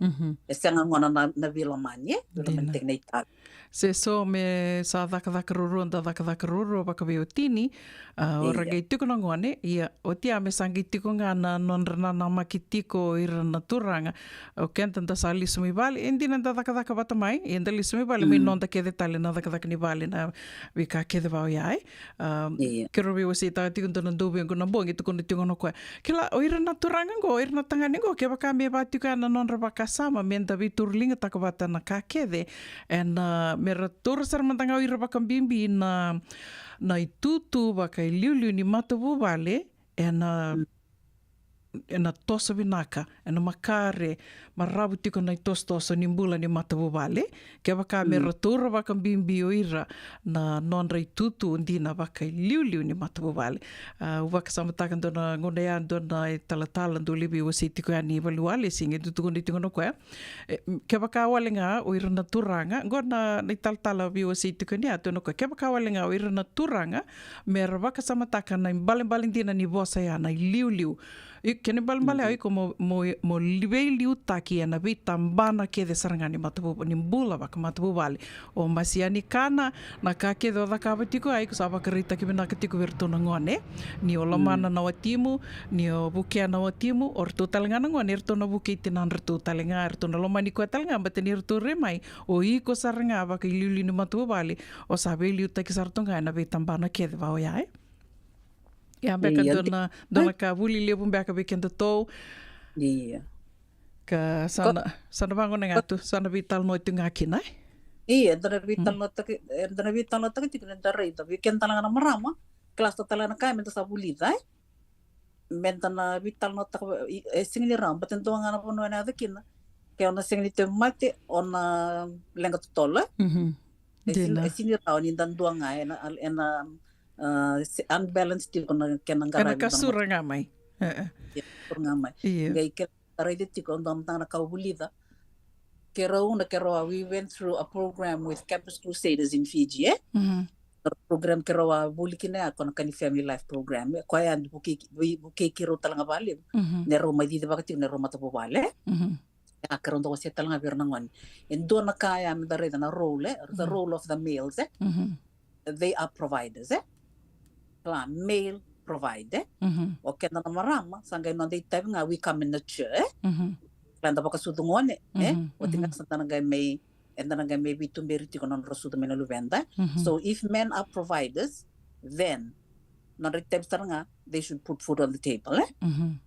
E sega gona na, na veilomani, e? Veilomani tiko na itavi. Se so me sa cakacaka ruarua, da cakacaka ruarua vakaveiwatini, a, o ra qai tiko na gone, ia, oti ya me sa qai tiko ga na nodra nanamaki tiko ira na turaga. O keda da sa lesu mai vale, e dina da cakacaka vata mai, e da lesu mai vale, mai noda kece tale na cakacaka ni vale, na veika kece va oya, e. A, keirau veiwaseitaka tiko dua na dauvequ na bogi, tukuna tiko na koya. Kila, o ira na turaga qo, o ira na tagane qo, kevaka me va tiko ya na nodra vakasama, me da veituruligataka vata na ka kece, ena, me ra taura sara mada ga o ira vakabibi na, na itutu vakailiuliu ni matavuvale, ena, ena toso vinaka, ena makare, maravu tiko na itosotoso ni bula ni matavuvale, kevaka me ra taura vakabibi o ira na nodra itutu dina vakailiuliu ni matavuvale. A, au vakasamataka dua na gauna ya, dua na italatala dau lai veiwasei tiko yani i valeniwalesi, qai tukuna tiko na koya. E, kevaka wale ga o ira na turaga, qo na, na italatala veiwasei tiko yani, a, tukuna o koya, kevaka wale ga o ira na turaga me ra vakasamataka na ibalebale dina ni vosa ya, na iliuliu, I kena ibalebale, mm, o iko mo, mo, mo li-, veiliutaki ena veitabana kece sara ga ni matavu-, ni bula vakamatavuvale. O masiani kana, na ka kece o cakava tiko, a iko sa vakaraitaki vinaka tiko vei iratou na gone. Ni o lomana, mm, na watimu, ni o vukea na watimu, o ratou tale ga na gone, eratou na vukei tinadratou tale ga, eratou na lomani koya tale ga, baleta ni ratou rai mai, o iko sara ga vakailiuliu ni matavuvale, o sa veiliutaki sara tu ga ena veitabana kece va oya, e? Ia beka, io, dua na, dua na ka vuli levu beka vei kedatou. Ia. Ka sa na, sa na vagone ga tu, sa na veitalanoa tu ga kina, e? Ia, eda na veitalanoataki, eda na veitalanoataki tiko na da raica. Vei keda tale ga na marama, kila sa tale ga na ka meda sa vulica, e? Meda na veitalanoataka, e, e sega ni rawa, baleta dua ga na vanua ena yaco kina. Ke o na sega ni tauvimate, o na leqa totolo, e? Mhm. E sega, dina, e sega ni rawa ni da dua ga, ena, ena, ah, se-, unbalanced tiko na kena qaravi. Ena kasura ga mai. E, e. Ia, kasura ga mai. Ia. Qai ke raica tiko, dua mada ga na ka au vulica. Keirau na, keirau a, we went through a program with Campus Crusaders in Fiji, e? Mhm. Na program keirau a vuli kina ya, ko na ka ni Family Life Program, e? Koya ya vukei, vukei keirau tale ga vakalevu. Mhm. Neirau mai cicivaka tiko neirau matavuvale, e? Mhm. Ya, keirau dau wasea tale ga vei ira na gone. E dua na ka ya meda raica na role, e? The, mhm, role of the males, e? Mhm. They are providers, e? Kila, male provide, e? Mhm. O keda na marama, sa qai noda itavi ga, we come and nurture, e? Mhm. Kila, da vakasucu gone, e? Mhm. Oti ga, mhm, sa da na qai mai, eda na qai mai veituberi tiko na nodra sucu mai na luveda. Mhm. So if men are providers, then nodra itavi sara ga, they should put food on the table, e? Mhm.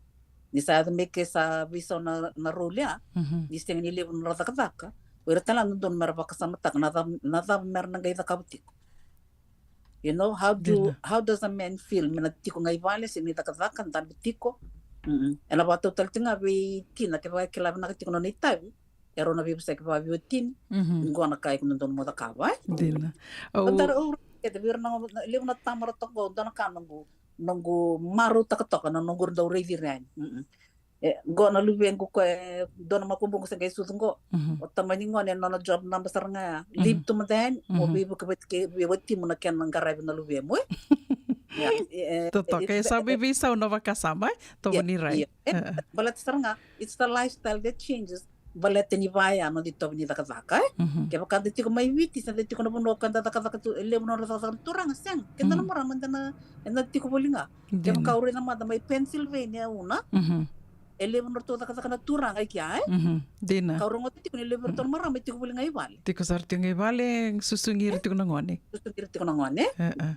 Ni sa yaco me ke sa veisau na, na role ya, mhm, ni sega ni levu na nodra cakacaka, o ira tale ga na dodonu mera vakasamataka na cava, na cava mera na qai cakava tiko. You know, how do, dina, how does a man feel? Me na tiko ga i vale, sega ni cakacaka, dabe tiko. Mm-mm. Ena vakatau tale tiko ga vei tina, kevaka e kila vinaka tiko na nona itavi, e rau na veivosaki vakaveitini. Mhm. Qo na ka iko na dodonu mo cakava, e? Dina. Au, au dara, au raica kece vei ira na, na levu na tama ra toka qo, dua na ka noqu, noqu marautaka toka na noqu ra dau raici ira yani. Mm-mm. E, qo na luvequ ko e dua na makubuqu se qai sucu qo. Mhm. O tamani gone, e nona job naba sara ga ya. Mhm. Leave tu mada yani, mo, mhm, veivuke vata kei, vei watimu na kena qaravi na luvemu, e? Ya, e, e, totoka, e, e sa e, veiveisau na vakasama, e? Tovo ni rai. Io, io. E, e, baleta sara ga, it's the lifestyle that changes. Baleta ni vaya noda itovo ni cakacaka, e? Mhm. Kevaka da tiko mai Viti, sa da tiko na vanua ko da cakacaka tu, e levu na nodra cakacaka na turaga, sega. Keda na, mhm, marama, eda na, eda na tiko voli ga. Dina. Kevaka au raica mada mai Pennsylvania, Una. Mhm. E levu na ratou cakacaka na turaga i kea, e? Mhm. Dina. Kau rogoca tiko ni levu iratou na marama e tiko voli ga i vale. Tiko sara tiko ga i vale, susugi ira tiko na gone. Susugi ira tiko na gone. E, e.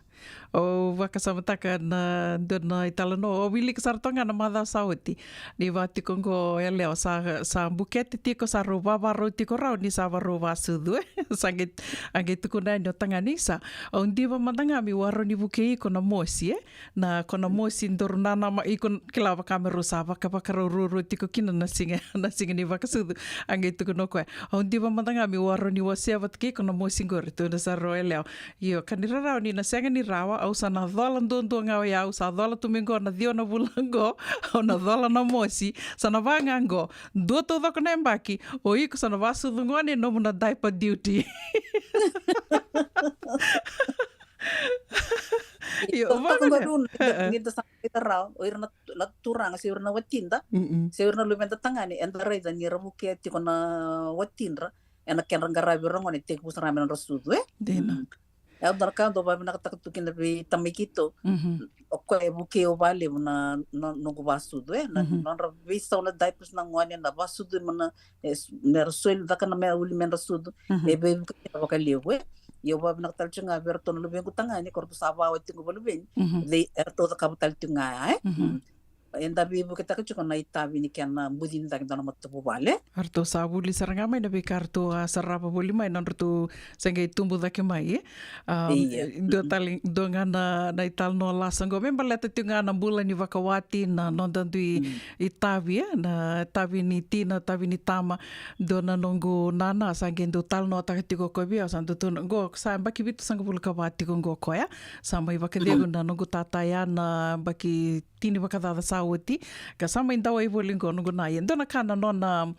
Au vakasamataka na dua na italanoa, au wilika sara toka ga na macawa sa oti. Ni vaka tiko qo yalewa sa, sa bukete tiko, sa rau vavarau tiko rawa ni sa varau vasucu, e. Sa qai, a qai tukuna yani o tagane, isa, au diva mada ga meu a rawa ni vukei iko na mosi, e. Na, ko na mosi daru nanamaki, iko kila, vaka me rau sa vakavakarau ruarua tiko kina na siga, na siga ni vakasucu. A qai tukuna o koya, au diva mada ga meu a rawa ni wasea vata kei iko na mosi qori. Tukuna sara o yalewa, io, ka ni rarawa ni na sega ni rawa, au sa na cola duadua ga oya, au sa cola tu mai qo na ciwa na vula qo, au na cola na mosi, sa na va ga qo, dua taucoko na yabaki, o iko sa na vasucu gone, nomu na diaper duty. Io, io, vaka toka ga, e, e, ni da sa raica rawa, o ira na, na turaga, se o ira na watida, mm-mm, se o ira na luveda tagane, eda raica ni ra vukea tiko na watidra ena kedra qaravi ira gone, tekivu sara ga mai nodra sucu, e? Dina. Mm. E dua na ka au dau vakavinakataka tu kina vei tamai keitou. Mhm. O koya e vukei au vakalevu na, na, noqu vasucu, e? Na, mhm, nodra veisau na diapers na gone, na vasucu mai na, e, s-, mera soli cake na mera uli me ra sucu. Mhm. E veivuke kina vakalevu, e? Ia au vakavinaka tale tiko ga vei iratou na luvequ tagane, ko ratou sa vakaoti tiko vakaluveni. Mhm. They, eratou cakava tale tiko ga ya, e? Mhm. Mm. Eda veivuketaka tiko na itavi ni kena bucini cake dua na matavuvale. Eratou sa vuli sara ga mai na veika eratou a sarava voli mai na nodratou se qai tubu cake mai, e? Am, ia. Dua, mm-mm, tale, dua ga na, na italanoa lasa qo me baleta tiko ga na bula ni vakawati, na noda dui, mm, itavi, e? Na itavi ni tina, itavi ni tama. Dua na noqu nana sa qai dau talanoataka tiko o koya vei au, sa dau tukuna, qo sa yabaki vitusagavulu ka va tiko qo o koya. Sa mai vakacegu, mm, na noqu tata ya na yabaki tini vakacaca sa oti, ka sa mai dawai voli qo noqu na, e dua na ka na nona,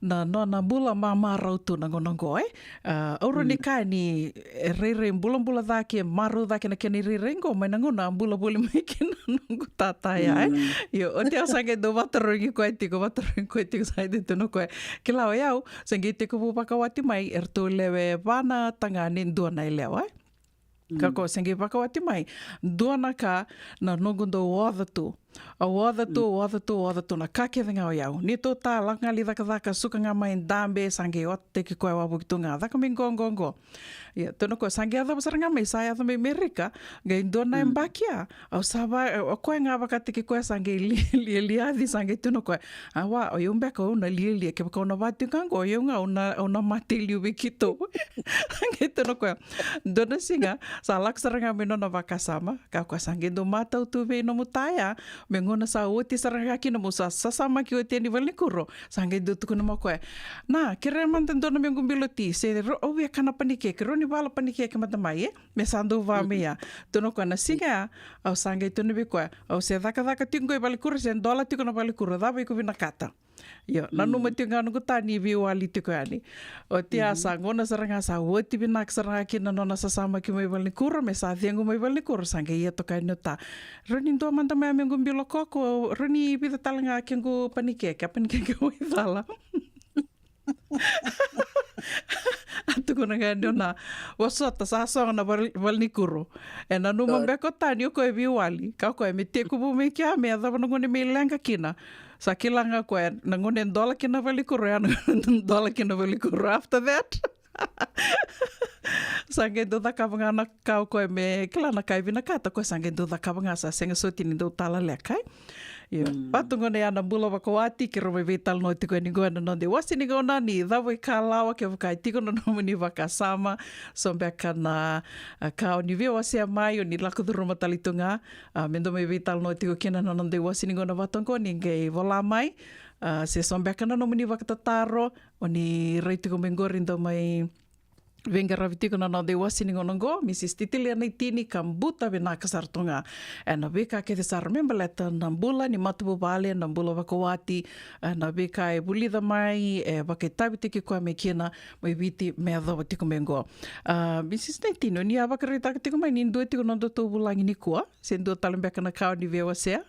na nona bula mamarau tu na gauna qo, e. A, au rawa ni kaya ni e rairai bulabula cake, marau cake na kena irairai qo mai na gauna a bula voli mai kina noqu tata ya, e. Io, oti au sa qai dau vatarogi koya tiko, vatarogi koya tiko, sa qai tukuna o koya, kila o yau sa qai tekivu vakawati mai, eratou lewe va na tagane, dua na yalewa, e. Ka ko se qai vakawati mai, dua na ka na noqu dau oca tu. Au oca tu, oca tu, oca tu na ka kece ga o yau. Ni tou ta lako ga li cakacaka, suka ga mai dabe, sa qai otataki koya wavoki tu ga, caka mai qo, qo, qo. Ia, tukuna o koya, sa qai yacova sara ga mai, sa yaco mai Merika, qai dua na yabaki ya. Au sa va, o koya ga vakataki koya sa qai li-, lialiaci, sa qai tukuna o koya, a wa, o yau beka au na lialia, kevaka au na va tiko ga qo, o yau ga au na, au na mate liu vei keitou. Sa qai tukuna o koya, dua na siga, sa lako sara ga mai nona vakasama, ka koya sa qai dau matau tu vei nomu ta ya, me gauna sa oti sara ga kina mo sa sasamaki oti yani valenikuro, sa qai dau tukuna mai o koya, na, kerea mada dua na mequ bilo ti, se ro-, au via kana panikeke, rawa ni vala panikeke mada mai, e? Me sa dau va mai ya. Tukuna o koya na siga ya, au sa qai tukuna vei koya, au se cakacaka tiko qo i valenikuro, se dola tiko na valenikuro, cava iko vinakata? Io, nanuma tiko ga noqu ta ni veiwali tiko yani. Oti ya sa gauna sara ga sa oti vinaka sara ga kina nona sasamaki mai valenikuro, me sa cegu mai valenikuro, sa qai ia toka yani o ta. Rawa ni dua mada mai a mequ bilo koko, rawa ni vica tale ga kequ panikeke, a panikeke waicala. A tukuna ga yani o na, vosota, sa sogo na val-, valenikuro. E nanuma beka o ta ni o koya e veiwali, ka o koya me tekivu mai kea me yacova na gauna me leqa kina. Sa kila ga o koya na gauna e dola kina na valenikuro, ya na dola kina na valenikuro after that. Sa qai dau cakava ga na ka o koya me kila na ka e vinakata, o koya sa qai dau cakava ga, sa sega soti ni dau tala leka, e. Io. Vatu gona ya na bula vakawati, keirau mai veitalanoa tiko yani qo ena noda iwase ni gauna ni cava e kalawa, kevaka e tiko na nomuni vakasama, so beka na, a, ka o ni via wasea mai, o ni lako curuma tale tu ga, a, me dou mai veitalanoa tiko kina na noda iwase ni gauna vata qo, ni qai vola mai, a, se so beka na nomuni vakatataro, o ni rai tiko mai qori dou mai veiqaravi tiko na noda iwase ni gauna qo, Mrs Titilia Naitini, ka buta vinaka sara tu ga ena veika kece sara me baleta na bula ni matavuvale, na bula vakawati, ena veika e vulica mai, e vakaitavitaki koya mai kina, mai Viti me yacova tiko mai qo. A, Mrs Naitini, o ni a vakaraitaka tiko mai ni dua tiko na nodatou vulagi nikua, se dua tale beka na ka o ni via wasea?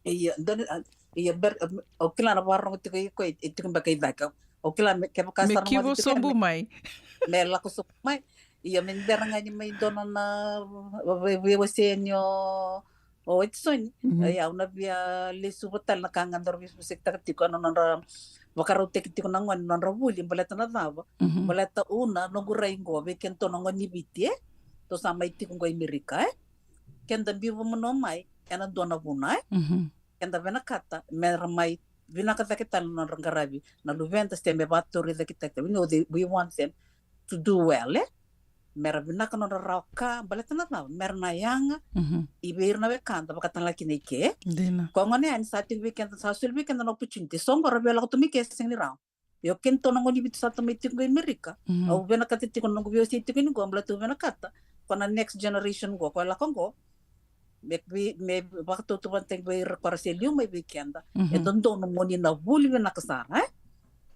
Ia, dua na, a, ia, ber-, a, au kila na vakarorogo tiko i koya, e tiko beka i cake. Au kila me, kevaka me sa rogoci tiko sobu me, mai. Me lako sobu mai. Ia, me bera ga ni mai dua na, na, ve-, ve-, veiwasei ni o, o Edison. Ia, au na via lesuva tale na ka ga daru veivusekitaka tiko, na nodra vakarautaki tiko na gone, nodra vuli, baleta na cava. Baleta una, noqu rai qo, vei kedatou na gone ni Viti, e? Tou sa mai tiko qo i Merika, e? Keda biu vakamanoa mai, ena dua na vuna, e? Keda vinakata me ra mai vinaka cake tale na nodra qaravi na luveda, se me vakatorocaketaki tale. We know they, we want them to do well, e? Me ra vinaka nodra rawa ka, baleta na cava, me ra na yaga i vei ira na wekada, vaka tale ga kina i ke. Dina. Koya gona yani sa tiko vei keda, sa soli vei keda na opportunity. So qo ra via lako tu mai ke, sega ni rawa. Io, kedatou na gone ni Viti sa tu mai tiko qo i Merika. Au vinakata tiko na noqu veiwasei tiko ni qo, baleta au vinakata ko na next generation qo, ko lako qo, me, me, me vakatautauvatataki vei ira ko ra se liu mai vei keda. E dodonu mo ni na vuli vinaka sara, e?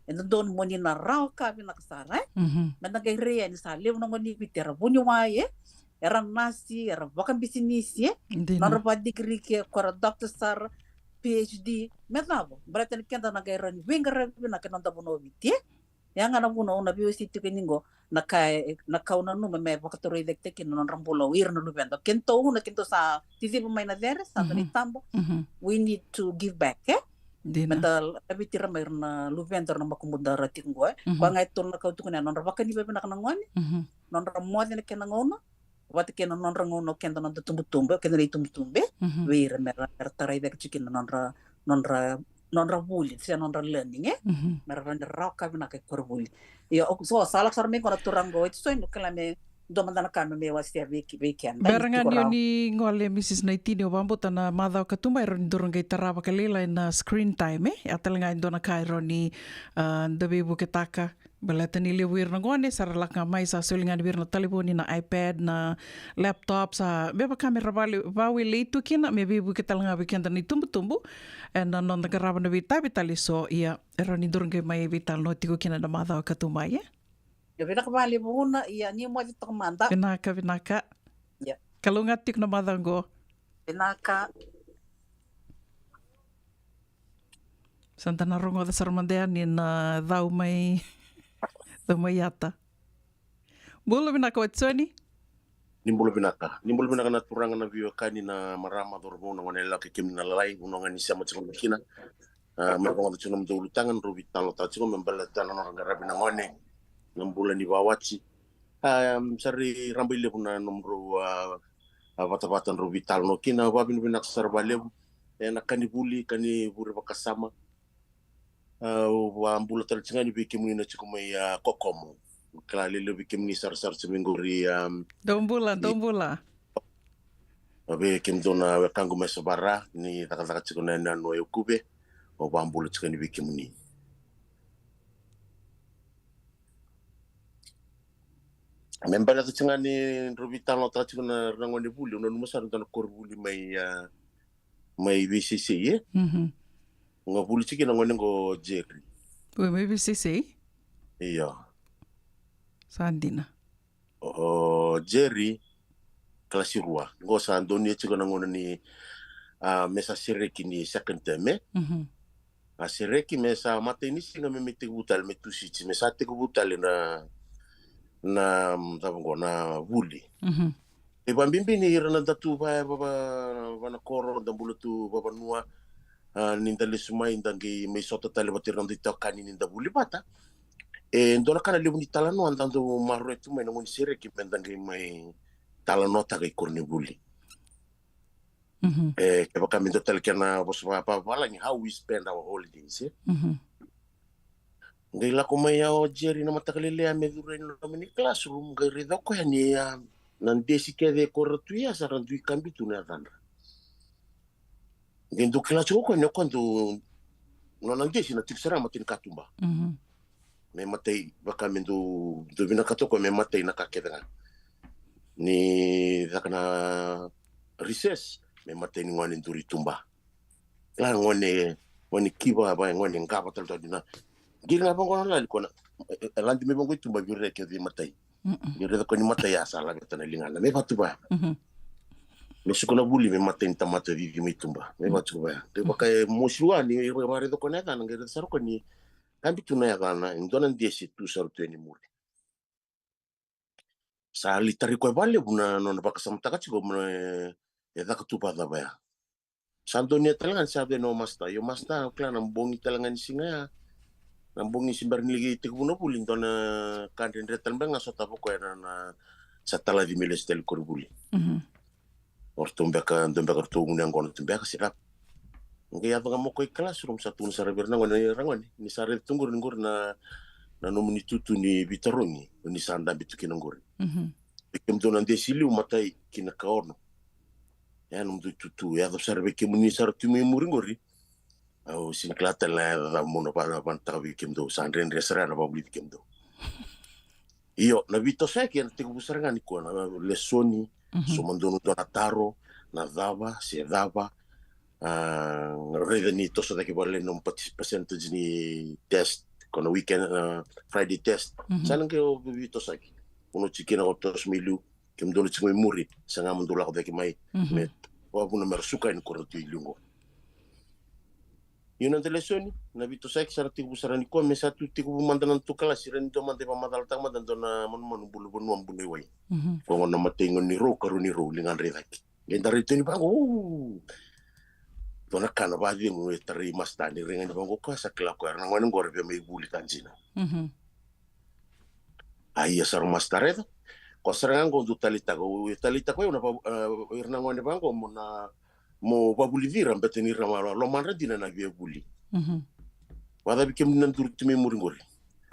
E dodonu mo ni na rawa ka vinaka sara, e? Me da qai rai yani sa levu na gone ni Viti era vuniwai, e? Era nasi, era vakabisinisi, e? Dina. Nodra vakadigiri ke, ko ra doctor sara, PhD, me cava? Baleta ni keda na qai rawa ni veiqaravi vinaka ena noda vanua o Viti, e? Ya ga na vuna au na veiwasei tiko ni qo, na ka e, na ka au nanuma me vakatorocaketaki na nodra bula o ira na luveda. Kedatou una, kedatou sa ticiva mai na cere, sa dua na itaba. We need to give back, e? Dina. Me da laveti ira mai ira na luveda, ira na makubuda ra tiko qo, e? Koya ga e tolu na ka au tukuna, nodra vakani vakavinaka na gone, nodra moce na kena gauna, vata kei na nodra gauna o keda noda tubutubu, o keda na itubutubu, e? Vei ira me ra, me ra tarai cake tiko kina na nodra, nodra, nodra vuli, se nodra learning, e? Me ra rawa ni rawa ka vinaka i koronivuli. Ia, o, so, sa lako sara mai qo na turaga qo, o Edison, au kila me, Dua mada na ka me wasea vei, vei keda. Bera ga ni o ni gole, Mrs Naitini, au vakabauta na macawa ka tu mai e rawa ni dou qai tara vakalailai na screen time, e? E a tale ga e dua na ka e rawa ni, ah, da veivuketaka. Baleta ni levu ira na gone sa ra lako ga mai, sa soli ga ni vei ira na talevoni, na iPad, na laptop, sa me vaka me ra vale, vawelei tu kina, me veivuke tale ga vei keda na itubutubu ena noda qarava na veitavi tale eso. Ia, e rawa ni dou qai mai veitalanoa tiko kina na macawa ka tu mai, e? Ia, vinaka vakalevu na, ia, ni moce toka mada. Vinaka, vinaka. Ia. Kalougata tiko na macawa qo. Vinaka. Sa da na rogoca sara mada yani na cau mai, cau mai Yata. Bula vinaka Watisoni. Ni bula vinaka. Ni bula vinaka na turaga, na veiwekani, na marama, cauravou, na gone yalewa kei kemuni na lalai, vanua ga ni sema tiko mai kina. Ah, me rogoca tiko na nomudou ulutaga, drau veitalanoataka tiko me baleta na nodra qaravi na gone, na bula ni vakawati. Ah, sa rui rabailevu na nomudrau, ah, ah, vatavata drau veitalanoa kina, vakavinavinaka sara vakalevu. Ena ka ni vuli, ka ni vuli vakasama. Ah, au vakabula tale tiko ga yani vei kemuni na tiko mai, ah, Kokomo. Kila lelevu vei kemuni sarasara tiko mai qori, ah, dou bula, dou bula. Vei kemudou na wekaqu mai Savara, ni cakacaka tiko na yanuyanu o Yakuve, au vakabula tiko yani vei kemuni. Me baleta tiko ga ni drau veitalanoataka tiko na, na gone vuli, au nanuma sara dua na koronivuli mai, ah, mai Viseisei, e? Mhm. Ga vuli tiko na gone qo, Jerry. Oi, mai Viseisei? Io. Sa dina. O Jerry, kalasi rua. Qo sa donuya tiko na gauna ni, ah, me sa sereki ni second term, e? Mhm. A sereki me sa matai ni siga me, me tekivu tale, me Tusiti, me sa tekivu tale na, na, mm, cava qo, na vuli. Mhm. E vakabibi ni ira na da tu va, va, va, va na koro, da bula tu vavanua, ah, ni da lesu mai, da qai mai sota tale vata ira na noda itokani ni da vuli vata. E dua na ka na levu ni talanoa da dau maroroya tu mai na gauna ni sereki me da qai mai talanoataka i koronivuli. Mhm. E, kevaka me dua tale kena vosa va, va, vavalagi, how we spend our holidays, e? Mhm. Qai lako mai ya o Jerry na mataka lailai me curu yani loma ni classroom, qai raica o koya ni, ah, na desi kece ko ra tu ya sa ra dui kabi tu na yacadra. Qai dau kila tiko o koya ni o koya dau, nona desi na tiko sara matai ni katuba. Mhm. Me matai, vaka me dau, dau vinakata o koya me matai na ka kece ga. Ni caka na recess, me matai ni gone duri tuba. Kila gone, gone kiva, va gone qava tale toka dina. Qiri ga vaqo na lali ko na, e, e, ladi mai vaqo i tuba, viri kece i matai. Mm-mm. Ni raica ko ni matai ya sa laveta na ligana. Me vatu va. Mhm. Me suka na vuli, me matai ni tamata cici mai tuba. Me vatu va. Ke vaka e mosi lua ni, e, vakaraica ko na yacana, qai raica sara ko ni kabi tu na yacana, e dua na desi tu sara tu yani muri. Sa lai tarai koya vakalevu na nona vakasamataka tiko me, e caka tu vakacava ya. Sa donuya tale ga ni sa vei na o masta. Io masta, au kila na bogi tale ga ni siga ya. Na bogi se bera ni lai tekivu na vuli, dua na ka dredre tale beka ga sotava o koya na, na sa talaci me lesu tale i koronivuli. Mhm. O ratou beka, dua beka ratou gunu yaqona tu beka se cava. Qai yaco ga mai o koya i classroom, sa tukuna sara vei ira na gone, ira na gone, ni sa raica tu qori ni qori na, na nomuni itutu ni veitarogi, ni sa dabe tu kina qori. Mhm. Vei kemudou na desi liu, matai ki na kaono. Ya nomudou itutu, yaco sara vei kemuni sara tu mai muri qori. Au sega ni kila tale na yaca cava meu na va, vanataka vei kemudou, sa dredre sara na vakavulici kemudou. Io, na veitosoyaki ena tekivu sara ga nikua, na lesoni, mhm, sauma donu dua na taro, na cava se cava, ah, raica ni toso cake vakalailai na nomu percentage ni test, ko na weekend, ah, Friday test. Mhm. Sa na qai o veitosoyaki. Ko na tiko kina ko toso mai liu, kemudou na tiko mai muri, sa ga mo dou lako cake mai, mhm, me vakavuna me ra suka yani ko ra tu i liu qo. Io na noda lesoni, na veitosoyaki sa na tekivu sara nikua, me sa tu tekivu mada na nodatou kalasi, ira ni dua mada e vakamacalataka mada dua na manumanu bula vanua, bula i wai. Mhm. Ko gona matai gauna ni rou, karua ni rou, ligadra i cake. Qai da rai tu yani vaqo, o. Dua na ka na vakacegu e tarai masta ni rai ga ni vaqo, o koya sa kila o koya, era na gone qo ra via mai vuli ka dina. Mhm. A ia sara masta raica. Ko sara ga qo dou taleitaka, o, e taleitaka o yau na va, e, ira na gone vaqo mo na, mo vavulici ira, beta ni ra ma, lomadra dina na via vuli. Mhm. Vacava vei kemuni na duri tu mai muri qori.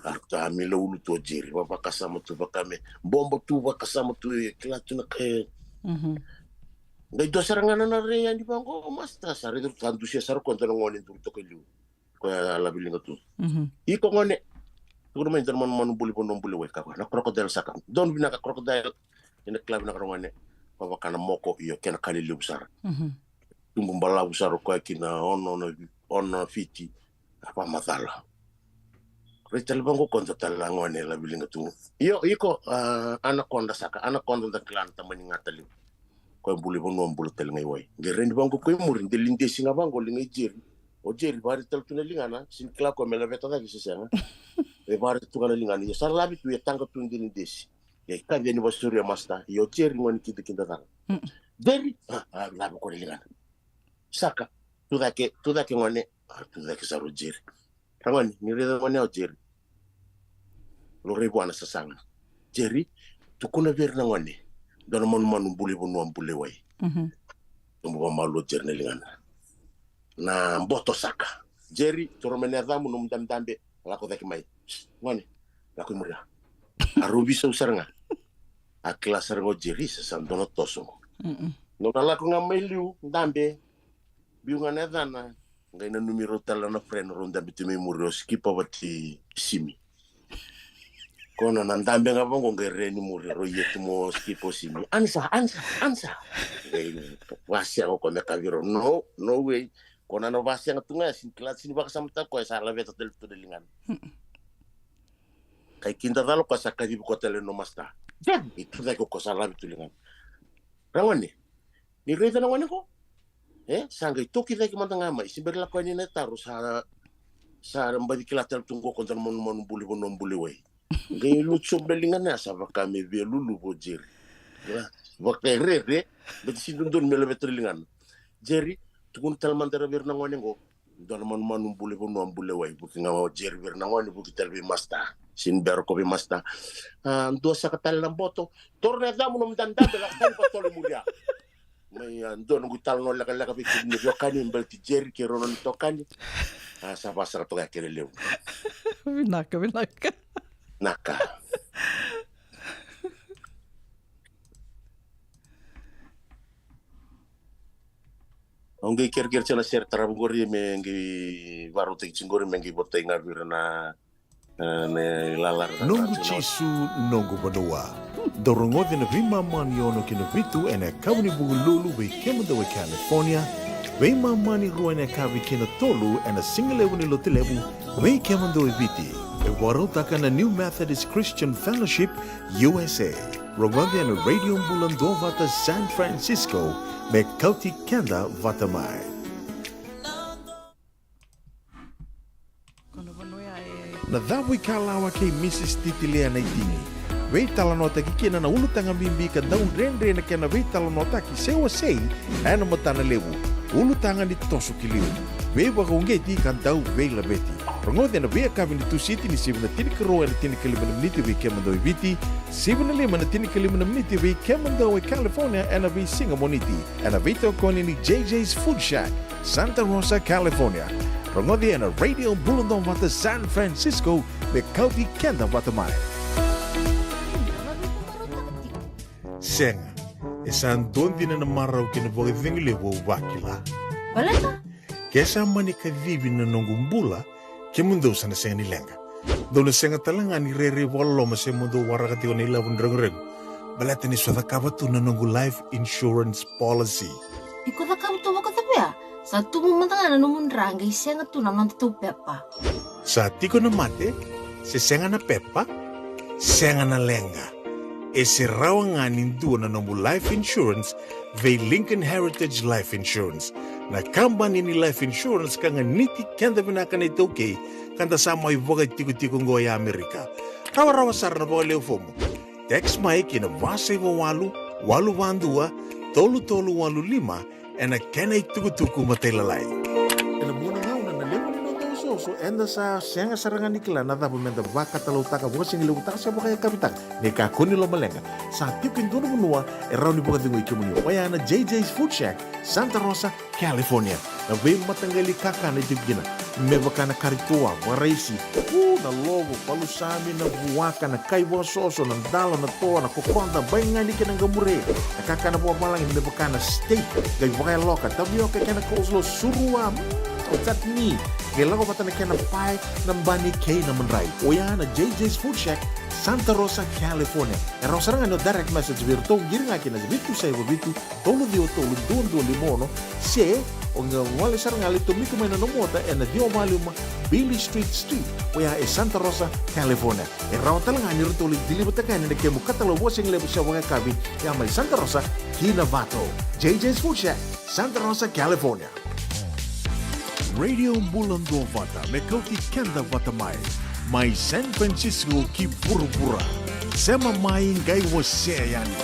Arta mi la ulu tu o Jerry, va vakasama tu vaka me bobo tu vakasama tu e kila tu na ka e. Mhm. Qai dua sara ga na na rai yani vaqo o Master, sa raica tu sa dusia sara ko dua na gone duru toka i liu. Koya a lavi liga tu. Mhm. Iko gone. Tukuna mai dua na manumanu buli vanua buli wai ka koya na crocodile saka. Donu vinaka crocodile. Ena kila vinaka ra gone. Ko vaka na moko io kena ka lelevu sara. Mhm. Tubu balavu sara o koya ki na ono na, ono na fiti. A vakamacala. Rai tale vaqo ko dua tale na gone e lavi liga tu. Io, iko, a, anaconda saka, anaconda da kila na tamani gata liu. Koya buli vanua bula tale ga i wai. Qai reni vaqo ko i muri, de lidesi ga vaqo liga i Jerry. O Jerry, vari tale tu na ligana, sini kila koya me laveta cake se sega. E vari tu ga na ligana, ia sa lavi tu, ia taqa tu de lidesi. Ia i kaci yani vasuri a Master, ia o Jerry gone kidakida caka. Mm. Jerry, a, a, lave ko na ligana. Saka, tu cake, tu cake gone, a, tu cake sara o Jerry. Ra gone, ni raica gone o Jerry. Laurai vua na sasaga. Jerry, tukuna vei ira na gone. Dua na manumanu buli vanua buli wai. Mhm. Tubu vakamalua o Jerry na ligana. Na boto saka. Jerry, toro mai na yacamu nomu dabedabe. Lako cake mai. Gone, lako i muria. A rau visau sara ga. A kila sara ga o Jerry, sa sa dua na toso. Mm-mm. Nona lako ga mai liu, dabe. Biu ga na yacana, qai nanumi rau tale na friend rau dabe tu mai muri o Skipa vata Simi. Ko na na dabe ga vaqo qai reni muri rau ia tu mo Skipa o Simi. Ansa, ansa, ansa. Qai vasega ko me kavi rau. No, no way. Ko na na vasega tu ga sini kila sini vakasamata ko sa laveta tale tu na ligana. Mm-mm. Kai kida cala ko sa kacivi ko tale no Master. Jerry, tu cake ko sa lavi tu ligana. Ra gone. Ni raica na gone ko. E, sa qai toki cake mada ga mai. Siberi lako yani na taro sa, sa baci kila tale tu qo ko dua na manumanu buli vanua buli wai. Qai lutu sobu na ligana sa vaka me via luluvu o Jerry. Vaka e rere, beti si dodonu me laveta na ligana. Jerry, tukuna tale mada ra vei ira na gone qo. Dua na manumanu buli vanua buli wai, vuki ga o Jerry vei ira na gone, vuki tale vei Master. Sini bera ko vei Master. A, dua saka tale na boto. Toro na yacamu nomu dabedabe, lako tani ko tolo i muria. Mai a dua noqu italanoa lekaleka vei kemuni veiwekani, baleti Jerry kei rau na nona itokani. A, sa vasaka toka ya kei na levu. Vinaka, vinaka. Naka. Au qai kerekere tiko na sere tarava qori me qai varautaki tiko qori me qai votai ga vei ira na, e, na ilalara. Noqu Jisu, noqu vanua. Dau rogoci ena veimama ni ono ki na vitu ena yakavi ni Vukelulu vei kemudou e California, veimama ni rua ena yakavi ki na tolu ena sigalevu ni Lotulevu vei kemudou e Viti. E vakarautaka na New Methodist Christian Fellowship U S A. Rogoci ena Radio Bula Duavata San Francisco me kauti keda vata mai. Na Cavuikalawa kei Mrs Titilea Naitini. Veitalanoataki kina na ulutaga bibi ka dau dredre na kena veitalanoataki se wasei ena matana levu. Ulutaga ni toso ki liu. Veivakauqeti ka dau veilaveti. Rogoci ena veiyakavi ni Tusiti ni sivi na tinikarua ena tinikalima na miniti vei kemudou e Viti, sivi na lima na tinikalima na miniti vei kemudou e California ena veisiga Moniti. Ena veitokoni ni J J's Food Shack, Santa Rosa, California. Rogoci ena Radio Bula Duavata San Francisco me kauti keda vata mai. Sega, e sa dua dina na marau kei na vakacegu levu au vakila. Baleta? Ke sa mani kacivi na noqu bula, kemudou sa na sega ni leqa. Dou na sega tale ga ni rairai vakaloloma se mo dou waraka tiko na ilavo ni reguregu. Baleta ni sa cakava tu na noqu life insurance policy. Iko cakava tu vakacavia? Sa tubu mada ga na nomu dra qai sega tu na noda tou pepa. Sa tiko na mate, se sega na pepa, sega na leqa. E se rawa ga ni dua na nomu life insurance vei Lincoln Heritage Life Insurance. Na kabani ni life insurance ka ganiti keda vinaka na iTaukei ka da sa mai vakatikotiko oqo e Amerika. Rawarawa sara na vakaleu fomu. Text mai ki na va saiva walu, walu va dua, tolu tolu walu lima, ena kena itukutuku matailalai. Ena mua na gauna na levu ni noda osooso Eda sa sega sara ga ni kila na cava meda vakatalautaka, vakasigalevu taka se vakayakavi taka. Ni kakua ni lomaleqa, sa tiko e dua na vanua e rawa ni vakacegui kemuni, oya na J J's Food Shack, Santa Rosa, California. Na veimataqali kakana e tiko kina, me vaka na kari toa, vakaraisi, u, na lovo, palusami, na vuaka, na kai vakasoso, na dalo, na toa, na kokoda, baigani kei na qamure. Na kakana vakavalagi me vaka na steak, qai vakayaloka, tavioka kei na coleslaw, surua, mm, o chutney. Qai lako vata na kena pae, na bani kei na madrai. Oya na J J's Food Shack, Santa Rosa, California. E rawa sara ga ni o direct message vei iratou, qiri ga kina vitu saiva vitu, tolu ciwa tolu, dua dua lima ono, se o qai gole sara ga, lai tomika mai na nomu ota ena ciwa walu lima Beale Street Suite, oya e Santa Rosa, California. E rawa tale ga ni ratou lai deliver-taka yani na kemu katalau vakasigalevu se vakayakavi, ya mai Santa Rosa ki Novato. J J's Food Shack, Santa Rosa, California. Radio Bula Duavata, me kauti keda vata mai, mai San Francisco ki vuravura. Sema mai, qai wasea yani.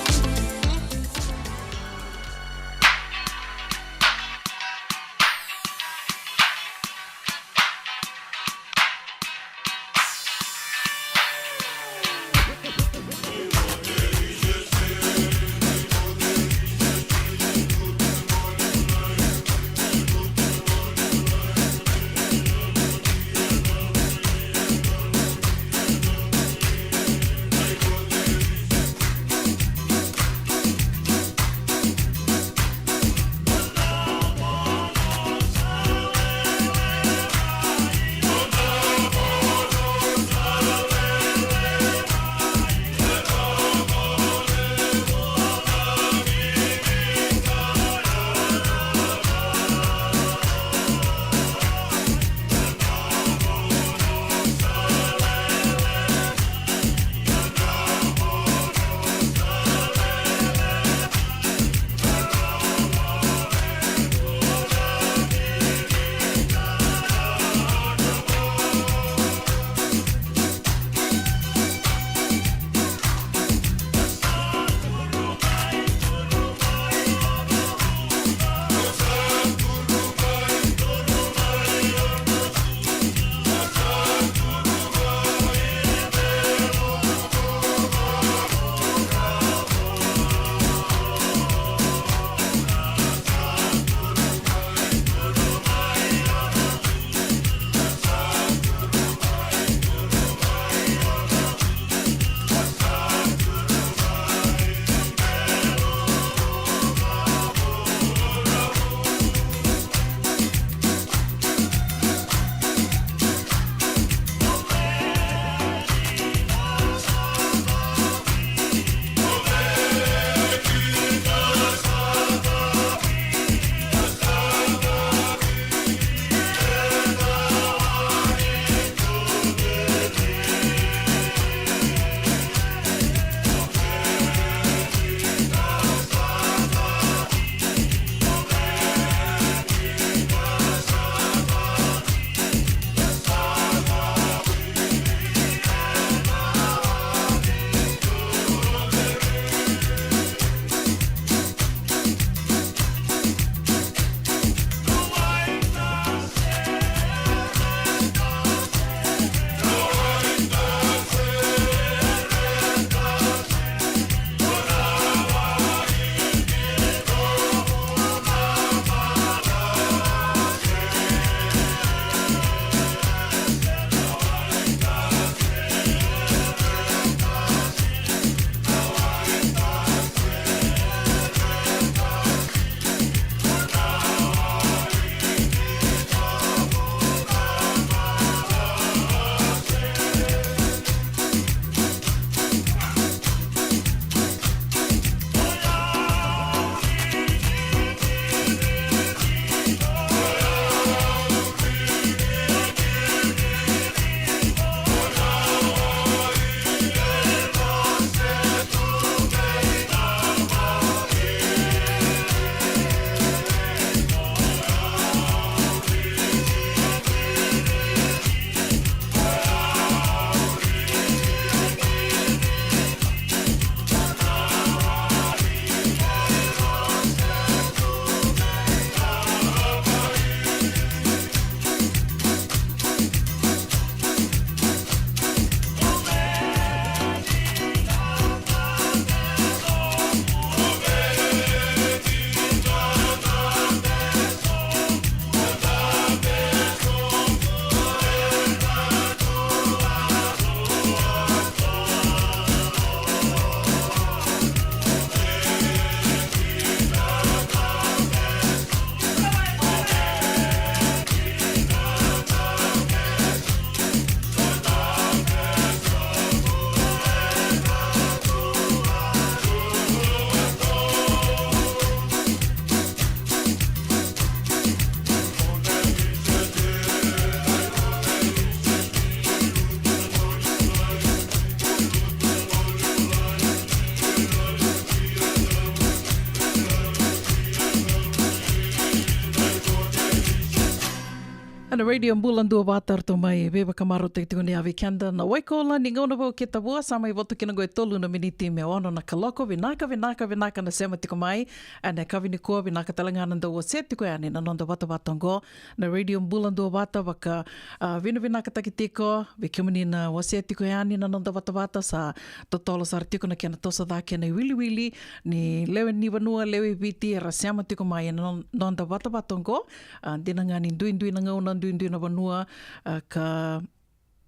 Ena Radio Bula Duavata, ratou mai veivakamarautaki tiko ni a vei keda na waikola ni gauna vou kei Tavua. Sa mai voto kina qo e tolu na miniti me ono na kaloko. Vinaka, vinaka, vinaka na sema tiko mai ena yakavi nikua. Vinaka tale ga na dau wasea tiko yani na noda vatavata oqo na Radio Bula Duavata. Vaka, a, vinavinakataki tiko vei kemuni na wasea tiko yani na noda vatavata. Sa totolo sara tiko na kena toso cake na iwiliwili ni lewe ni vanua, lewe i Viti era sema tiko mai ena no-, noda vatavata oqo. A, dina ga ni duidui na gauna, duidui na vanua, a, ka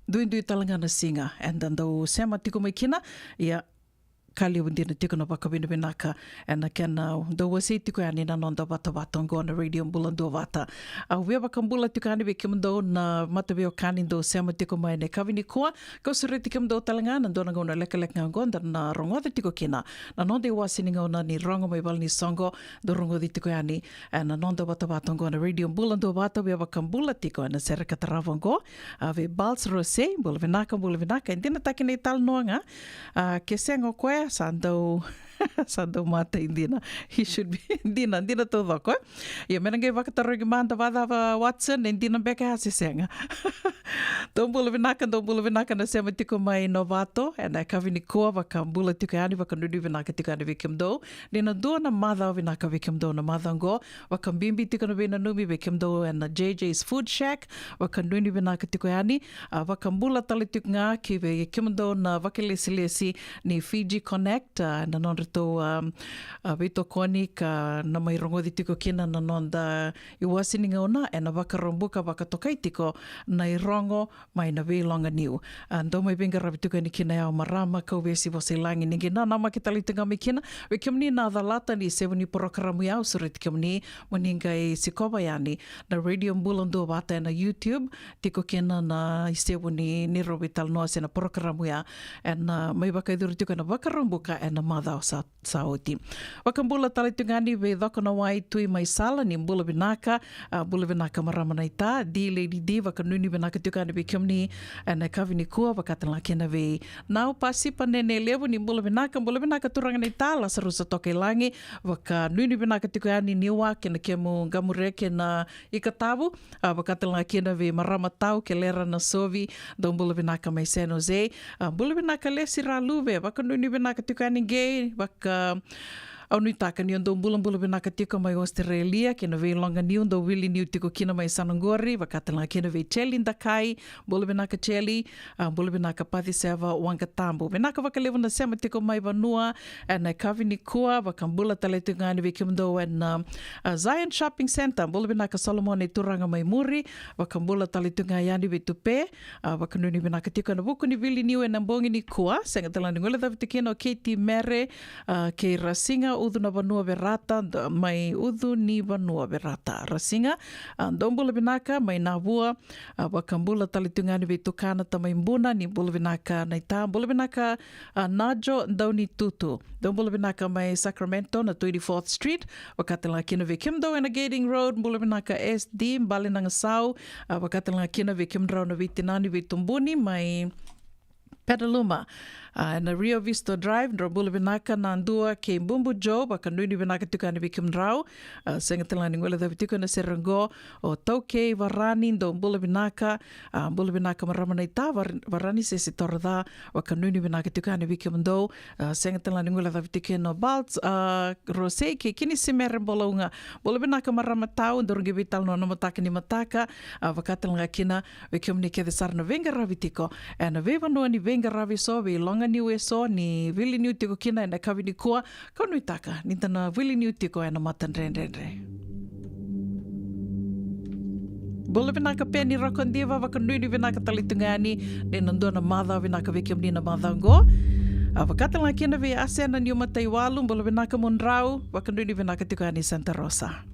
duidui tale ga na siga eda dau sema tiko mai kina. Ia, ka levu dina tiko na vakavinavinaka ena kena dau wasei tiko yani na noda vatavata oqo na Radio Bula Duavata. Au via vakabula tiko yani vei kemudou na mataveiwekani dou sema tiko mai ena yakavi nikua. Kau sureti kemudou tale ga na dua na gauna lekaleka ga oqo da na rogoca tiko kina na noda iwase ni gauna ni rogo mai vale ni soqo. Dou rogoci tiko yani ena noda vatavata oqo na Radio Bula Duavata. Via vakabula tiko ena sere ka tarava oqo, a, vei Bals Rose. Bula vinaka, bula vinaka. E dinataki na italanoa ga. A, ke sega o koya, sa dau, sa dau mata e dina. He should be dina, dina taucoko, e? Ia, me na qai vakatarogi mada, vacava Watson, e dina beka ya se sega? Dou bula vinaka, dou bula vinaka na sema tiko mai Novato ena yakavi nikua. Vakabula tiko yani, vakanuinui vinaka tiko yani vei kemudou. Ni na dua na macawa vinaka vei kemudou na macawa oqo. Vakabibi tiko na veinanumi vei kemudou ena J J's Food Shack. Vakanuinui vinaka tiko yani. A, vakabula tale tiko ga ki vei kemudou na vakalesilesi ni Fiji Connect, a, na nodratou, a, a, veitokoni ka na mai rogoci tiko kina na noda iwase ni gauna ena Vakaraubuka, vakatokai tiko na irogo mai na veiloga niu. A, dou mai veiqaravi tiko yani kina, yawa, marama, kauvesi, vosa i lagi. Ni qai nanamaki tale tiko ga mai kina vei kemuni na calata ni sevu ni porokaramu ya, au sureti kemuni mo ni qai sikova yani na Radio Bula Duavata ena YouTube. Tiko kina na isevu ni, ni rau veitalanoa se na porokaramu ya ena, a, mai vakayacori tiko ena Vakaraubuka ena macawa sa sa oti. Vakabula tale tiko ga yani vei Cokonawai Tui Maisala, ni bula vinaka, a, bula vinaka marama naita, D Lady D, vakanuinui vinaka tiko yani vei kemuni ena yakavi nikua, vaka tale ga kina vei Nau Pasipa Nene Levu, ni bula vinaka, bula vinaka turaga naita, Lasarusa Tokailagi, vakanuinui vinaka tiko yani niu a kena kemu qamure kei na ikatavu, a, vaka tale ga kina vei marama tau, Kelera Nasovi, dou bula vinaka mai San Jose, a, bula vinaka Lesi Raluve, vakanuinui vinaka tiko yani qei, vaka, au nuitaka ni o dou bulabula vinaka tiko mai Australia, kei na veiloga niu dou wili niu tiko kina mai Sanagori, vaka tale ga kina vei Cheli Dakai, bula vinaka Cheli, a, bula vinaka Paciseva Waqatabu. Vinaka vakalevu na sema tiko mai vanua, ena yakavi nikua, vakabula tale tiko ga yani vei kemudou ena, a, Zion Shopping Centre, bula vinaka Solomone Turaga mai Muri, vakabula tale tiko ga yani vei Tupe, a, vakanuinui vinaka tiko ena vuku ni wili niu ena bogi nikua, sega tale ga ni guilecavi tiko kina o Katie Mere, a, kei Rasiga Ucu na Vanua Verata, d-, mai Ucu ni Vanua Verata. Rasiga, a, dou bula vinaka mai Navua, a, vakabula tale tiko ga yani vei Tukana Tamaibuna, ni bula vinaka naita, bula vinaka, a, Najo Daunitutu. Dou bula vinaka mai Sacramento na twenty-fourth Street, vaka tale ga kina vei kemudou ena Gairding Road, bula vinaka S D, Bale Nagasau, a, vaka tale ga kina vei kemudrau na veitinani veitubuni mai Petaluma, a, ena Rio Vista Drive, drau bula vinaka Nadua kei Bubu Joe, vakanuinui vinaka tiko yani vei kemudrau, a, sega tale ga ni guilecavi tiko ena sere oqo, o Taukei Varani, dou bula vinaka, a, bula vinaka marama naita, Var-, Varani Sese Toroca, vakanuinui vinaka tiko yani vei kemudou, a, sega tale ga ni guilecavi tiko kina o Balt, a, Rosei kei Kini Simere Bolauga, bula vinaka marama tau, daru qai veitalanoa na mataka ni mataka, a, vaka tale ga kina vei kemuni kece sara na veiqaravi tiko ena veivanua ni veiqaravi eso, veiloga niu eso, ni wili niu tiko kina ena yakavi nikua, kau nuitaka ni da na wili niu tiko ena matadredredre. Bula vinaka Peni Rokodiva, vakanuinui vinaka tale tu ga yani, ni na dua na macawa vinaka vei kemuni na macawa oqo. A, vaka tale ga kina vei Asena Niumataiwalu, bula vinaka mudrau, vakanuinui vinaka tiko yani Santa Rosa.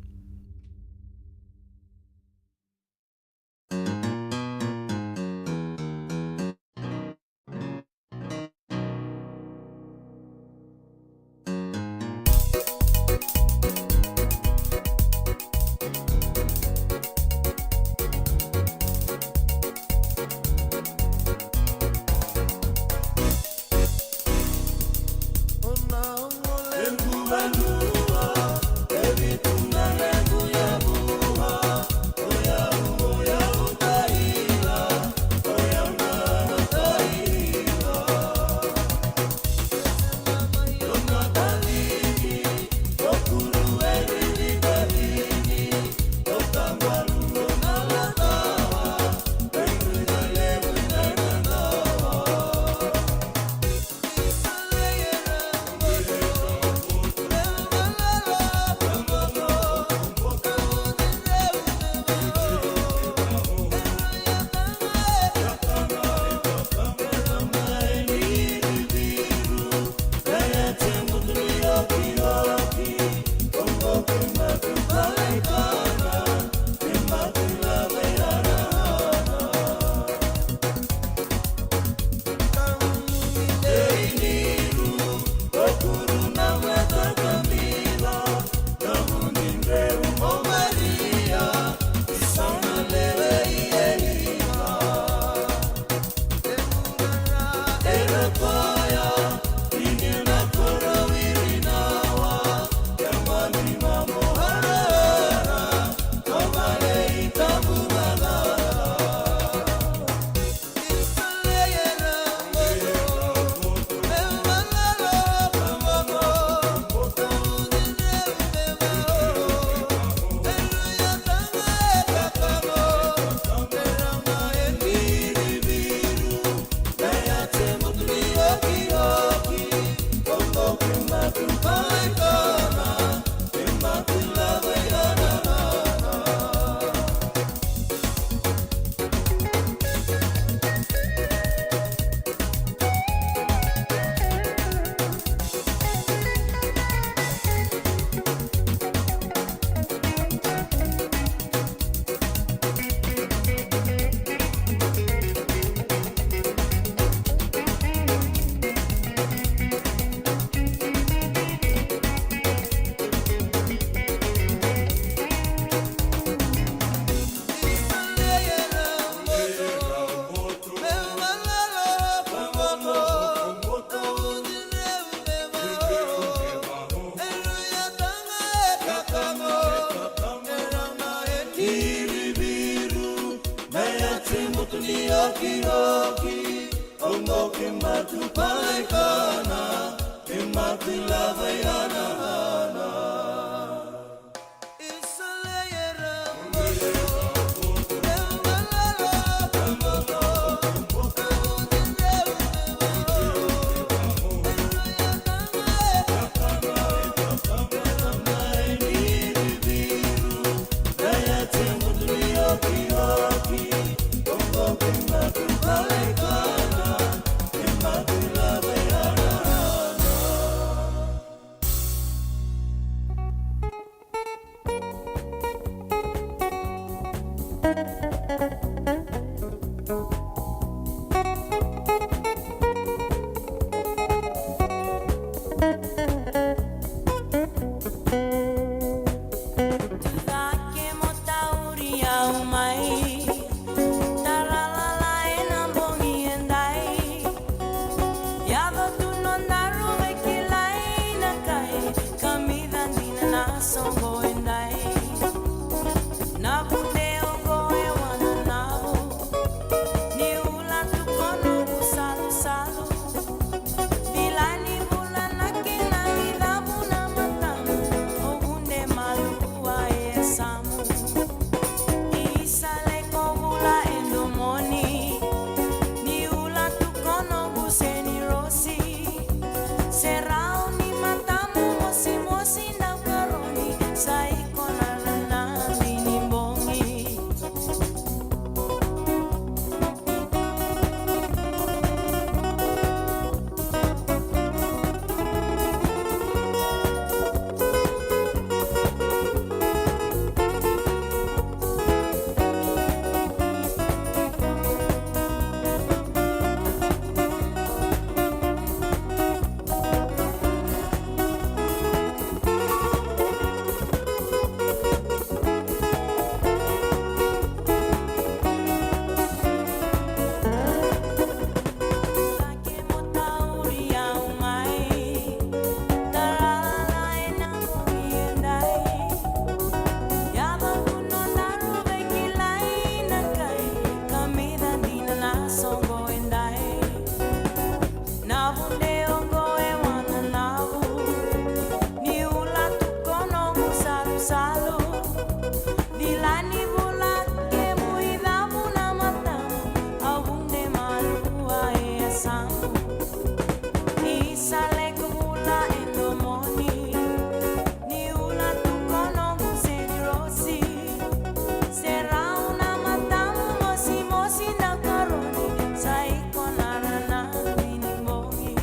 Tucake mo tauri au mai, taralala ena bogi edai. Yaco tu nodaru veikilai na kai, kamica dina na soqo edai. Na vude oqo e wananavu, ni ula tu ko noqu salusalu. Cila ni vula na kena icavu na matamu, o vude malua e yasamu. Isa lako vula e domoni, ni ula tu ko noqu senirosi. Serau ni matamu mosimosi na karoni, sa iko na ranadi ni bogi. Na vude oqo e wananavu, ni ula tu ko noqu salusalu. Cila ni vula kemu icavu na matamu, au vude malua e yasamu. Isa lako vula e domoni, ni ula tu ko noqu senirosi. Serau na matamu mosimosi na karoni, sa iko na ranadi ni bogi.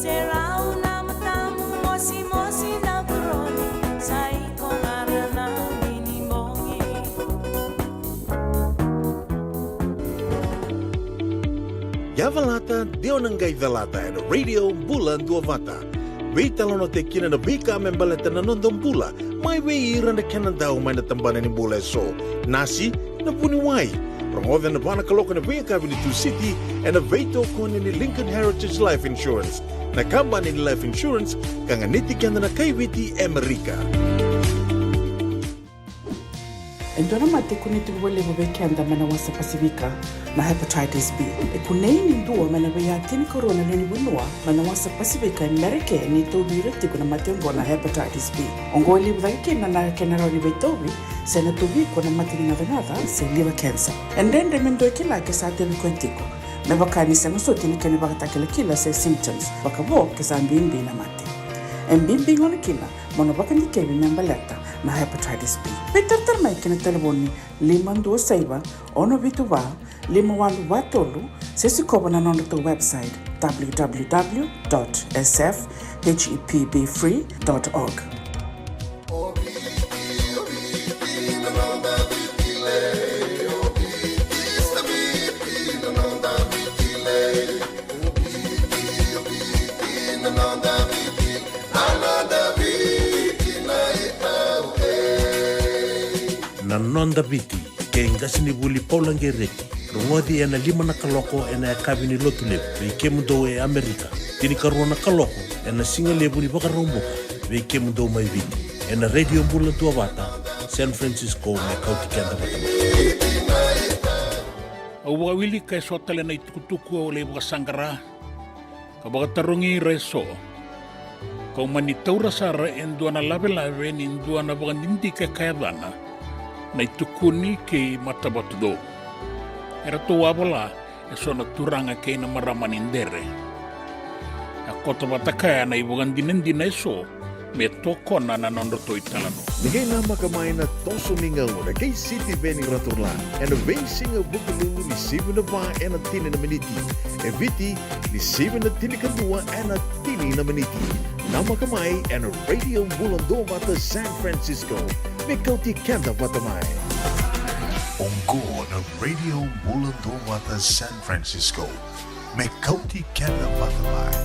Serau na matamu mosimosi na karoni, sa iko na ranadi ni bogi. Ia calata, de o na qai calata ena Radio Bula Duavata. Veitalanoataki kina na veika me baleta na noda bula, mai vei ira na kena dau mai na tabana ni bula eso. Nasi, na vuniwai. Rogoca ena va na kaloko ena veiyakavi ni Tusiti, ena veitokoni ni Lincoln Heritage Life Insurance, na kabani ni life insurance ka ganiti keda na kai Viti e Amerika. E dua na mate e kunei tiko vakalevu vei keda mai na wasa Pasifika, na hepatitis B. E kunei ni dua mai na veiya tinikarua na lewe ni vanua mai na wasa Pasifika e Merika e tauvi ira tiko na mate oqo na hepatitis B. Oqo e levu cake kina na kena rawa ni veitauvi se na tauvi iko na mate ni gacagaca se liver cancer. E dredre me dua e kila ke sa tauvi koya tiko, me vaka ni sega soti na kena ivakatakilakila se symptoms, vakavo ke sa bibi na mate. E bibi gona kina mo na vakadikevi me baleta na hepatitis B. Veitaratara mai ki na talevoni lima dua saiva, ono vitu va, lima walu va tolu, se sikova na nodratou website, w w w dot s f h e p b free dot org. Na Noda Viti, kei qasenivuli Paula Gereti. Rogoci ena lima na kaloko ena yakavi ni Lotulevu vei kemudou e Amerika, tinikarua na kaloko ena sigalevu ni Vakaraubuka vei kemudou mai Viti, ena Radio Bula Duavata, San Francisco, me kauti keda vata mai. Au vakawilika eso tale na itukutuku au lai vakasaqara ka vakatarogi ira eso. Kau mani taura sara e dua na lavelave ni dua na vakadidike ka yacana Na iTukuni kei Matavatucou. Eratou a vola eso na turaga kei na marama ni Dere. A koto vata kaya na ivakadinadina eso me tokona na nodratou italanoa. Ni qai namaka mai na toso ni gauna kei Sitiveni Raturla ena veisiga Vukelulu ni sivi na va ena tini na miniti, e Viti ni sivi na tinikadua ena tini na miniti. Namaka mai ena Radio Bula Duavata San Francisco, me kauti keda vata mai. Oqo na Radio Bula Duavata San Francisco, me kauti keda vata mai.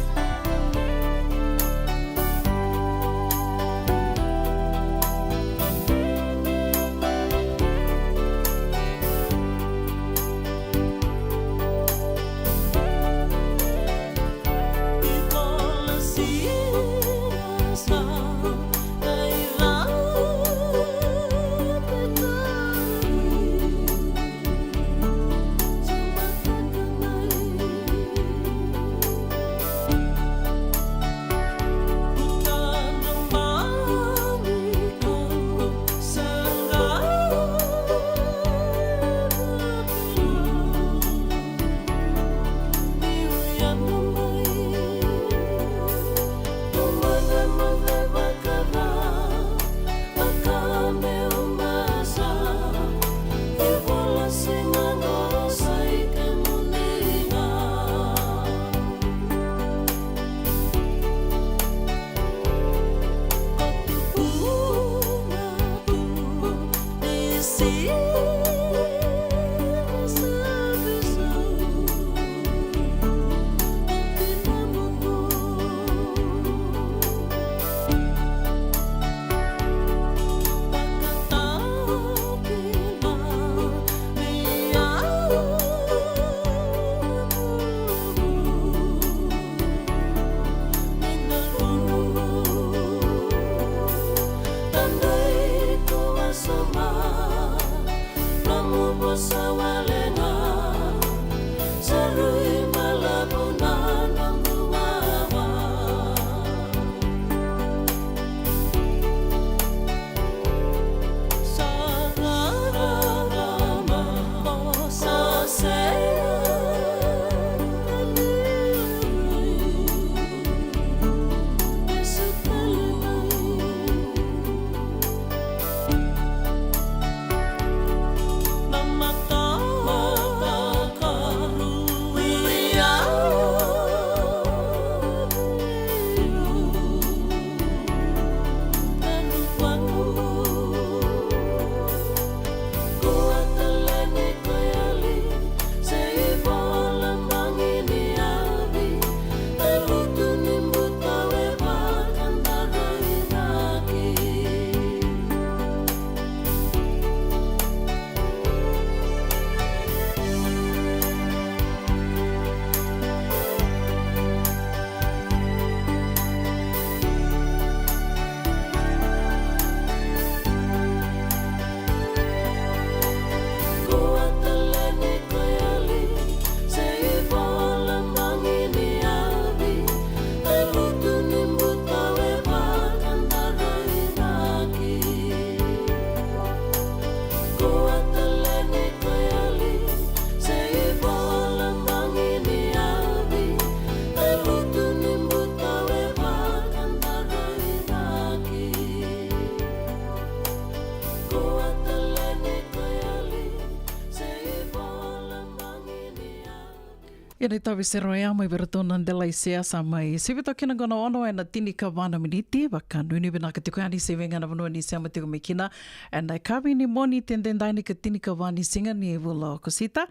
Ia na itavi sere oya mai vei iratou na Delai Sea sa mai sivi toka kina qo na ono ena tinikava na miniti. Vakanuinui vinaka tiko yani se vei ga na vanua ni sema tiko mai kina ena yakavi ni Moniti edaidai, ka tinikava ni siga ni vula o Okosita.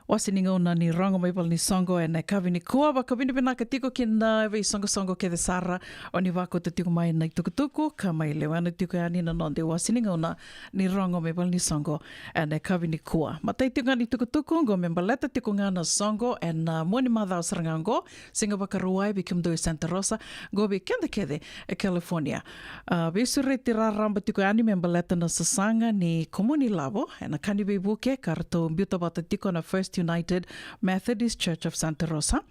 Wase ni gauna ni rogo mai valenisoqo ena yakavi nikua. Vakavinavinaka tiko ki na veisoqosoqo kece sara o ni vakauta tiko mai na itukutuku ka mai lewena tiko yani na noda iwase ni gauna ni rogo mai valenisoqo ena yakavi nikua. Matai tiko ga ni tukutuku oqo me baleta tiko ga na soqo ena mua ni macawa sara ga oqo, Siga Vakarauwai vei kemudou e Santa Rosa, oqo vei keda kece e California. A, veisureti raraba tiko yani me baleta na sasaga ni kumuni lavo ena ka ni veivuke ka ratou biuta vata tiko na First First United Methodist Church of Santa Rosa.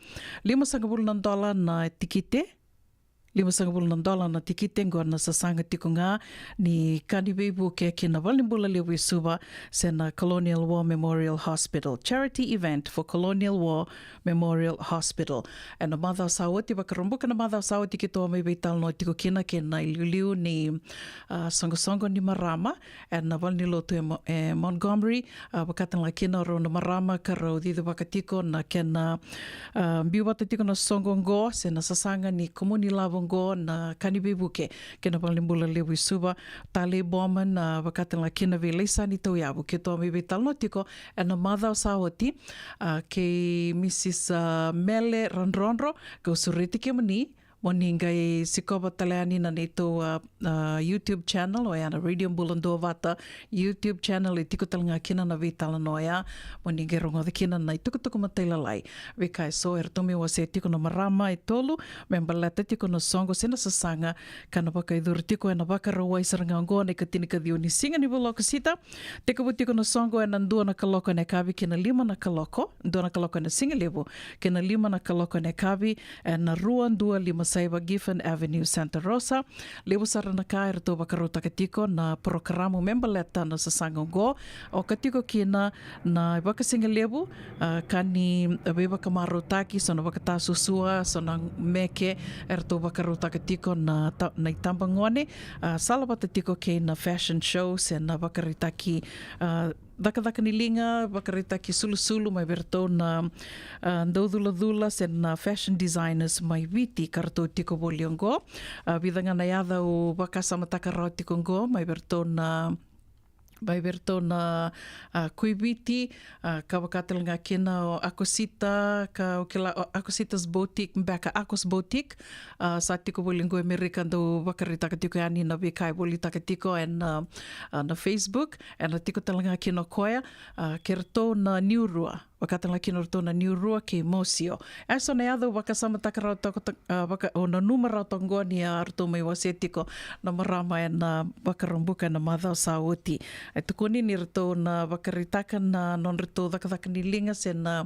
Limasagavulu na dola na tikite. Limasagavulu na dola na tikite, qo na sasaga tiko ga ni ka ni veivuke ki na valenibula levu i Suva, se na Colonial War Memorial Hospital. Charity event for Colonial War Memorial Hospital. Ena macawa sa oti, Vakaraubuka na macawa sa oti, keitou a mai veitalanoa tiko kina kei na iliuliu ni, ah, soqosoqo ni marama ena valenilotu e Mo-, e Montgomery, ah, vaka tale ga kina o rau na marama ka rau cicivaka tiko na kena, ah, biu vata tiko na soqo oqo, se na sasaga ni kumuni lavo oqo, na ka ni veivuke ki na valenibula levu i Suva. Talei Bowman, ah, vaka tale ga kina vei Laisani Tauyavu, keitou a mai veitalanoa tiko ena macawa sa oti, ah, kei Mrs, ah, Mele Radrodro, kau sureti kemuni mo ni qai sikova tale yani na neitou, ah, ah, YouTube channel, oya na Radio Bula Duavata YouTube channel, e tiko tale ga kina na veitalanoa oya, mo ni qai rogoca kina na itukutuku matailalai. Veika eso eratou mai wasea tiko na marama e tolu me baleta tiko na soqo se na sasaga ka na vakayacori tiko ena Vakarauwai sara ga oqo na ikatinikaciwa ni siga ni vula o Okosita. Tekivu tiko na soqo ena dua na kaloko ena yakavi ki na lima na kaloko, dua na kaloko ena sigalevu ki na lima na kaloko ena yakavi, ena rua dua lima saiva Giffen Avenue, Santa Rosa. Levu sara na ka eratou vakarautaka tiko na porokaramu me baleta na sasaga oqo. Oka tiko kina na vakasigalevu, ah, ka ni veivakamarautaki, so na vakatasuasua, so na meke eratou vakarautaka tiko na ta-, na itabagone, ah, salavata tiko kei na fashion show se na vakaraitaki, ah, cakacaka ni liga, vakaraitaki sulusulu mai vei iratou na, ah, dauculacula se na fashion designers mai Viti ka ratou tiko voli oqo. Ah, vica ga na yaca au vakasamataka rawa tiko oqo mai vei iratou na, mai vei iratou na, ah, Kuiviti, ah, ka vaka tale ga kina o Akosita, ka au kila o Akosita's Boutique, beka Akos Boutique, ah, sa tiko voli oqo e Merika, dau vakaraitaka tiko yani na veika e volitaka tiko ena, ah, ah, na Facebook. Ena tiko tale ga kina o koya, ah, kei iratou na Niurua, vaka tale ga kina o iratou na Niurua kei Mosio. E so na yaca au vakasamataka rawa toka, ah, vaka, au nanuma rawa toka oqo ni a ratou mai wasea tiko na marama ena Vakaraubuka ena macawa sa oti. E tukuni ni ratou na vakaraitaka na nodratou cakacaka ni liga se na,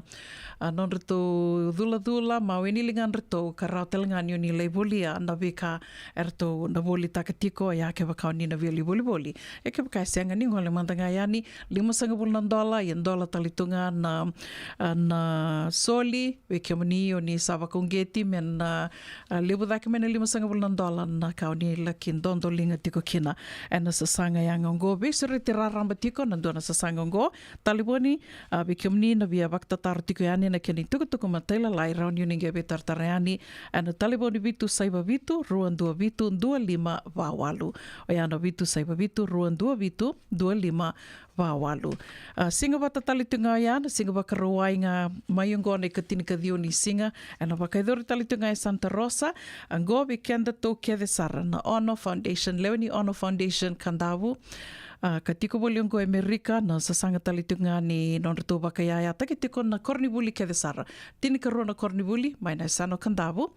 ah, nodratou culacula, mawe ni ligadratou, ka rawa tale ga ni o ni lai volia na veika eratou na volitaka tiko, ia kevaka o ni na via lai volivoli. Ia kevaka e sega, ni gole mada ga yani, limasagavulu na dola, ia dola tale tu ga na, ah, na soli, vei kemuni o ni sa vakauqeti me na, ah, levu cake mai na limasagavulu na dola na ka o ni laki dodoliga tiko kina ena sasaga yaga oqo. Veisureti raraba tiko na dua na sasaga oqo. Talevoni, ah, vei kemuni na via vakatataro tiko yani na kena itukutuku matailalai, rawa ni o ni qai veitaratara yani ena talevoni vitu saiva vitu, rua dua vitu, dua lima va walu. Oya na vitu saiva vitu, rua dua vitu, dua lima va walu. Ah, siga vata tale tu ga oya, na siga Vakarauwai ga mai oqo na ikatinikaciwa ni siga, ena vakayacori tale tu ga e Santa Rosa. Oqo vei kedatou kece sara na Ono Foundation, lewe ni Ono Foundation Kadavu, ah, ka tiko voli oqo e Merika, na sasaga tale tu ga ni nodratou vakayayataki tiko na koronivuli kece sara. Tinikarua na koronivuli mai na yasana o Kadavu.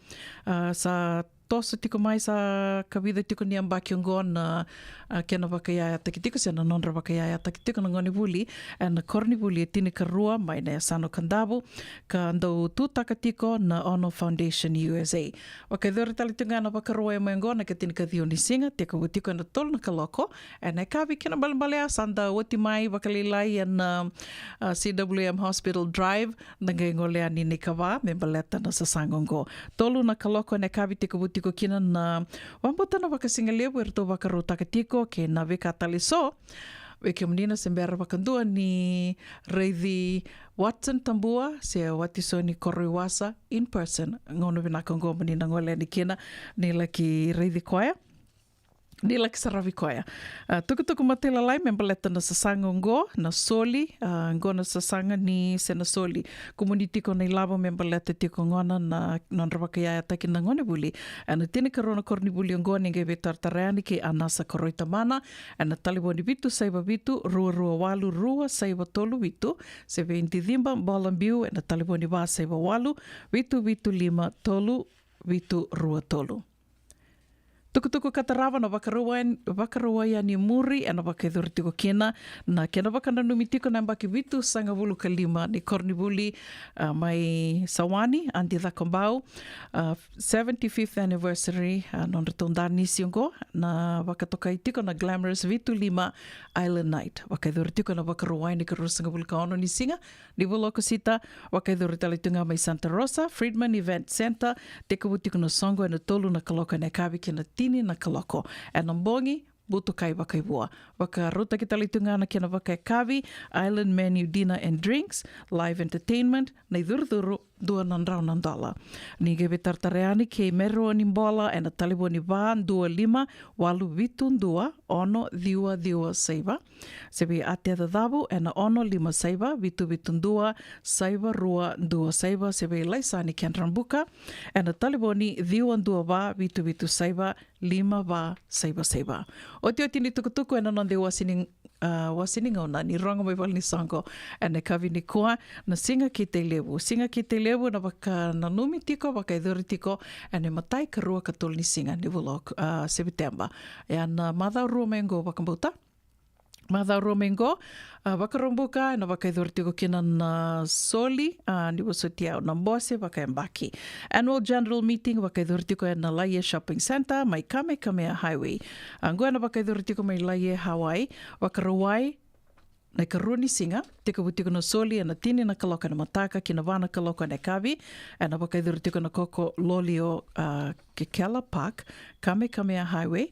Ah, sa toso tiko mai, sa kavica tiko ni yabaki oqo na, ah, kena vakayayataki tiko se na nodra vakayayataki tiko na gonevuli ena koronivuli e tinikarua mai na yasana o Kadavu, ka dau tutaka tiko na Ono Foundation U S A. Vakayacori tale tu ga na Vakarauwai mai oqo na ikatinikaciwa ni siga, tekivu tiko ena tolu na kaloko ena yakavi. Kena ibalebale, a sa da oti mai vakalailai ena, ah, C W M Hospital Drive, da qai gole yani na ikava me baleta na sasaga oqo. Tolu na kaloko ena yakavi tekivu tiko kina na vabauta na vakasigalevu eratou vakarautaka tiko kei na veika tale eso. Vei kemuni na se bera vakadua ni raici Watson Tabua se Watisoni Koroiwasa in person, gauna vinaka oqo mo ni na gole yani kina ni laki raici koya, ni laki saravi koya. Ah, tukutuku matailalai me baleta na sasaga oqo, na soli, ah, oqo na sasaga ni se na soli. Kumuni tiko na ilavo me baleta tiko gona na nodra vakayayataki na gonevuli ena tinikarua na koronivuli oqo, ni qai veitaratara yani kei Anasa Koroi Tamana ena talevoni vitu saiva vitu, rua rua walu, rua saiva tolu vitu, se vei Diciba Bolabiu ena talevoni va saiva walu, vitu vitu lima, tolu vitu rua tolu. Tukutuku ka tarava na Vakarauwai, Vakarauwai Yani Muri, ena vakayacori tiko kina na kena vakananumi tiko na yabaki vitusagavulu ka lima ni koronivuli, ah, mai Sawani, Adi Cakobau, ah, seventy-fifth anniversary, ah, nodratou danisi oqo, na vakatokai tiko na Glamorous Vitu Lima Island Night. Vakayacori tiko ena Vakarauwai ena ikaruasagavulu ka ono ni siga ni vula o Okosita, vakayacori tale tu ga mai Santa Rosa, Friedman Event Center, tekivu tiko na soqo ena tolu na kaloko ena yakavi ki na tini na kaloko ena bogi, butukai vakaivua. Vakarautaki tale tu ga na kena vakayakavi, island menu dinner and drinks, live entertainment, na icurucuru, dua na drau na dola. Ni qai veitaratara yani kei Mereoni Bola ena talevoni va dua lima walu vitu dua ono ciwa ciwa saiva. Se vei Atea Cacavu ena ono lima saiva vitu vitu dua saiva rua dua saiva, se vei Laisani Kendrabuka ena talevoni ciwa dua va vitu vitu saiva lima va saiva saiva. Otioti ni tukutuku ena noda iwase ni, ah, wase ni gauna ni rogo mai valenisoqo ena yakavi nikua, na Siga Kitailevu. Siga Kitailevu na vakananumi tiko, vakayacori tiko ena imatai, karua, katolu ni siga ni vula o, ah, Sepiteba. Ena macawa rua mai oqo vakabauta. Macawa rua mai oqo, ah, Vakaraubuka, ena vakayacori tiko kina na soli, ah, ni vosoti au, na bose vakayabaki. Annual General Meeting vakayacori tiko ena Laie Shopping Center mai Kamehameha Highway. Ah, oqo ena vakayacori tiko mai Laie, Hawaii, Vakarauwai, na ikarua ni siga, tekivu tiko na soli ena tini na kaloko ena mataka ki na va na kaloko ena yakavi, ena vakayacori tiko ena Koko Lolio, ah, Kekela Park, Kamehameha Highway.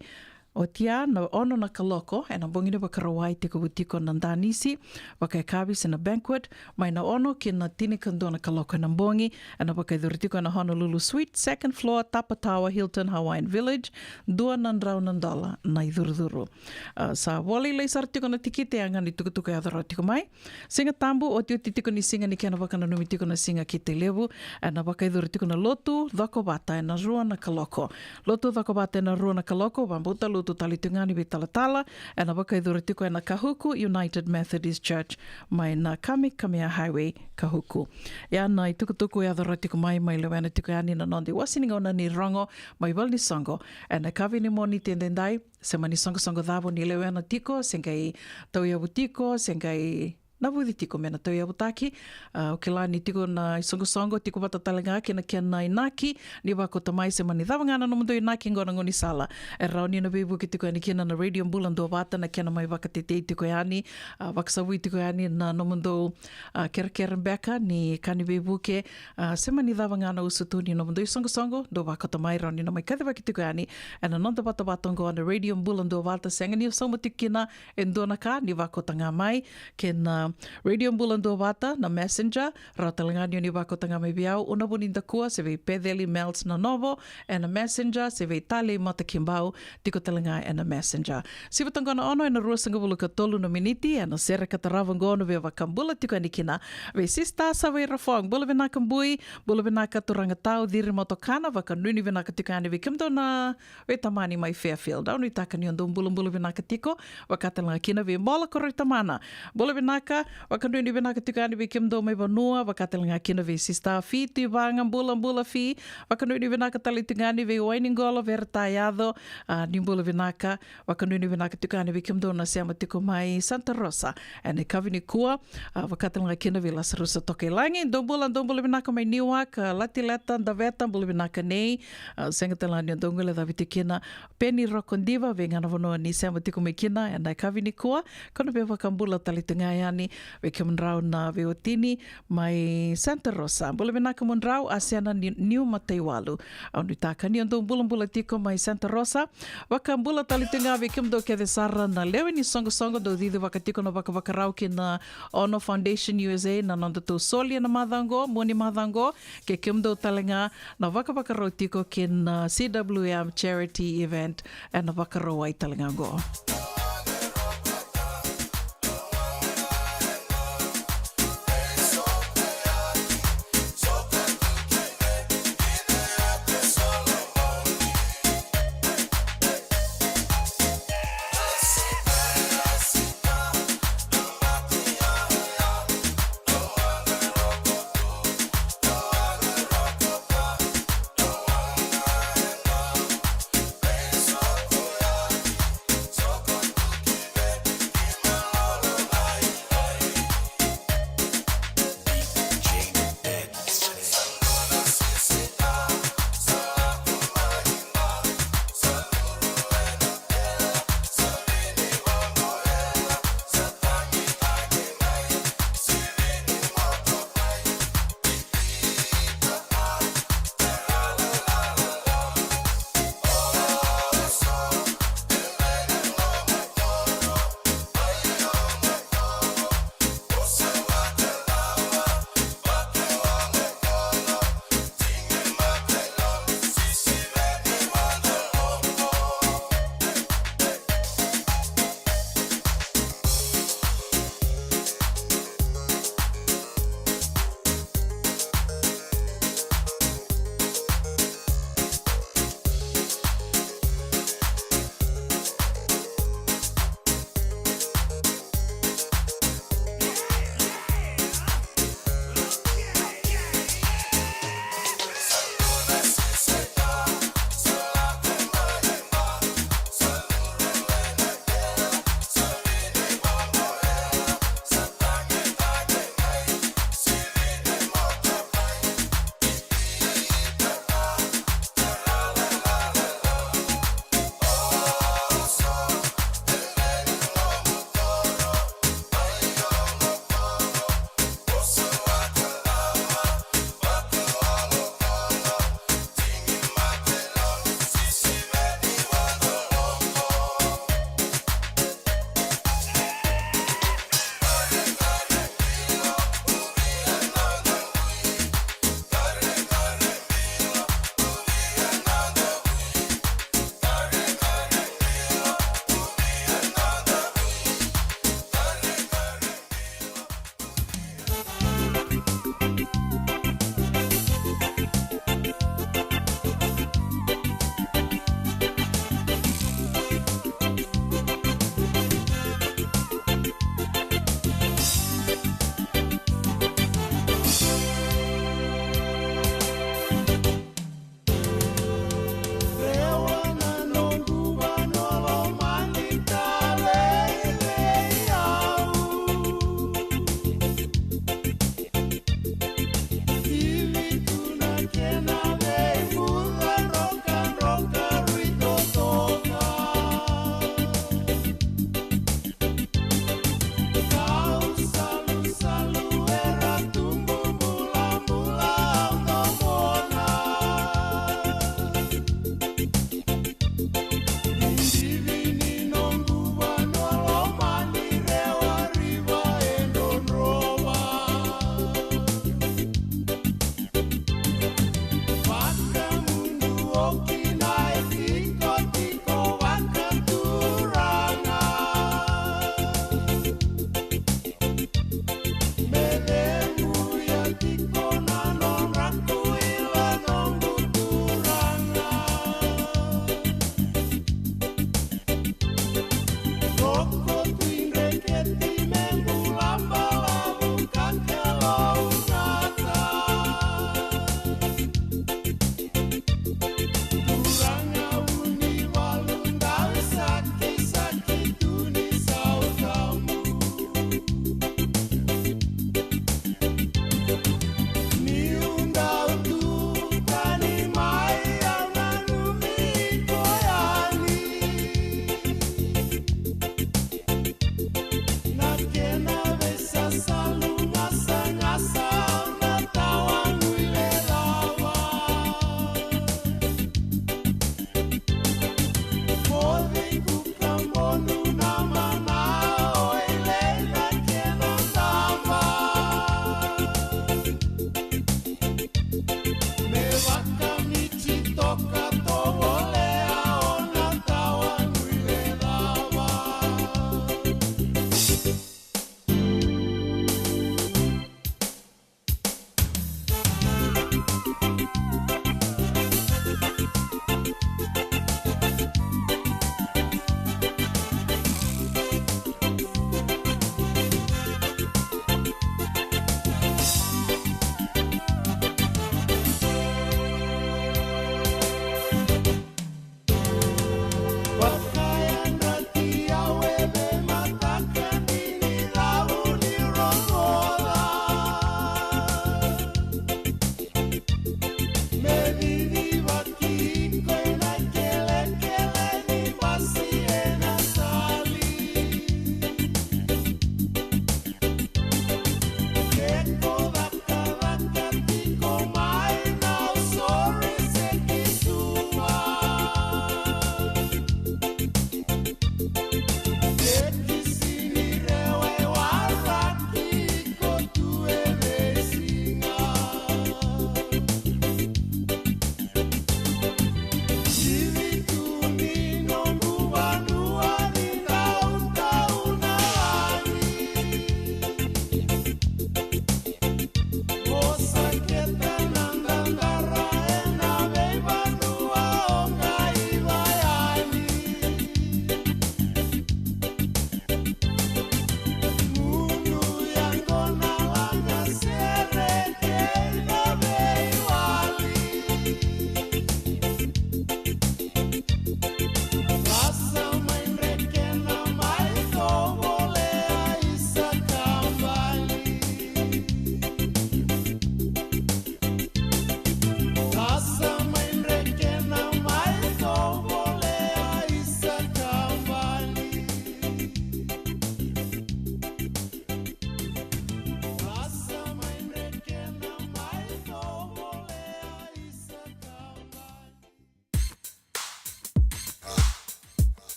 Oti ya na ono na kaloko ena bogi ni Vakarauwai, tekivu tiko na danisi vakayakavi se na banquet, mai na ono ki na tinikadua na kaloko ena bogi, ena vakayacori tiko ena Honolulu Suite, second floor, Tapa Tower, Hilton Hawaiian Village, dua na drau na dola na icurucuru. Ah, sa vakalailai sara tiko na tikite, ya ga na itukutuku e yaco rawa tiko mai. Siga Tabu, otioti tiko ni siga ni kena vakananumi tiko na Siga Kitailevu, ena vakayacori tiko na lotu cokovata ena rua na kaloko. Lotu cokovata ena rua na kaloko, vakabauta lotu tale tiko ga ni veitalatala, ena vakayacori tiko ena Kahuku United Methodist Church, mai na Kamehameha Highway, Kahuku. Ya na itukutuku e yaco rawa tiko mai, mai lewena tiko yani na noda iwase ni gauna ni rogo mai valenisoqo ena yakavi ni Moniti edaidai. Se mani soqosoqo cava o ni lewena tiko, se qai tauyavu tiko, se qai navuci tiko me na tauyavutaki. Ah, au kila ni tiko na isoqosoqo, tiko vata tale ga kei na kena inaki, ni vakauta mai. Se mani cava ga na nomudou inaki oqo na gaunisala e rawa ni na veivuke tiko yani kina na Radio Bula Duavata, na kena mai vakatetei tiko yani, ah, vakasavui tiko yani na nomudou, ah, kerekere beka ni ka ni veivuke, ah, se mani cava ga na usutu ni nomudou isoqosoqo, dou vakauta mai, rawa ni na mai kacivaki tiko yani ena noda vatavata oqo na Radio Bula Duavata. Sega ni o sauma tiko kina e dua na ka, ni vakauta ga mai kei na Radio Bula Duavata na Messenger. Rawa tale ga ni o ni vakauta ga mai vei au, Una Vunidakua, se vei Peceli Mels Nanovo ena Messenger, se vei Talei Matakibau, tiko tale ga ena Messenger. Siva toka na ono ena ruasagavulu ka tolu na miniti, ena sere ka tarava oqo, na veivakabula tiko yani kina vei Sister Savaira Fong. Bula vinaka bui, bula vinaka turaga tau, Ciri Motokana, vakanuinui vinaka tiko yani vei kemudou na veitamani mai Fairfield. Au nuitaka ni o dou bulabula vinaka tiko, vaka tale ga kina vei Bola Koroi Tamana. Bula vinaka, vakanuinui vinaka tiko yani vei kemudou mai vanua, vaka tale ga kina vei Sister Fi Tivaga, bulabula Fi, vakanuinui vinaka tale tiko yani vei Wainiqolo Veretayaco, ah, ni bula vinaka, vakanuinui vinaka tiko yani vei kemudou na sema tiko mai Santa Rosa ena yakavi nikua, ah, vaka tale ga kina vei Lasarusa Tokailagi. Dou bula, dou bula vinaka mai Newark, ah, Latileta, Daveta, bula vinaka nei, ah, sega tale ga ni o dou guilecavi tiko kina, Peni Rokodiva, vei ga na vanua ni sema tiko mai kina ena yakavi nikua. Kau na veivakabula tale tu ga yani vei kemudrau na veiwatini mai Santa Rosa. Bula vinaka mudrau, Asena ni Niu Mataiwalu. Au nuitaka ni o dou bulabula tiko mai Santa Rosa. Vakabula tale tu ga vei kemudou kece sara na lewe ni soqosoqo dou cicivaka tiko na vakavakarau ki na Ono Foundation U S A, na nodatou soli ena macawa oqo, mua ni macawa oqo, kei kemudou tale ga na vakavakarau tiko ki na C W M charity event ena Vakarauwai tale ga oqo.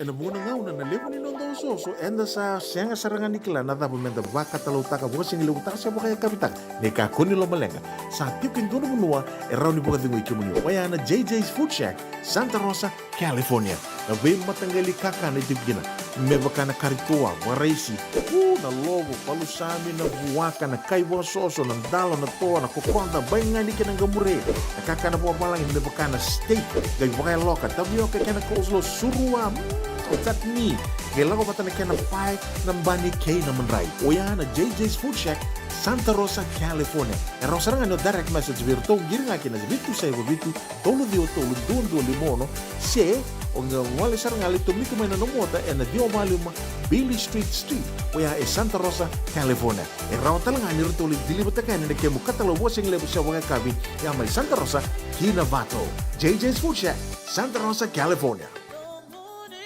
Ena vuqa na gauna na levu ni noda osooso, eda sa sega sara ga ni kila na cava meda vakatalautaka, vakasigalevutaka se vakayakavitaka. Ni kakua ni lomaleqa, sa tiko e dua na vanua e rawa ni vakacegui kemuni, oya na J J's Food Shack, Santa Rosa, California. Na veimataqali kakana e tiko kina, me vaka na kari toa, vakaraisi, u, na lovo, palusami, na vuaka, na kai vakasoso, na dalo, na toa, na kokoda, baigani kei na qamure, na kakana vakavalagi me vaka na steak, qai vakayaloka, tavioka kei na coleslaw, surua, mm, chutney, qai lako vata na kena pae, na bani kei na madrai. Oya na J J's Food Shack, Santa Rosa, California. E rawa sara ga ni o direct message vei iratou, qiri ga ki na vitu saiva vitu, tolu ciwa tolu, dua dua lima ono, se o qai gole sara ga, lai tomika mai na nomu ota ena ciwa va lima Beale Street Suite, oya e Santa Rosa, California. E rawa tale ga ni ratou lai deliver-taka yani na kemu katalau vakasigalevu se vakayakavi, ya mai Santa Rosa ki Novato. J J's Food Shack, Santa Rosa, California.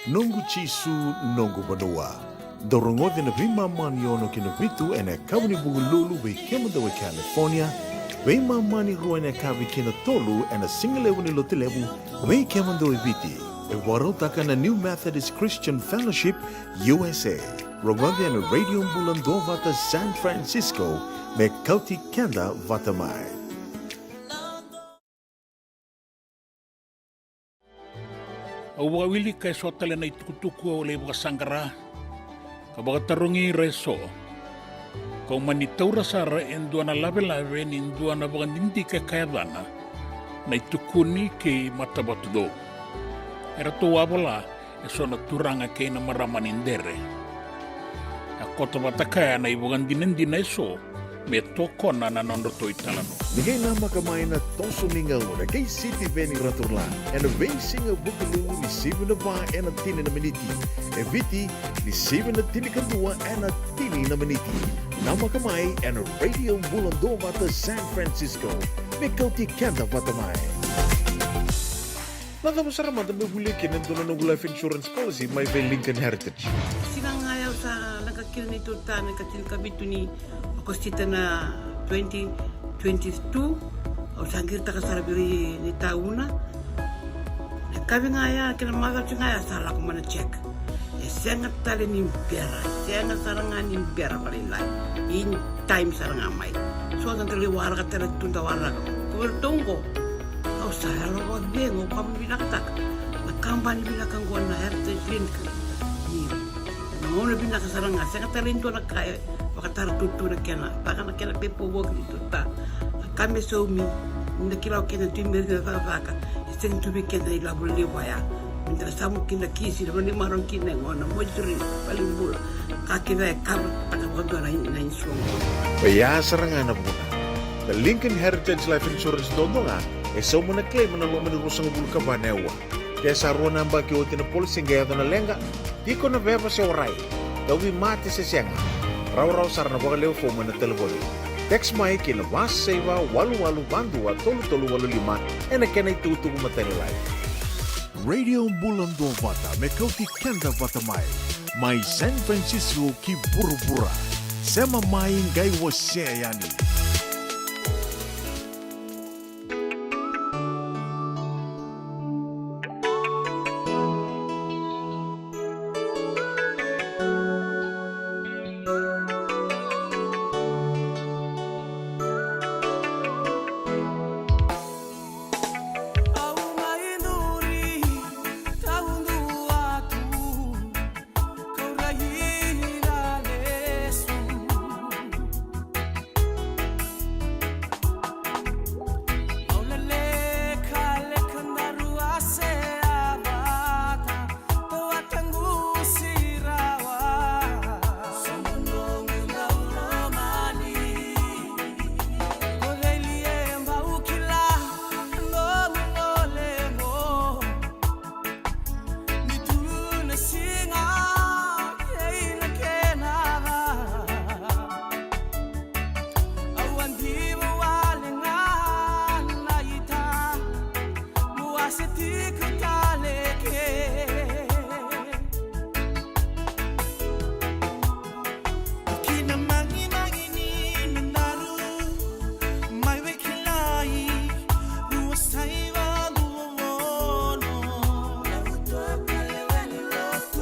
Noqu Jisu, noqu vanua. Dou rogoci na veimama ni ono ki na vitu ena yakavi ni Vukelulu vei kemudou e California, veimama ni rua ena yakavi ki na tolu ena sigalevu ni Lotulevu vei kemudou e Viti. E vakarautaka na New Methodist Christian Fellowship U S A. Rogoci ena Radio Bula Duavata San Francisco, me kauti keda vata mai. Au vakawilika eso tale na itukutuku au lai vakasaqara ka vakatarogi ira eso. Kau mani taura sara e dua na lavelave ni dua na vakadidike ka yacana Na iTukuni kei Matavatucou. Eratou a vola eso na turaga kei na marama ni Dere. A koto vata kaya na ivakadinadina eso me tokona na nodratou italanoa. Ni qai namaka mai na toso ni gauna kei Sitiveni Raturla ena veisiga Vukelulu ni sivi na va ena tini na miniti, e Viti ni sivi na tinikadua ena tini na miniti. Namaka mai ena Radio Bula Duavata San Francisco, me kauti keda vata mai. Na cava sara mada me volia kina e dua na noqu life insurance policy mai vei Lincoln Heritage? Siga ga ya au sa leqa kina neitou ta na ikatinikamitu ni Okosita na twenty twenty-two. Au sa qiritaka sara vei ira na itauna. Na yakavi ga ya kei na macawa ga ya sa lako mai na check. E sega tale ni bera, sega sara ga ni bera vakalailai. In time sara ga mai. So da lai waraka tale tu da waraka. Ko vei ratou oqo, au sa yalo vakacegu, au ka vinakataka na kabani vinaka oqo na Heritage Link. Ni na gauna vinaka sara ga, sega tale ni dua na ka e vakatara tu na kena, vaka na kena paperwork ni tu ta. Na ka me saumi, ni da kila o keda tu me na cakacaka, e sega tu vei keda ilavo levu ya. Me da samu kina kisi, na vale ni marau kina e gona, moituri, valenibula. Ka kece e cover taka vakadua na, na insurance. Oya sara ga na vuna. Na Lincoln Heritage Life Insurance dodonu ga, e sauma na claim ena loma ni ruasagavulu ka va na aua. Ke sa rua na yabaki oti na policy qai yaco na leqa, tiko na veva se warai, tauvimate se sega, rawarawa sara na vakalewe fomu ena talevoni. Text mai ki na va saiva walu walu va dua tolu tolu walu lima ena kena itukutuku matailalai. Radio Bula Duavata me kauti keda vata mai, mai San Francisco ki vuravura. Sema mai qai wasea yani. Ni tu na siga kei na kena ca. Au a diva wale ga na ita, mo a se tiko tale ke. Ki na magimagi ni manaru, mai vei kilai, rua saiva, rua ono. Na uto ka lewe ni roto.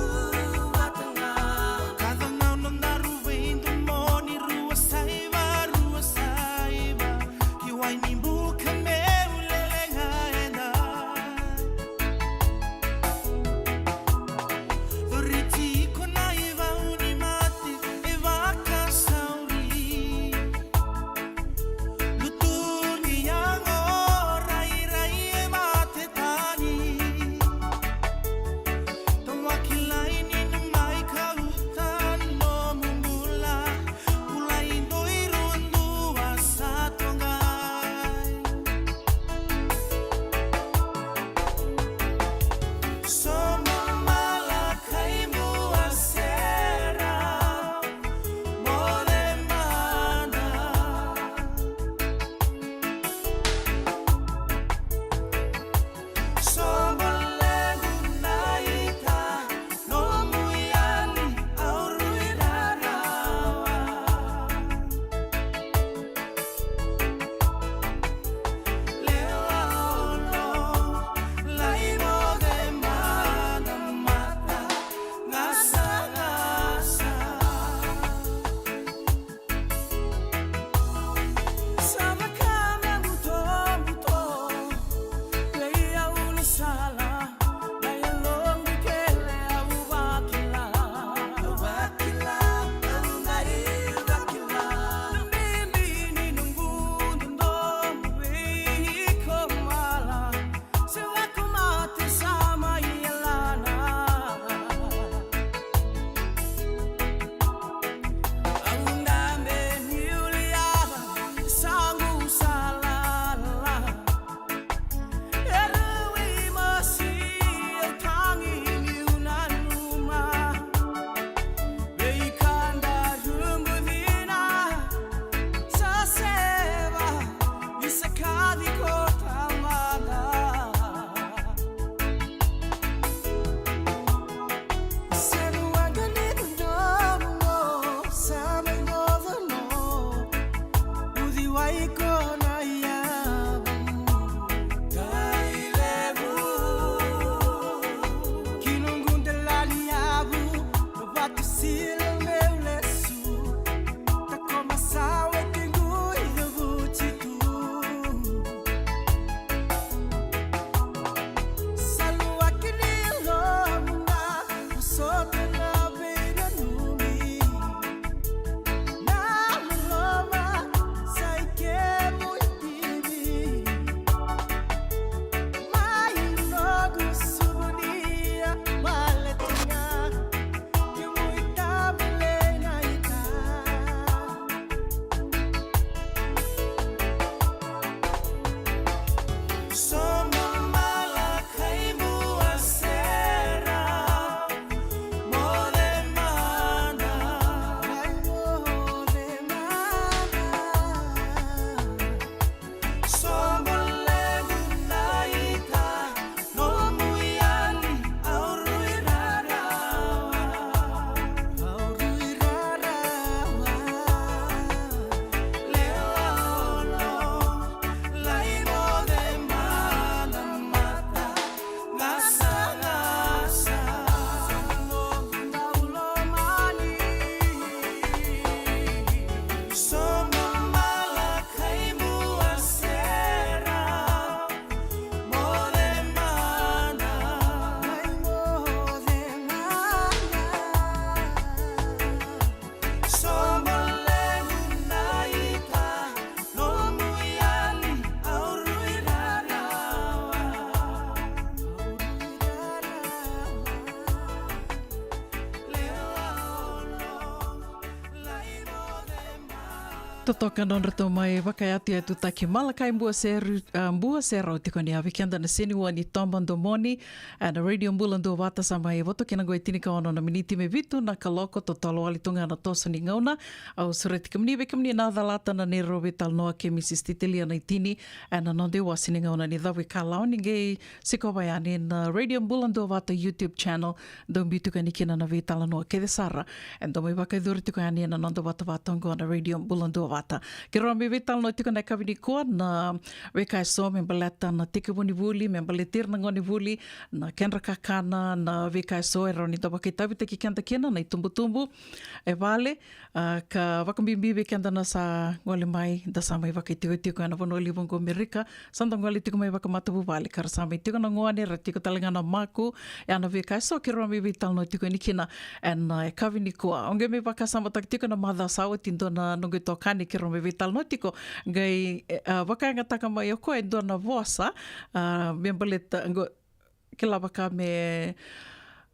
Totoka nodratou mai vakayatuyatutaki Malakai Buaseru, a, Buaserau tiko ni a vei keda na seniua ni Toba Domoni, a, na Radio Bula Duavata sa mai voto kina qo e tinikaono na miniti me vitu na kaloko, totolo wale tu ga na toso ni gauna. Au sureti kemuni, vei kemuni na calata na neirau veitalanoa kei Mrs Titelia Naitini, ena noda iwase ni gauna ni Cavuikalawa, ni qai sikova yani na Radio Bula Duavata YouTube channel, dou biu tiko yani kina na veitalanoa kece sara e dau mai vakayacori tiko yani ena noda vatavata oqo na Radio Bula Duavata. Keirau mai veitalanoa tiko ena yakavi nikua na veika eso me baleta na tekivu ni vuli, me baleti ira na gonevuli, na kedra kakana, na veika eso e rawa ni da vakaitavitaki keda kina na itubutubu e vale, a, ka vakabibi vei keda na sa gole mai, da sa mai vakaitikotiko ena vanua levu oqo Amerika, sa da gole tiko mai vakamatavuvale, ka ra sa mai tiko na gone, ra tiko tale ga na maku. Ia na veika eso keirau mai veitalanoa tiko yani kina ena, e, yakavi nikua. Au qai mai vakasamataka tiko na macawa sa oti, dua na noqu itokani keirau mai veitalanoa tiko, qai, e, a, vakayagataka mai o koya e dua na vosa, a, me baleta, qo, kila vaka me,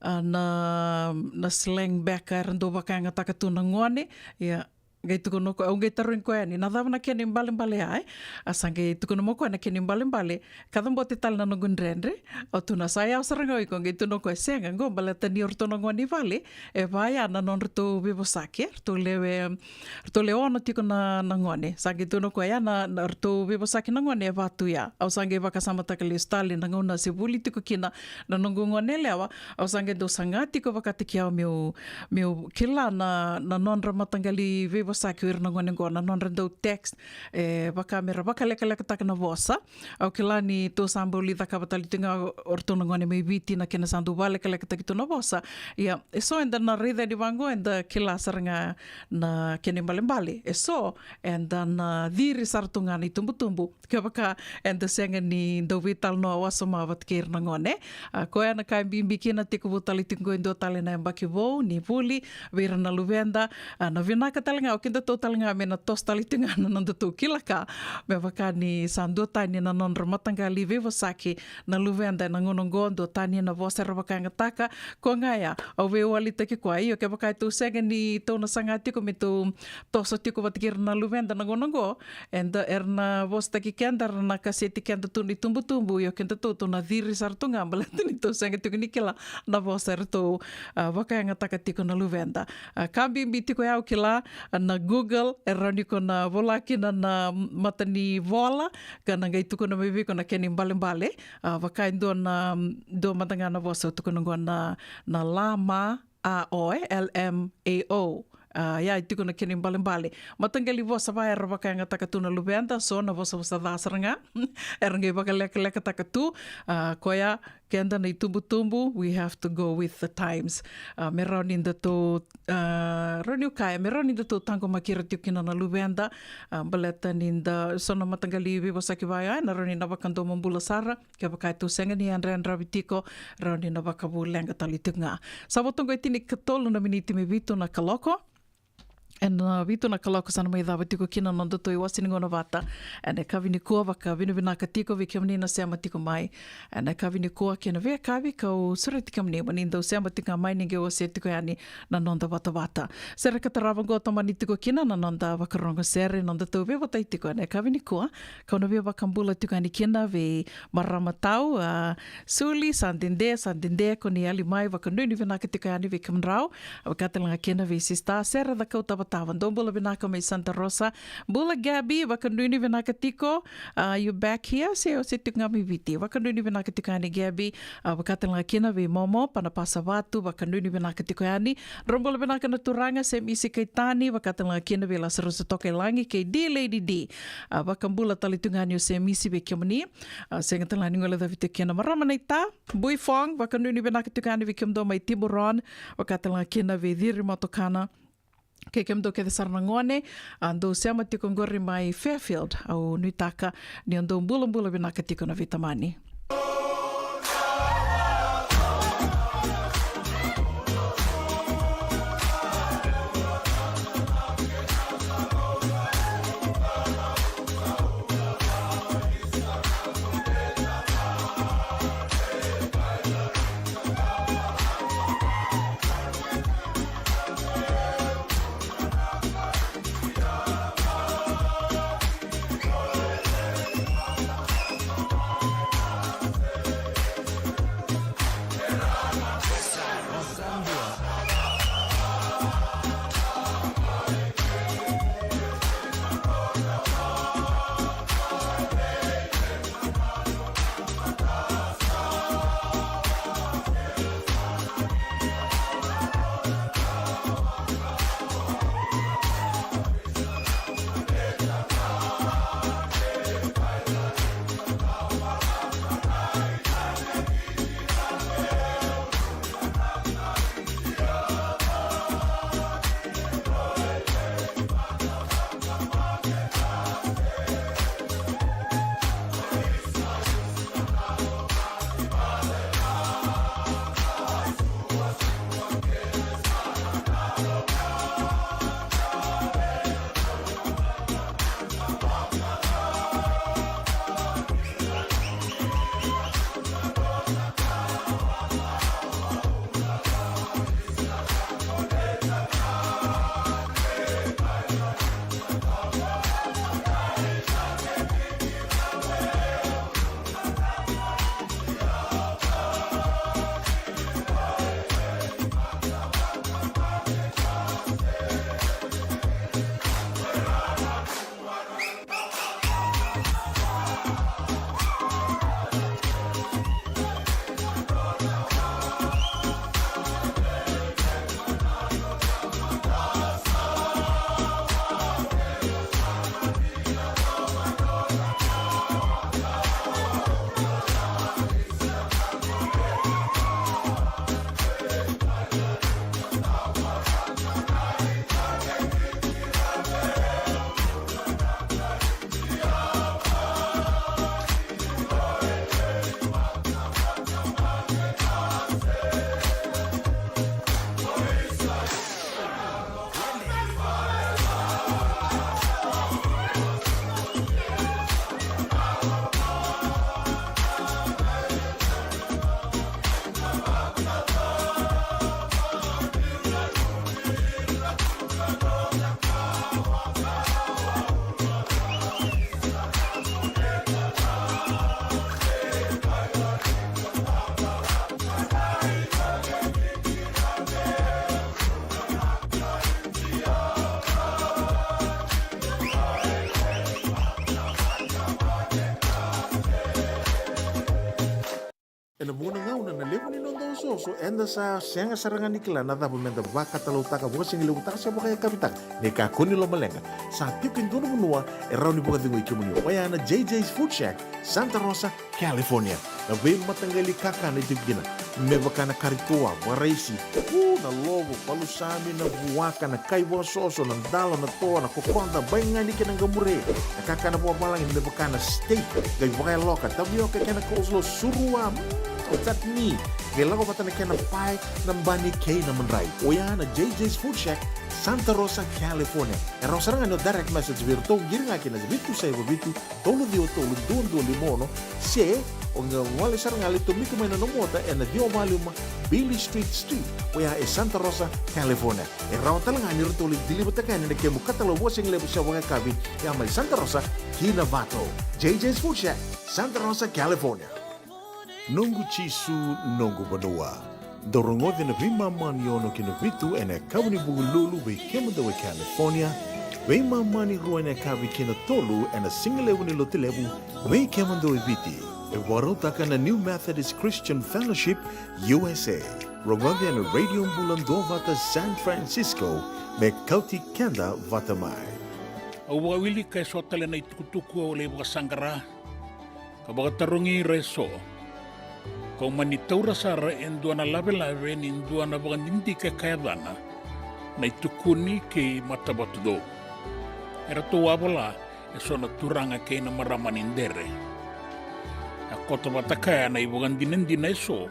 a, na, na slang beka era dau vakayagataka tu na gone. Ia, qai tukuna o koya, au qai tarogi koya yani, na cava na kena ibalebale ya, e? A sa qai tukuna mai o koya na kena ibalebale, ka cabote tale na noqu dredre. Au tukuna, sa yawa sara ga o iko? Qai tukuna o koya, sega, qo baleta ni o ratou na gone i vale, e va ya na nodratou veivosaki, e, ratou lewe, ratou lewe ono tiko na, na gone. Sa qai tukuna o koya, ya na, na ratou veivosaki na gone e va tu ya. Au sa qai vakasamataka lesu tale na gauna se vuli tiko kina na noqu gone yalewa, au sa qai dau saga tiko vakataki au meu, meu kila na, na nodra mataqali veivosaki o ira na gone qo, na nodra dau text, e, vaka mera vakalekalekataka na vosa. Au kila ni tou sa bau lai cakava tale tiko ga o ratou na gone mai Viti na kena sa dau vakalekalekataki tu na vosa. Ia, eso eda na raica yani vaqo, eda kila sara ga na kena ibalebale. Eso eda na ciri sara tu ga na itubutubu kevaka eda sega ni dau veitalanoa wasoma vata kei ira na gone. A, koya na ka e bibi kina, tekivu tale tiko qo e dua tale na yabaki vou ni vuli vei ira na luveda. A, na vinaka tale ga o kedatou tale ga me na toso tale tiko ga na nodatou kila ka, me vaka ni sa duatani na nodra mataqali veivosaki na luveda ena gauna oqo, duatani na vosa era vakayagataka. Koya ga ya au veiwalitaki koya. Io, kevaka e tou sega ni tou na saga tiko me tou toso tiko vata kei ira na luveda na gauna oqo, eda, era na vosataki keda, era na kaseti keda tu na itubutubu, io kedatou tou na ciri sara tu ga baleta ni tou sega tiko ni kila na vosa eratou, a, vakayagataka tiko na luveda. A, ka bibi tiko ya au kila, a, na Google e rawa ni ko na vola kina na, na mata ni vola, ka na qai tukuna mai vei iko na kena ibalebale. A, vaka e dua na, dua mada ga na vosa au tukuna oqo na, na la ma a o, e, L M A O. A, ya e tiko na kena ibalebale. Mataqali vosa va era vakayagataka tu na luveda, so na vosavosa ca sara ga era qai vakalekalekataka tu. A, koya keda na itubutubu, we have to go with the times. A, me rawa ni datou, a, rawa niu kaya, me rawa ni datou taqomaki ira tiko kina na luveda. A, baleta ni da, so na mataqali veivosaki va ya ena rawa ni na vakadomobula sara. Kevaka e tou sega ni yadrayadravi tiko, rawa ni na vakavuleqa tale tiko ga. Sa vo toka e tinikatolu na miniti me vitu na kaloko. Ena, a, vitu na kaloko sa na mai cava tiko kina na nodatou iwase ni gauna vata ena yakavi nikua. Vakavinavinaka tiko vei kemuni na sema tiko mai ena yakavi nikua kei na veiyakavi, kau sureti kemuni mo ni dau sema tiko ga mai ni qai wasea tiko yani na noda vatavata. Sere ka tarava oqo tomani tiko kina na noda vakarogo sere, nodatou veivotai tiko ena yakavi nikua. Kau na via vakabula tiko yani kina vei marama tau, a, Suli, sa dede, sa dede ko ni yali mai, vakanuinui vinaka tiko yani vei kemudrau. Vaka tale ga kina vei sista Sere Cakau Tavatava, dou bula vinaka mai Santa Rosa. Bula Gabi, vakanuinui vinaka tiko. A, you back here? Se o se tiko ga mai Viti. Vakanuinui vinaka tiko yani Gabi. A, vaka tale ga kina vei Momo Panapasa Vatu, vakanuinui vinaka tiko yani. Drau bula vinaka na turaga, Semisi Kaitani, vaka tale ga kina vei Lasarusa Tokailagi kei D Lady D. A, vakabula tale tu ga yani o Semisi vei kemuni. A, sega tale ga ni guilecavi tiko kina marama naita. Bui Fong, vakanuinui vinaka tiko yani vei kemudou mai Tiburon, vaka tale ga kina vei Ciri Matokana. Kei kemudou kece sara na gone, a, dou sema tiko qori mai Fairfield, au nuitaka ni o dou bulabula vinaka tiko na veitamani. Noda osooso, eda sa sega sara ga ni kila na cava meda vakatalautaka, vakasigalevu taka se vakayakavi taka. Ni kakua ni lomaleqa, sa tiko e dua na vanua e rawa ni vakacegui kemuni. Oya na J J's Food Shack, Santa Rosa, California. Na veimataqali kakana e tiko kina, me vaka na kari toa, vakaraisi, u, na lovo, palusami, na vuaka, na kai vakasoso, na dalo, na toa, na kokoda, baigani kei na qamure. Na kakana vakavalagi me vaka na steak, qai vakayaloka, tavioka kei na coleslaw, surua, mm, chutney, qai lako vata na kena pae, na bani kei na madrai. Oya na J J's Food Shack, Santa Rosa, California. E rawa sara ga ni o direct message vei iratou, qiri ga ki na vitu saiva vitu, tolu ciwa tolu, dua dua lima ono, se o qai gole sara ga, lai tomika mai na nomu ota ena ciwa walu lima Beale Street Suite, oya e Santa Rosa, California. E rawa tale ga ni ratou lai deliver-taka yani na kemu katalau vakasigalevu se vakayakavi, ya mai Santa Rosa ki Novato. J J's Food Shack, Santa Rosa, California. Noqu Jisu, noqu vanua. Dou rogoca na veimama ni ono ki na vitu ena yakavi ni Vukelulu vei kemudou e California, veimama ni rua ena yakavi ki na tolu ena sigalevu ni Lotulevu vei kemudou e Viti. E vakarautaka na New Methodist Christian Fellowship U S A. Rogoca ena Radio Bula Duavata San Francisco, me kauti keda vata mai. Au vakawilika eso tale na itukutuku au lai vakasaqara, ka vakatarogi ira eso. Kau mani taura sara e dua na lavelave ni dua na vakadidike ka yacana Na iTukuni kei Matavatucou. Eratou a vola eso na turaga kei na marama ni Dere. A koto vata kaya na ivakadinadina eso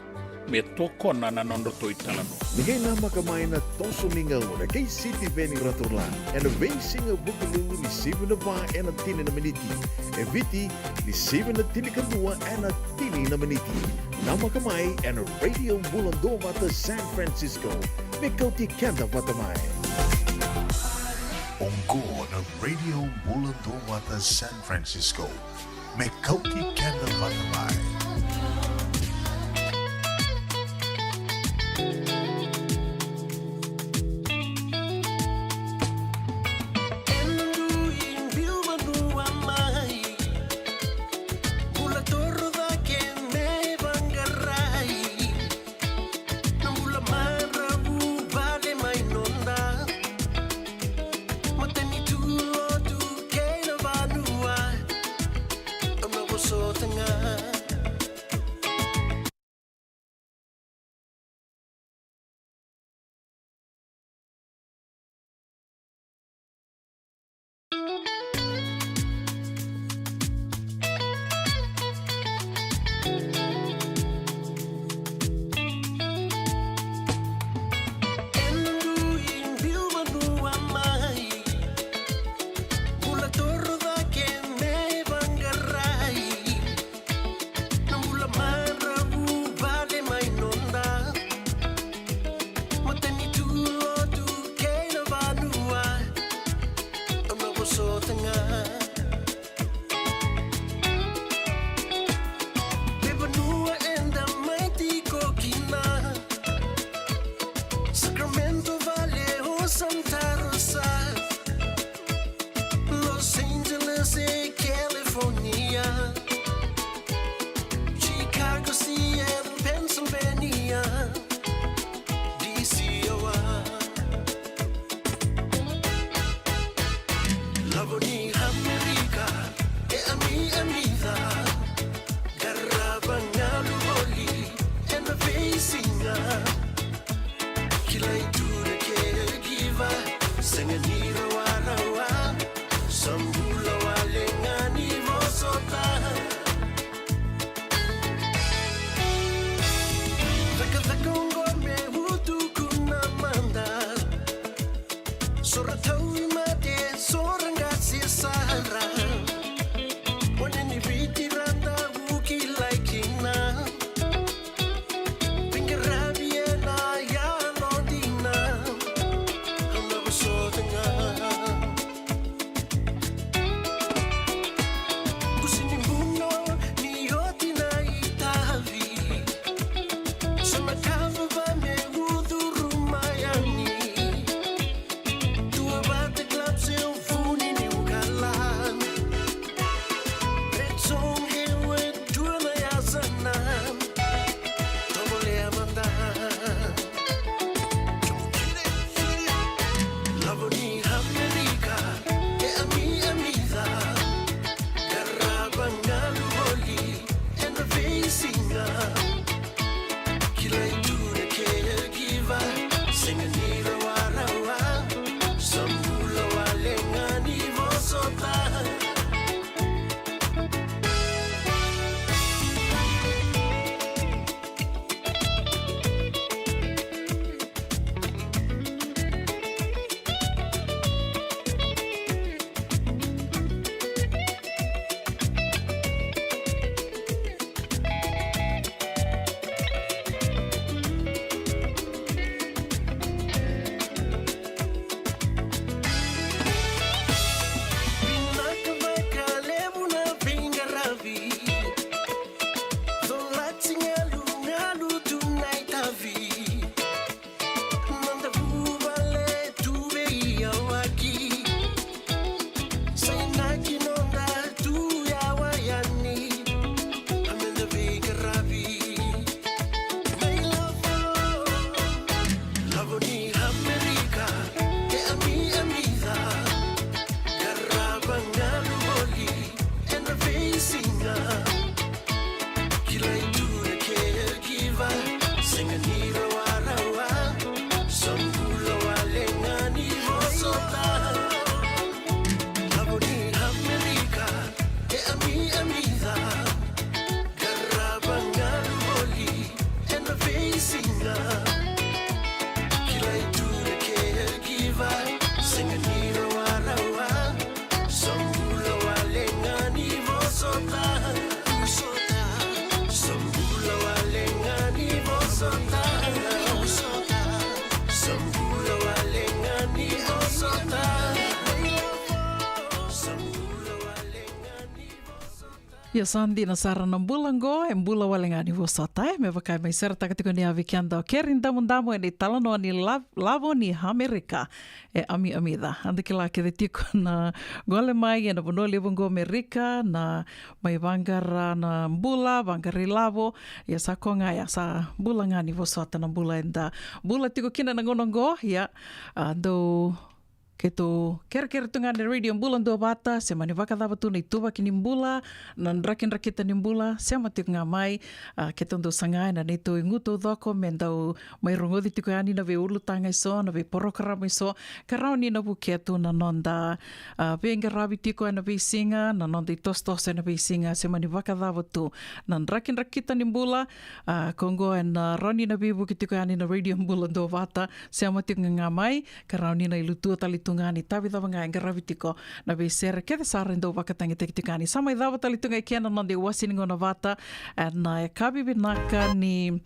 me tokona na nodratou italanoa. Ni qai namaka mai na toso ni gauna kei Sitiveni Raturla ena veisiga Vukelulu ni sivi na va ena tini na miniti. E Viti ni sivi na tinikadua ena tini na miniti. Namaka mai ena Radio Bula Duavata San Francisco me kauti keda vata mai. Oqo na Radio Bula Duavata San Francisco. Me kauti keda vata mai. Ena dui biu vanua mai, bula toro cake me vaqarai. Na bula maravu vale mai noda matanitu, lotu kei na vanua. Au na vosota ga. Ena dui biu vanua mai, bula toro cake me vaqarai. Na bula maravu vale mai noda matanitu, lotu kei na vanua. Au na vosota ga. Veivanua eda mai tiko kina, Sacramento vale o Santa Rosa, Los Angeles e California, Chicago, Seattle, Pennsylvania, D C, Iowa. Lavo ni Amerika e ami, ami ca. Qarava galu voli ena veisiga. Kilai tu na caregiver, sega ni rawarawa. Sa bula wale ga ni vosota. Cakacaka oqo me utuku na mada. So ra tauvimate, so ra qase sara. Gone ni Viti ra dau kilai kina. Veiqaravi ena yalo dina. Au na vosota ga. Siga. Kilai tu na caregiver, sega ni rawarawa. Sa bula wale ga ni vosota. Sa bula wale ga ni vosota. Sa bula wale ga ni vosota. Sa bula wale ga ni vosota. Ia sa dina sara na bula oqo, e bula wale ga ni vosota, e me vaka e mai seretaka tiko ni a vei keda o Keri Damudamu ena italanoa ni la-, lavo ni Amerika e Ami Amica. Eda kila kece tiko na gole mai ena vanua levu oqo Amerika, na mai vaqara na bula, vaqara ilavo, ia sa koya ga ya, sa bula ga ni vosota na bula eda bula tiko kina na gauna oqo, ia, a, dou keitou kerekere tu ga na Radio Bula Duavata, se mani vakacava tu na ituvaki ni bula, na drakidrakita ni bula, sema tiko ga mai, a, keitou dau saga ena neitou igu taucoko me dau mai rogoci tiko yani na veiulutaga eso, na veiporokaramu eso, ka rawa ni na vukea tu na noda, a, veiqaravi tiko ena veisiga, na noda itosotoso ena veisiga, se mani vakacava tu na drakidrakita ni bula, a, ko oqo ena rawa ni na veivuke tiko yani na Radio Bula Duavata, sema tiko ga mai, ka rawa ni na ilutua tale tu ga ni tavi cava ga e qaravi tiko na veisere kece sara e dau vakatagitaki tiko yani. Sa mai cava tale tu ga e kea na noda iwase ni gauna vata, ena yakavi vinaka ni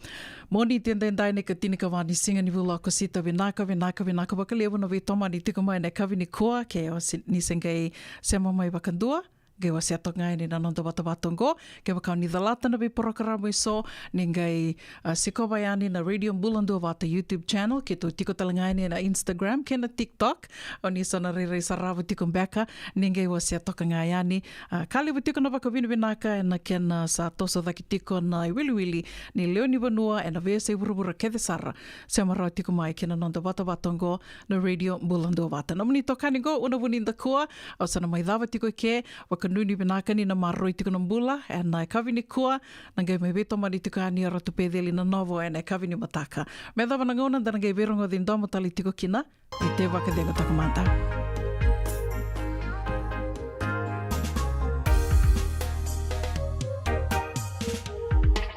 Moniti edaidai na ikatinikava ni siga ni vula o Okosita. Vinaka, vinaka, vinaka vakalevu na veitomani tiko mai ena yakavi nikua, ke o se-, ni se qai sema mai vakadua, qai wasea toka ga yani na noda vatavata oqo. Kevaka o ni calata na veiporokaramu eso, ni qai, a, sikova yani na Radio Bula Duavata YouTube channel, keitou tiko tale ga yani ena Instagram kei na TikTok. O ni sa na rairai sarava tiko beka, ni qai wasea toka ga yani. A, ka levu tiko na vakavinavinaka ena kena sa toso cake tiko na iwiliwili ni lewe ni vanua ena veiyasai vuravura kece sara, sema rawa tiko mai kei na noda vatavata oqo na Radio Bula Duavata. Nomuni itokani oqo, Una Vunidakua, au sa na mai cava tiko e ke, vakanuinui vinaka ni na maroroi tiko na bula ena yakavi nikua, na qai mai veitomani tiko yani o Ratu Peceli Nanovo ena yakavi ni mataka. Me cava na gauna da na qai veirogoci domo tale tiko kina, ni te vakadegataka mada.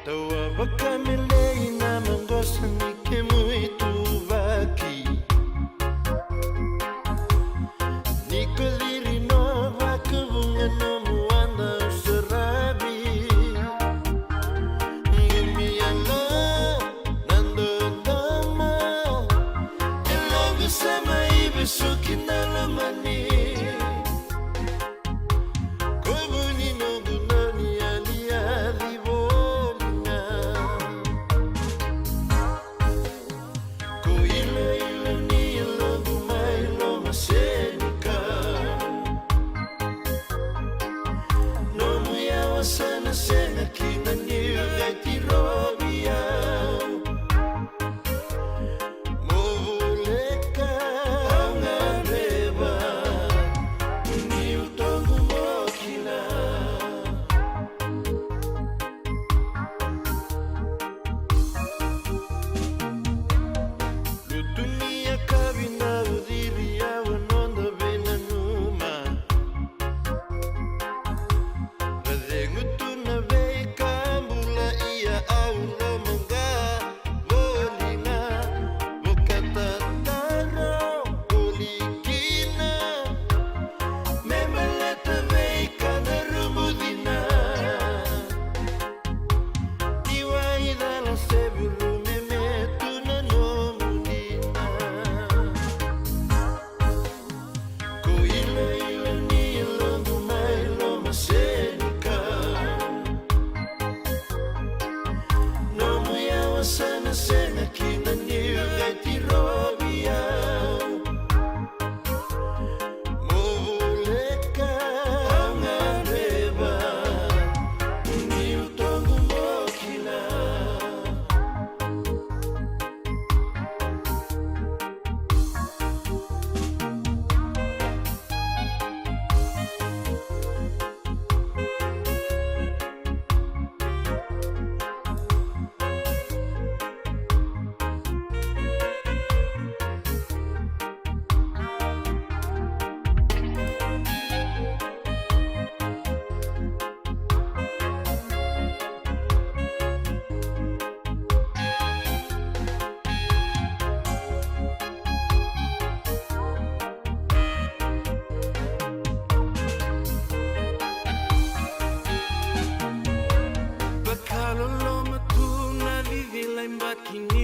Tawa vakamelei na maqosa ni kemu ituvaki. Ni ko ciri no vakavuqa nomu ana saravi. Qumi ala na dodoma. E loqu sa mai vesuki na lomani. Ko vu ni noqu nani aliali voli ga.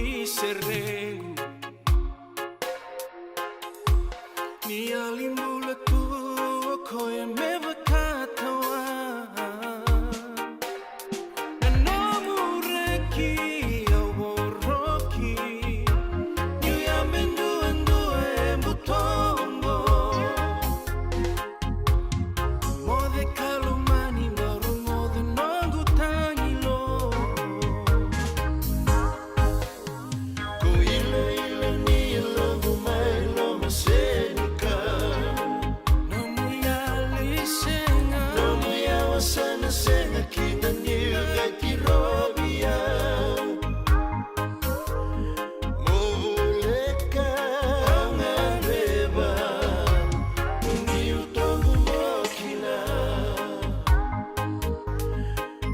i serequ. Ni yali bula tu o koya me vakatawa. Na nomu reki au voroki. Niu yabe duadua e buto oqo. Moce ka lomani, bau rogoca noqu tagi lo. Ko ilaila ni yaloqu mai loma senikau. Nomu yali sega. Nomu yawa sa na sega kina ni vakakirovi au. Mo voleka au gadreva. Niu toqu mo kila.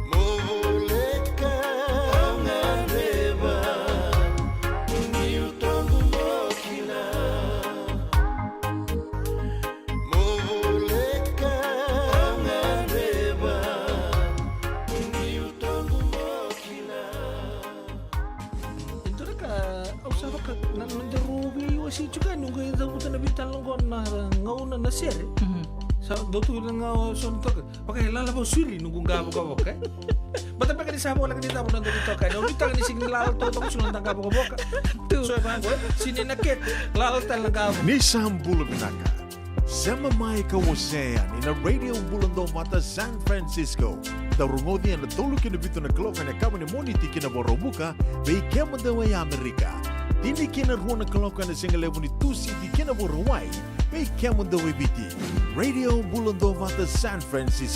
Mo voleka au gadreva. Niu toqu mo kila. Mo voleka au gadreva. Niu toqu mo kila. E dua na ka au sa vaka na nodaru veiwasei tiko yani, au qai cavuta na veitalanoa qo na gauna na sere. Mhm. Sa dau tu na gauna so na toka. Vaka e lala vau suri noqu qa vakavoka, e? Baleta beka ni sa voleka ni cava noda veitokani. Au nuitaka ni sega ni lala totoka suru na qa vakavoka. Tu. So e vaqo, e? Sega ni na kete, lala tale na qa vakavoka. Ni sa bula vinaka. Sema mai ka wasea yani na Radio Bula Dovata San Francisco. Dau rogoci ena tolu ki na vitu na kaloko ena yakavi ni Moniti ki na Vakaraubuka, vei kemudou e Amerika. Tini ki na rua na kaloko ena sigalevu ni Tusiti ki na Vakarauwai, vei kemudou e Viti. Radio Bula Dovata San Francisco.